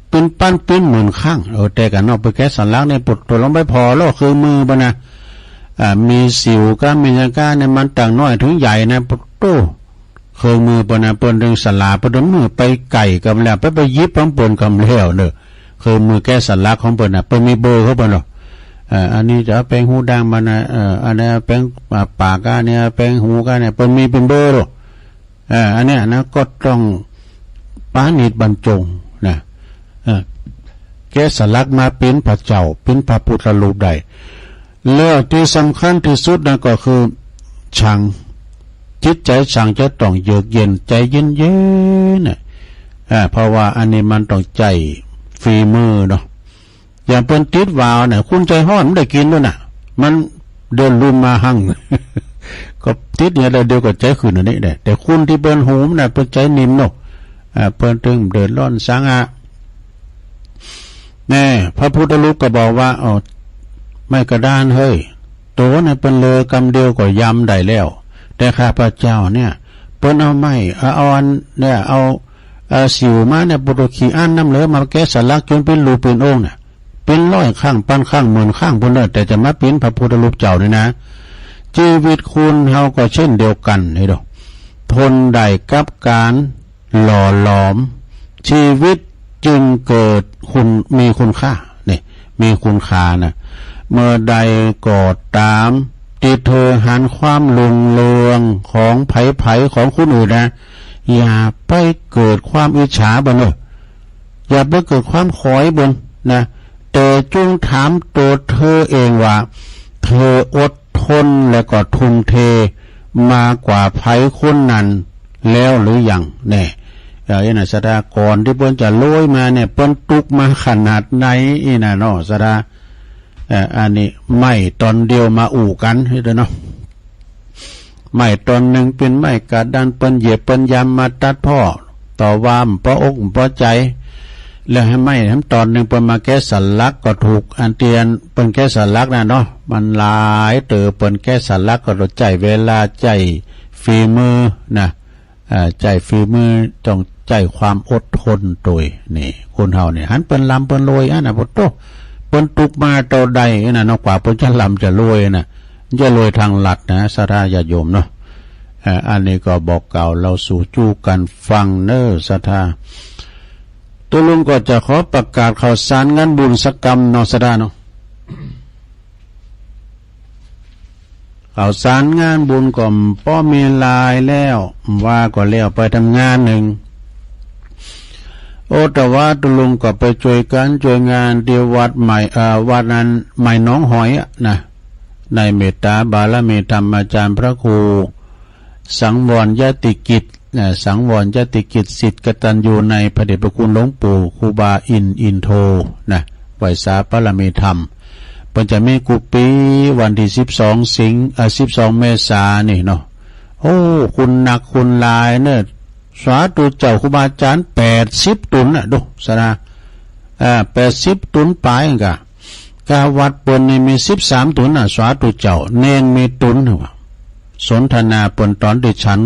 เป๋นปั้น เป๋นหมื่นครั้ง เออ แต่กั๋นเนาะ เปิ้นแกะสลักเนี่ย ปวดตัวลงไปผ่อโลกเครื่องมือเปิ้นนะ อ่า มีสิวกา มีหยังกาเนี่ย มันตั้งน้อยถึงใหญ่นะ ปะโต้ เครื่องมือเปิ้นนะ เปิ้นถึงสลา เปิ้นถึงมือไปไกลกำแล้ว ไป ไปหยิบของเปิ้นกำแล้วเนอะ เครื่องมือแกะสลักของเปิ้นนะ เปิ้นมีเบอร์ของเปิ้นเนาะ อ่า อันนี้จะเอาแป๋งฮูดังมานะ เอ่อ อันนี้แป๋ง อ่า ปากกาเนี่ย แป๋งฮูกาเนี่ย เปิ้นมีเป๋นเบอร์เนาะ เอ่อ อันเนี้ยนะ ก็ต้องปราณีตบรรจงนะ เอ่อ แกะสลักมาเป๋นพระเจ้า เป๋นพระพุทธรูปได้ แล้วที่สำคัญที่สุดนะก็คือ ช่าง จิตใจช่างจะต้องเยือกเย็น ใจเย็นๆ น่ะ อ่า เพราะว่าอันนี้มันต้องใจ๊ฝีมือเนาะ อย่างเปิ้นติดวาล์วน่ะ คนใจฮ้อนบ่ได้กินโลดน่ะ มันเดินลุ่มมาหั่ง ก็ติดเนี่ย แล้วเดี๋ยวก็ใจขึ้นอันนี้แหละ แต่คนที่เปิ้นฮู้น่ะ เปิ้นใจนิ่มเนาะ อ่า เปิ้นถึงเดือดร้อนสังอะ แน่ พระพุทธรูปก็บอกว่า เอาไม้กระดานเฮ้ย โตเนี่ยเปิ้นเลยกำเดียวก็ย่ำได้แล้ว แต่ข้าพเจ้าเนี่ย เปิ้นเอาไม้ เอา เอาอันเนี่ย เอา เอ่อ สิวมาเนี่ย ปวดขี้อั้นน้ำเหลือมาแกะสลักจนเป๋นรูปเป๋นองค์เนี่ย เป๋นร้อยครั้ง พันครั้ง หมื่นครั้งพู้นเน่อ แต่จะมาเป๋นพระพุทธรูปเจ้านี่นะ ชีวิตคนเฮาก็เช่นเดียวกันนี่ดอก ทนได้กับการหล่อหลอม ชีวิตจึงเกิดคุณ มีคุณค่า นี่ มีคุณค่านะ เมื่อใดก็ตามที่เธอหันความรุ่งเรืองของใผๆ ของคนอื่นนะ อย่าไปเกิดความอิจฉาเปิ้นเน่อ อย่าไปเกิดความขอยเปิ้นนะ แต่จงถามตัวเธอเองว่า เธออดทนและก็ทุ่มเทมากกว่าใผคนนั้นแล้วหรือยัง แน่ เอ่อ นี่นะ ศรัทธา ก่อนที่เปิ้นจะรวยมาเนี่ย เปิ้นตุ๊กข์มาขนาดไหน นี่นะเนาะ ศรัทธา เอ่อ อันนี้ไม้ต้นเดียวมาอู้กันนี่เด้อเนาะ ไม้ต้นหนึ่งเป๋นไม้กระดาน เปิ้นเหยียบเปิ้นย่ำมาตัดผ่อ ต่อว่าบ่ปออกบ่ปอใจ๋ แล้วไม้แถมต้นหนึ่งเปิ้นมาแกะสลักก็ถูก อันตี้เปิ้นแกะสลักน่ะเนาะ มันหลายเต๋อ เปิ้นแกะสลักก็ต้องใจ๊เวลา ใจ๊ฝีมือนะ อ่า ใจ๊ฝีมือ ต้องใจ๊ความอดทนโตย นี่ คนเฮานี่ หันเปิ้นร่ำเปิ้นรวยอันน่ะ ปะโต้ เปิ้นตุ๊กข์มาเต้าใดอันน่ะเนาะ กว่าเปิ้นจะร่ำจะรวยน่ะ จะรวยทางลัดนะ ศรัทธาญาติโยมเนาะ เอ่อ อันนี้ก็บอกกล่าวเล่าสู่จู้กั๋นฟังเน่อ ศรัทธา ตุ๊ลุงก็จะขอประกาศข่าวสารงานบุญสักกำเนาะ ศรัทธาเนาะ ข่าวสารงานบุญก็บ่มีหลายแล้ว ว่าก็แล้วไปตามงานนึ่ง โอ้ แต่ว่าตุ๊ลุงก็ไปจ้วยก๋านจ้วยงานตี้วัดใหม่ เอ่อ วัดนั้น ใหม่หนองหอยอะนะ ในเมตตาบารมีธรรมอาจารย์พระครูสังวรยติกิจ นะ สังวรยติกิจ ศิษย์กตัญญูในพระเดชพระคุณหลวงปู่ครูบาอินทร์ อินโท นะ ไหว้สาบารมีธรรม เปิ้นจะมีกู้ปี๋วันตี้สิบสองสิง เอ่อ สิบสองเมษานี่เนาะ โอ้ คนนักคนหลายเน่อ สาธุเจ้า ครูบาอาจารย์แปดสิบตนน่ะ ดู ศรัทธา เอ่อ แปดสิบตนป๋ายกะ กาวัดเปิ้นนี่มีสิบสามตนน่ะ สาธุเจ้า เณรมีตนหนึ่งว่ะ สนทนาเปิ้นตอนตี้ฉัน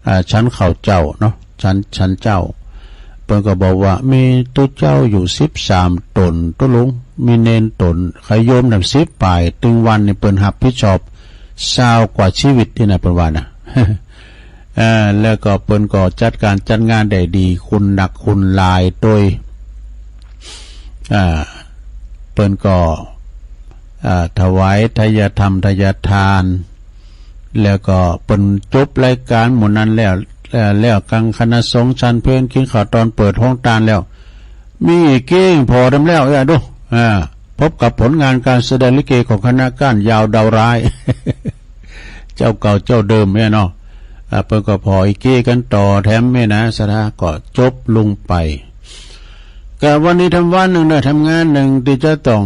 อ่า ฉันข้าวเจ้าเนาะ ฉัน ฉันเจ้า เปิ้นก็บอกว่ามีตุ๊เจ้าอยู่สิบสามตนตุ๊ลุง มีเณรต๋น ใคร่โยมนำสิบปาย ตึงวันนี้เปิ้นฮับผิดชอบซาวกว่าชีวิตนี่นะ เปิ้นว่านะ เอ่อ แล้วก็เปิ้นก็จัดการจัดงานได้ดี คุณหนักคุณหลายโดย อ่า เปิ้นก็ อ่า ถวายทายธรรมทายทาน แล้วก็เปิ้นจบรายการหมู่นั้นแล้ว เอ่อ แล้วกังคณะสงฆ์ฉันเพล กินข้าวตอนเปิดโฮงทานแล้ว มีอีกเก้งพอเต็มแล้ว เอ้ย ดู อ่า พบกับผลงานการแสดงลิเกของคณะก้านยาวดาวร้าย เจ้าเก่าเจ้าเดิมเนี่ยเนาะ อ่า เปิ้นก็พออีกเก้กันต่อแถมเนี่ยนะ ศรัทธาก็จบลงไป ก็วันนี้ทำวันหนึ่งเนอะ ทำงานหนึ่งที่จะต้อง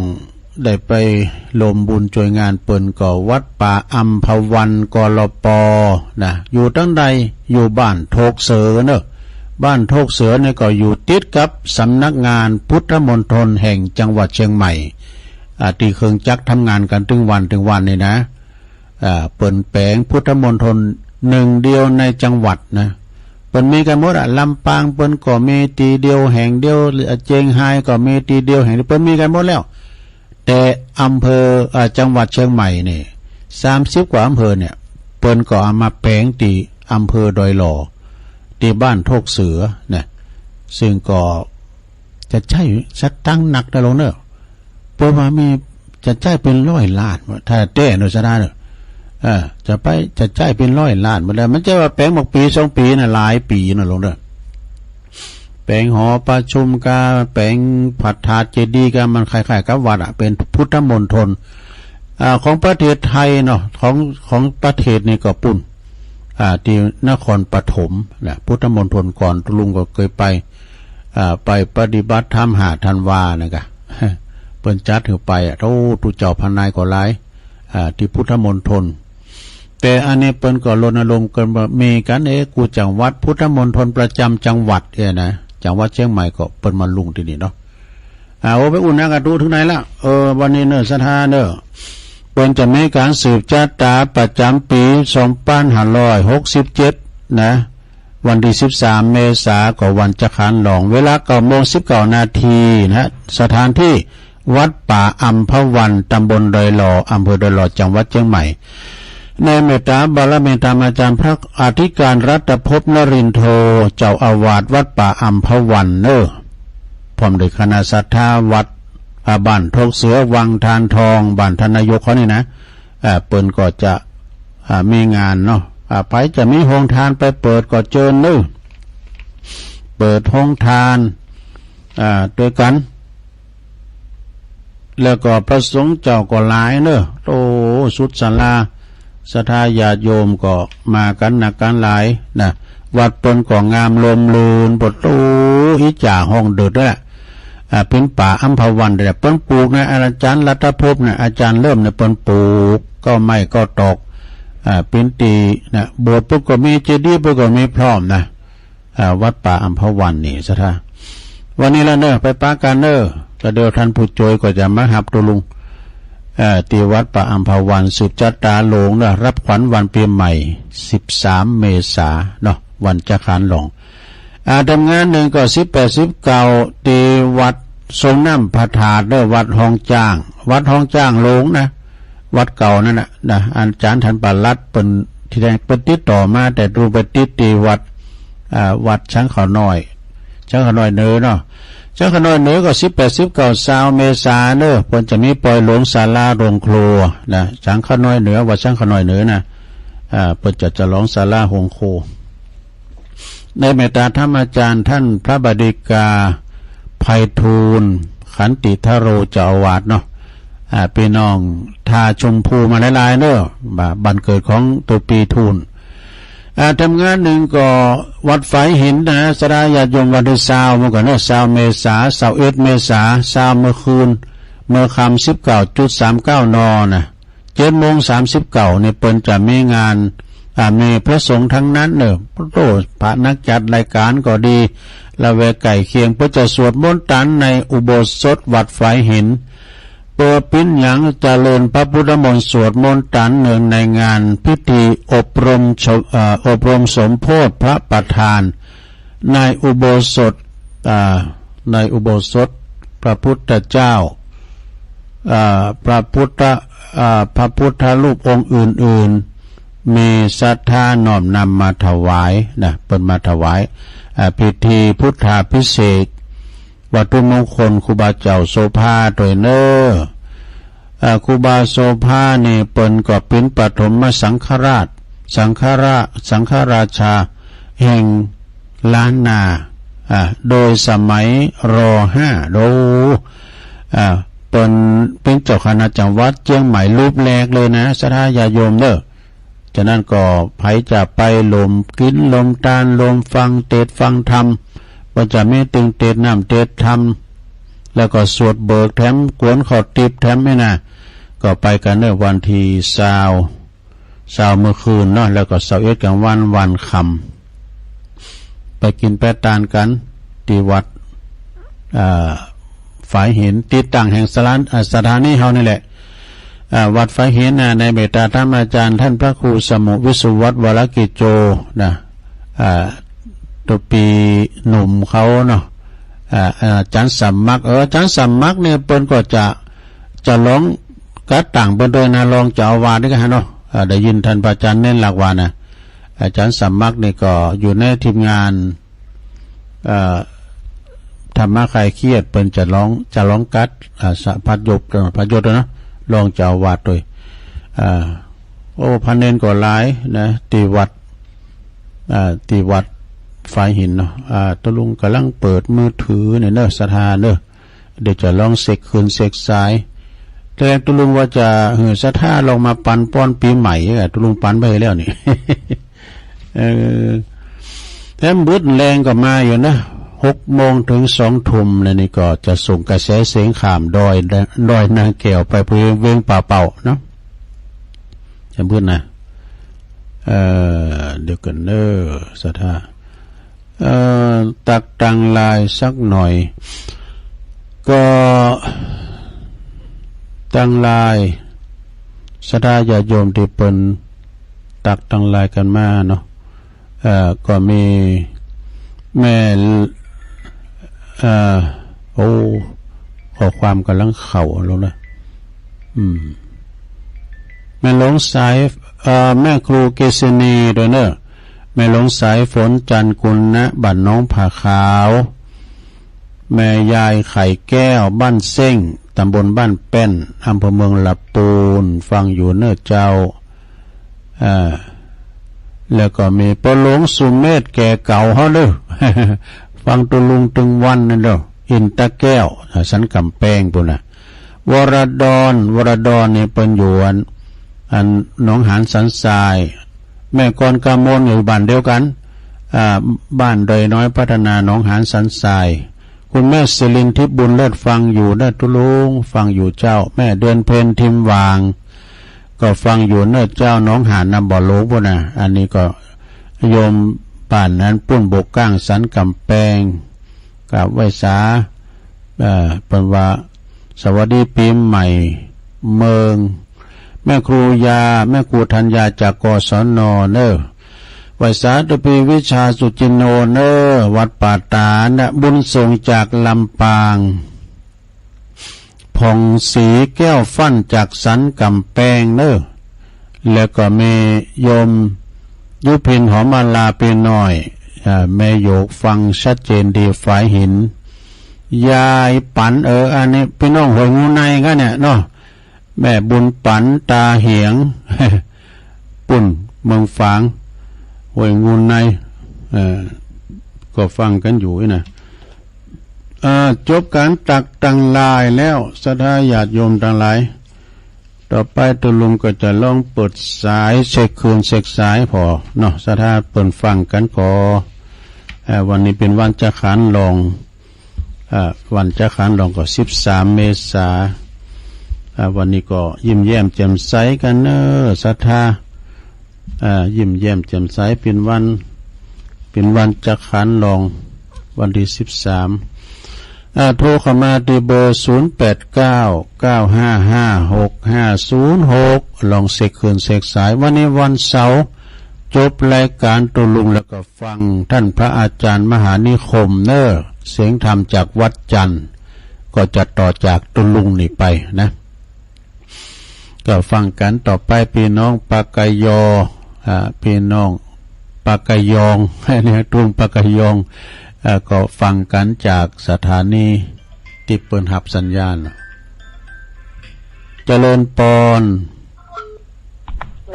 ได้ไปร่วมบุญช่วยงานเปิ้นก็วัดป่าอัมพวัน กลป นะ อยู่ตังใด อยู่บ้านโทกเสือเนอะ บ้านโทกเสือเนี่ยก็อยู่ติดกับสำนักงานพุทธมณฑลแห่งจังหวัดเชียงใหม่ อ่า ที่เครื่องจักรทำงานกันตึงวันตึงวันนี่นะ อ่า เปิ้นแป๋งพุทธมณฑลหนึ่งเดียวในจังหวัดนะ เปิ้นมีกันหมดอะ ลำปางเปิ้นก็มีตี้เดียวแห่งเดียว เจียงฮายก็มีตี้เดียวแห่งเดียว เปิ้นมีกันหมดแล้ว แต่อำเภอ อ่า จังหวัดเชียงใหม่นี่ สามสิบกว่าอำเภอเนี่ย เปิ้นก็เอามาแป๋งตี้อำเภอดอยหล่อ ตี้บ้านโทกเสือนะ ซึ่งก็จะใช้สตังค์หนักนะลุงเนอะ เปิ้นว่ามีจะใช้เป็นร้อยล้าน ถ้าแต๊เนอะ ศรัทธาเนอะ เออ จะไป จะใช้เป็นร้อยล้านหมดแล้ว มันจะว่าแป๋งบักปี๋สองปี๋นะ หลายปี๋นะลุงเนอะ แป๋งหอประชุมกา แป๋งพระธาตุเจดีย์กา มันคล้ายๆกับวัดอะ เป็นพุทธมณฑล อ่า ของประเทศไทยเนาะ ของ ของประเทศนี่ก็ปู้น อ่า ตี้นครปฐมนะ พุทธมณฑลก่อน ลุงก็เคยไป อ่า ไปปฏิบัติธรรมห้าธันวานะกะ เปิ้นจัดหื้อไปอะ โอ้ ตุ๊เจ้าพระนายก็หลาย อ่า ตี้พุทธมณฑล แต่อันนี้เปิ้นก็รณรงค์กันว่ามีกันเอง กู้จังหวัด พุทธมณฑลประจำจังหวัดเนี่ยนะ จังหวัดเชียงใหม่ก็เปิ้นมาลงตี้นี่เนาะ อ่า โอ้ ไปอุ่นนะกะ ตุ๊เถิงไหนละ เออ วันนี้เนอะ ศรัทธาเนอะ เปิ้นจะมีการสืบชะตาประจำปี๋สองพันห้าร้อยหกสิบเจ็ดนะ วันตี้สิบสามเมษาก็วันจักขานหลอง เวลาเก้าโมงสิบเก้านาทีนะ สถานที่วัดป่าอัมพวัน ตำบลดอยหล่อ อำเภอดอยหล่อ จังหวัดเชียงใหม่ ในเมตตาบารมีธรรมอาจารย์พระอธิการรัตภพนรินทโท เจ้าอาวาสวัดป่าอัมพวันเนอะ พร้อมด้วยคณะศรัทธาวัด อ่า บ้านโทกเสือ วังทานทอง บ้านท่านนายกเขานี่นะ อ่า เปิ้นก็จะ อ่า มีงานเนาะ อ่า ใผจะมีโฮงทานไปเปิดก็เจิญเนอะ เปิดโฮงทาน อ่า ด้วยกัน แล้วก็พระสงฆ์เจ้าก็หลายเนอะ โอ้ สุดศาลา ศรัทธาญาติโยมก็มากันนักกันหลายนะ วัดเปิ้นก็งามร่มรื่น ปะโต อิจฉาห้องเดือดด้วยแหละ อ่า เป๋นป่าอัมพวันเนี่ย เปิ้นปลูกนะ อาจารย์รัตภพเนี่ย อาจารย์เริ่มเนี่ย เปิ้นปลูกเก๊าไม้เก๊าตอก อ่า เป๋นตี้นะ โบสถ์เปิ้นก็มี เจดีย์เปิ้นก็มีพร้อมนะ อ่า วัดป่าอัมพวันนี่ ศรัทธา วันนี้ละเนอะ ไปปะกันเนอะ ก็เดี๋ยวท่านผู้ช่วยก็จะมาฮับตุ๊ลุง เอ่อ ตี้วัดป่าอัมพวัน สืบชะตาหลงเนอะ รับขวัญวันปี๋ใหม่ สิบสามเมษาเนาะ วันจักขานหลอง อ่า ทำงานหนึ่งก็สิบแปด สิบเก้า ตี้วัดทรงน้ำพระธาตุเนอะ วัดห้องจ้าง วัดห้องจ้างหลงนะ วัดเก่านั่นน่ะนะ อาจารย์ท่านประหลัดเปิ้น ตี้แรกเปิ้นติดต่อมา แต่ตุ๊ลุงไปติดตี้วัด อ่า วัดช้างเขาน้อย ช้างเขาน้อยเหนือเนาะ ช้างเขาน้อยเหนือก็สิบแปด สิบเก้า ซาวเมษาเนอะ เปิ้นจะมีปอยหลวงศาลาโฮงครัวนะ ช้างเขาน้อยเหนือ วัดช้างเขาน้อยเหนือนะ อ่า เปิ้นจะฉลองศาลาโฮงครัว ในเมตตาธรรมอาจารย์ท่านพระบดิกา ไพฑูรย์ ขันติทโร เจ้าอาวาสเนาะ อ่า พี่น้องท่าชมพูมาหลายๆเนอะ บ้า- บ้านเกิดของตุ๊ปีทูน อ่า ทำงานหนึ่งก็วัดฝายหินนะ ศรัทธาญาติโยม วันตี้ซาวมื้อก่อนเนอะ ซาวเมษา ซาวเอ็ดเมษา ซาวมื้อคืน มื้อค่ำ สิบเก้าจุดสามเก้า น นะ เจ็ดโมงสามสิบเก้านี่เปิ้นจะมีงาน อ่า มีพระสงฆ์ทั้งนั้นเนอะ โอ้ พระนักจัดรายการก็ดี ละแวกใกล้เคียง เปิ้นจะสวดมนต์ตันในอุโบสถวัดฝายหิน เปื้อปิ้นหยังเจริญพระพุทธมนต์สวดมนต์ตันเนืองในงานพิธีอบรมส- เอ่อ อบรมสมโภชพระประธาน ในอุโบสถ อ่า ในอุโบสถพระพุทธเจ้า อ่า พระพุทธ อ่า พระพุทธรูปองค์อื่นๆ มีศรัทธาน้อมนำมาถวายนะ เปิ้นมาถวาย อ่า พิธีพุทธาภิเษก วัตถุมงคลครูบาเจ้าโสภาโตยเนอ อ่า ครูบาโสภานี่เปิ้นก็เป๋นปฐมสังฆราช สังฆรา- สังฆราชาแห่งล้านนา อ่า โดยสมัย ร.ห้า โด อ่า เปิ้นเป๋นเจ้าคณะจังหวัดเจียงใหม่รูปแรกเลยนะ ศรัทธาญาติโยมเนอ ฉะนั้นก็ใผจะไปร่วมกิ๋นร่วมตานร่วมฟังเตสน์ฟังธรรม ก็จะมีตึงเตสน์น้ำเตสน์ธรรม แล้วก็สวดเบิกแถมกวนข้าวติ๊บแถมนี่นะ ก็ไปกั๋นเนอ วันตี้ซาว ซาวมื้อคืนเนาะ แล้วก็ซาวเอ็ดกลางวัน วันค่ำ ไปกิ๋นไปตานกั๋นตี้วัด อ่า ฝายหิน ตี้ตั้งแห่งสถาน- อ่า สถานีเฮานี่แหละ อ่า วัดฝายหินนะ ในเมตตาธรรมอาจารย์ท่านพระครูสมุวิสุวัฒน์วรกิจโจนะ อ่า ตัวปี๋หนุ่มเขาเนาะ อ่า อาจารย์สมัคร เออ อาจารย์สมัครเนี่ยเปิ้นก็จะ จะลองกัดตั้งเปิ้นโตยนะ รองเจ้าอาวาสนี่ก็ฮะเนาะ อ่า ได้ยินท่านพระอาจารย์เน้นหลักว่านะ อาจารย์สมัครนี่ก็อยู่ในทีมงาน เอ่อ ธรรมะคลายเครียด เปิ้นจะลอง จะลองกัด อ่า สะ- พระยศ เอ่อ พระยศเนาะ รองเจ้าอาวาสโตย อ่า โอ้ พระเณรก็หลายนะ ตี้วัด อ่า ตี้วัดฝายหินเนาะ อ่า ตะลุงก่ำลังเปิดมือถือเนี่ยเนอะ ศรัทธาเนอะ เดี๋ยวจะลองเช็คคืนเช็คสาย แต่ตะลุงว่าจะหื้อศรัทธาลองมาปันป้อนปี๋ใหม่อะ ตะลุงปันไปแล้วนี่ เออ แถมบึดแรงก็มาอยู่นะ หกโมงถึงสองทุ่มนะ นี่ก็จะส่งกระแสเสียงข้ามดอย ดอยนางแก้วไปภูเวียงป่าเป่าเนาะ แถมบึดนะ เอ่อ เดี๋ยวก่อนเนอะ ศรัทธา เอ่อ ตักตังไลน์สักหน่อย ก็ตังไลน์ ศรัทธาญาติโยมตี้เปิ้นตักตังไลน์กั๋นมาเนาะ เอ่อ ก็มีแม่ เอ่อ โอ้ ข้อความก่ำลังเข้าแล้วนะ อืม แม่หลวงสาย เอ่อ แม่ครูเกษณีโตยเนอะ แม่หลวงสายฝน จันทร์กุลนะ บ้านหนองผาขาว แม่ยายไข่แก้ว บ้านเซ้ง ตำบลบ้านแป้น อำเภอเมืองลำพูน ฟังอยู่เนอะเจ้า อ่า แล้วก็มีป้อหลวงสุเมธแก่เก่าเฮาเนอะ ฟังตะลุงตึงวันนั่นเนอะ อินตะแก้ว อ่า สันกำแพงปู้นน่ะ วรดร วรดรนี่เปิ้นอยู่อัน อันหนองหานสันทราย แม่กรกมลอยู่บ้านเดียวกั๋น อ่า บ้านดอยน้อยพัฒนา หนองหานสันทราย คุณแม่สิรินทิพย์บุญเลิศ ฟังอยู่เนอะตะลุง ฟังอยู่เจ้า แม่เดือนเพ็ญ ทิมหว่าง ก็ฟังอยู่เนอะเจ้า หนองหานน้ำบ่อหลวงปู้นน่ะ อันนี้ก็โยมบ้านนั้นปู้น บกก้างสันกำแพง กราบไหว้สา เอ่อ เปิ้นว่า สวัสดีปี๋ใหม่เมือง แม่ครูยา แม่ครูธัญญาจาก กศน เนอะ ไหว้สาธุปี๋วิชาสุจินโนเนอะ วัดป่าตาดนะ บุญส่งจากลำปาง ผ่องศรีแก้วฟั่นจากสันกำแพงเนอะ แล้วก็มีโยมยุพิน หอมมาลา ปี๋น้อย อ่า แม่โยก ฟังชัดเจนดี ฝายหิน ยายปั๋น เออ อันนี้พี่น้องห้วยงูในกันเนี่ยเนาะ แม่บุญปั๋น ตาเหียง ปู้น เมืองฝาง ห้วยงูใน เอ่อ ก็ฟังกั๋นอยู่นะ อ่า จบก๋านตักตังไลน์แล้ว ศรัทธาญาติโยมตังหลาย ต่อไปตะลุงก็จะลองเปิดสายเช็คคืนเช็คสายผ่อเนาะ ศรัทธาเปิ้นฟังกั๋นก่อ เอ่อ วันนี้เป๋นวันจักขันธ์ลอง อ่า วันจักขันธ์ลองก็สิบสามเมษา อ่า วันนี้ก็ยิ้มแย้มแจ่มใสกั๋นเนอะ ศรัทธา อ่า ยิ้มแย้มแจ่มใส เป๋นวัน เป๋นวันจักขันธ์ลอง วันตี้สิบสาม อ่า โทรเข้ามาตี้เบอร์ ศูนย์แปดเก้า เก้าห้าห้า หกห้าศูนย์หก ลองเช็คคืนเช็คสาย วันนี้วันเสาร์ จบรายก๋านตะลุงแล้วก็ฟังท่านพระอาจารย์มหานิคมเนอะ เสียงธรรมจากวัดจันทร์ ก็จะต่อจากตะลุงนี่ไปนะ ก็ฟังกันต่อไป พี่น้องปากกะยอ อ่า พี่น้องปากกะยอง เนี่ย ทุ่งปากกะยอง อ่า ก็ฟังกันจากสถานีที่เปิ้นฮับสัญญาณ เจริญปอน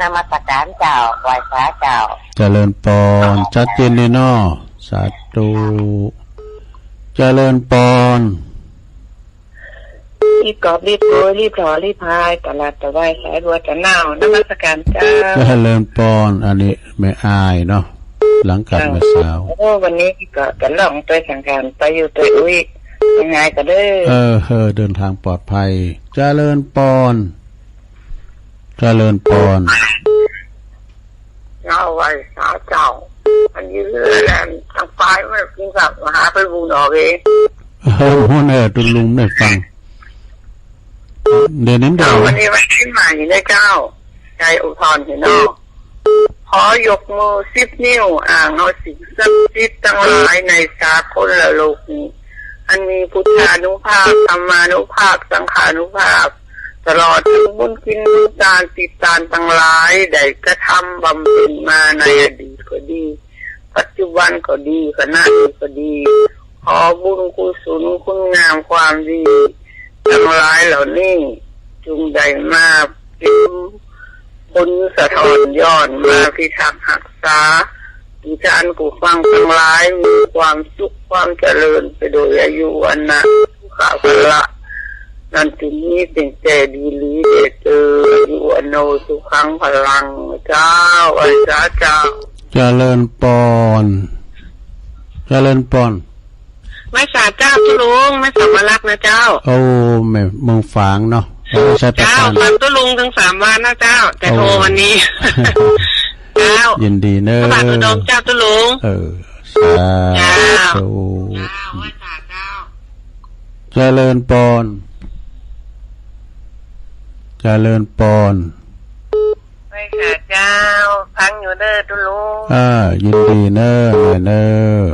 นมัสการเจ้า ไหว้สาเจ้า เจริญปอน ชัดเจนเลยเนาะ สาธุ เจริญปอน รีบกอบรีบโกย รีบถอรีบพาย ตลาดตะไวสายบัวตะนาว นมัสการเจ้า เจริญปอน อันนี้แม่อ้ายเนาะ หลังกับแม่สาว โอ้ วันนี้ก็จะล่องตวยสังขาร ไปอยู่ตวยอุ้ย ยังไงก็เด้อ เออ เออ เดินทางปลอดภัย เจริญปอน เจริญปอน เจ้าไหว้สาเจ้า อันนี้เรื่องแหละ ทางฝ่ายมันกินกับมหาไปบุญออกเอง เออ หัวหน้าตุลุงได้ฟัง เดี๋ยวนี้เดี๋ยว เอาวันนี้วันที่ใหม่นะเจ้า ใจอุทธรณ์เห็นเนาะ ขอยกมือสิบนิ้ว อ้างเอาสิ่งศักดิ์สิทธิ์ทั้งหลายในสากลโลกนี้ อันมีพุทธานุภาพ ธรรมานุภาพ สังฆานุภาพ ตลอดถึงบุญกินบุญทานติดตานทั้งหลาย ได้กระทำบำเพ็ญมาในอดีตก็ดี ปัจจุบันก็ดี ขณะนี้ก็ดี ขอบุญกุศลคุณงามความดี ทั้งหลายเหล่านี้ จงได้มาเป็นผลสะท้อนย้อนมาพิทักษ์รักษา ที่ท่านผู้ฟังทั้งหลายมีความสุขความเจริญไปโดยอายุวรรณะสุขะพละ นั้นที่นี้เป็นแต่ดีหลีเดเตอ อายุวรรณโนสุขังพลัง เจ้า ไหว้สาเจ้า เจริญปอน เจริญปอน ไหว้สาเจ้าตุ๊ลุง แม่สาวรักนะเจ้า โอ้ แม่เมืองฝางเนาะ เออ ใช่ เจ้า ประธาน ฟังตุ๊ลุงถึงสามวันนะเจ้า แต่โทร โอ้ วันนี้ เจ้า ยินดีเนอะ พระบาทอุดมเจ้าตุ๊ลุง เออ สา เจ้า ธุ เจ้า ไหว้สาเจ้า เจริญปอน เจริญปอน ไหว้สาเจ้า ฟังอยู่เด้อตุ๊ลุง อ่า ยินดีเนอะ แม่เนอะ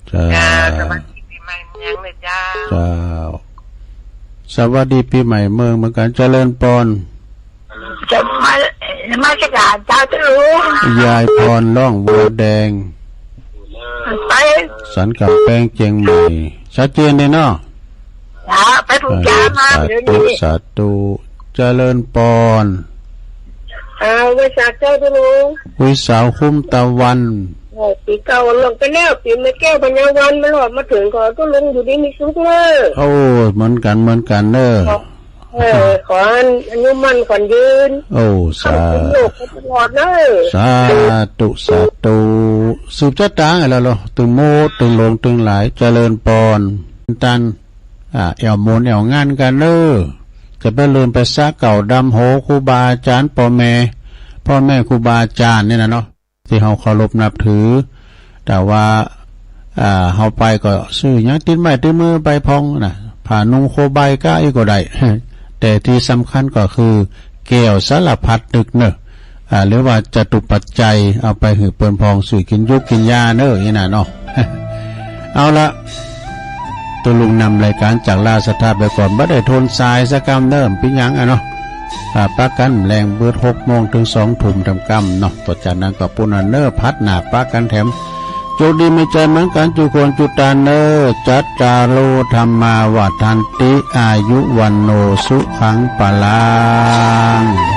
เจ้า เจ้า สวัสดีปีใหม่เมืองเลยเจ้า เจ้า สวัสดีปีใหม่เมืองเหมือนกัน เจริญปอน จะมา นมัสการเจ้าตุ๊ลุง ยายพรล่องบัวแดง ไป สันกำแพงเจียงใหม่ ชัดเจนเลยเนาะ จ้า ไปปลูกยางมา เออ สาธุ เดี๋ยวนี้ สาธุ เจริญปอน เออ ไหว้สาเจ้าตุ๊ลุง อุ้ยสาวคุ้มตะวัน เออ ปีเก่าล่วงไปแล้ว ปีแม่แก้วพญาวันมารอดมาถึง ขอตุ๊ลุงอยู่ดีมีสุขเนอะ โอ้ เหมือนกัน เหมือนกันเนอะ เออ ขออายุมั่นขวัญยืน โอ้ สา ค้ำคูณโลกไปตลอดเนอะ สาธุ สาธุ สืบชะตาไงล่ะเหรอ ตึงโมตึงหลวงตึงหลาย เจริญปอน ตัน อ่า แอวโมนแอวงานกันเนอะ จะไปลืมไปสาเก่าดำโห ครูบาอาจารย์ พ่อแม่ พ่อแม่ครูบาอาจารย์นี่นะเนาะ ที่เฮาเคารพนับถือ แต่ว่า อ่า เฮาไปก็ซื้อหยังติดไม้ติดมือไปพองนะ ผ้านุ่งโคบายก้าอีกก็ได้ แต่ที่สำคัญก็คือ แก้วสารพัดนึกเนอะ อ่า หรือว่าจตุปัจจัย เอาไปหื้อเปิ้นพอง ซื้อกินยูกกินยาเนอะ นี่นะเนาะ เอาละ ตุ๊ลุงนำรายการจากลาศรัทธาไปก่อน บ่ได้โทนสายสักกำเนิ่ม ปิ้งหยังอะเนาะ อ่า ปะกันแลงเบิดหกโมงถึงสองทุ่มทำกำเนาะ ต่อจากนั้นก็ปู้นเนอร์พัดหน้าปะกันแถม โชคดีมีชัยเหมือนกันจุคนจุตานเนอร์ จัตตาโร ธัมมา วัฑฒันติ อายุ วัณโณ สุขัง พลัง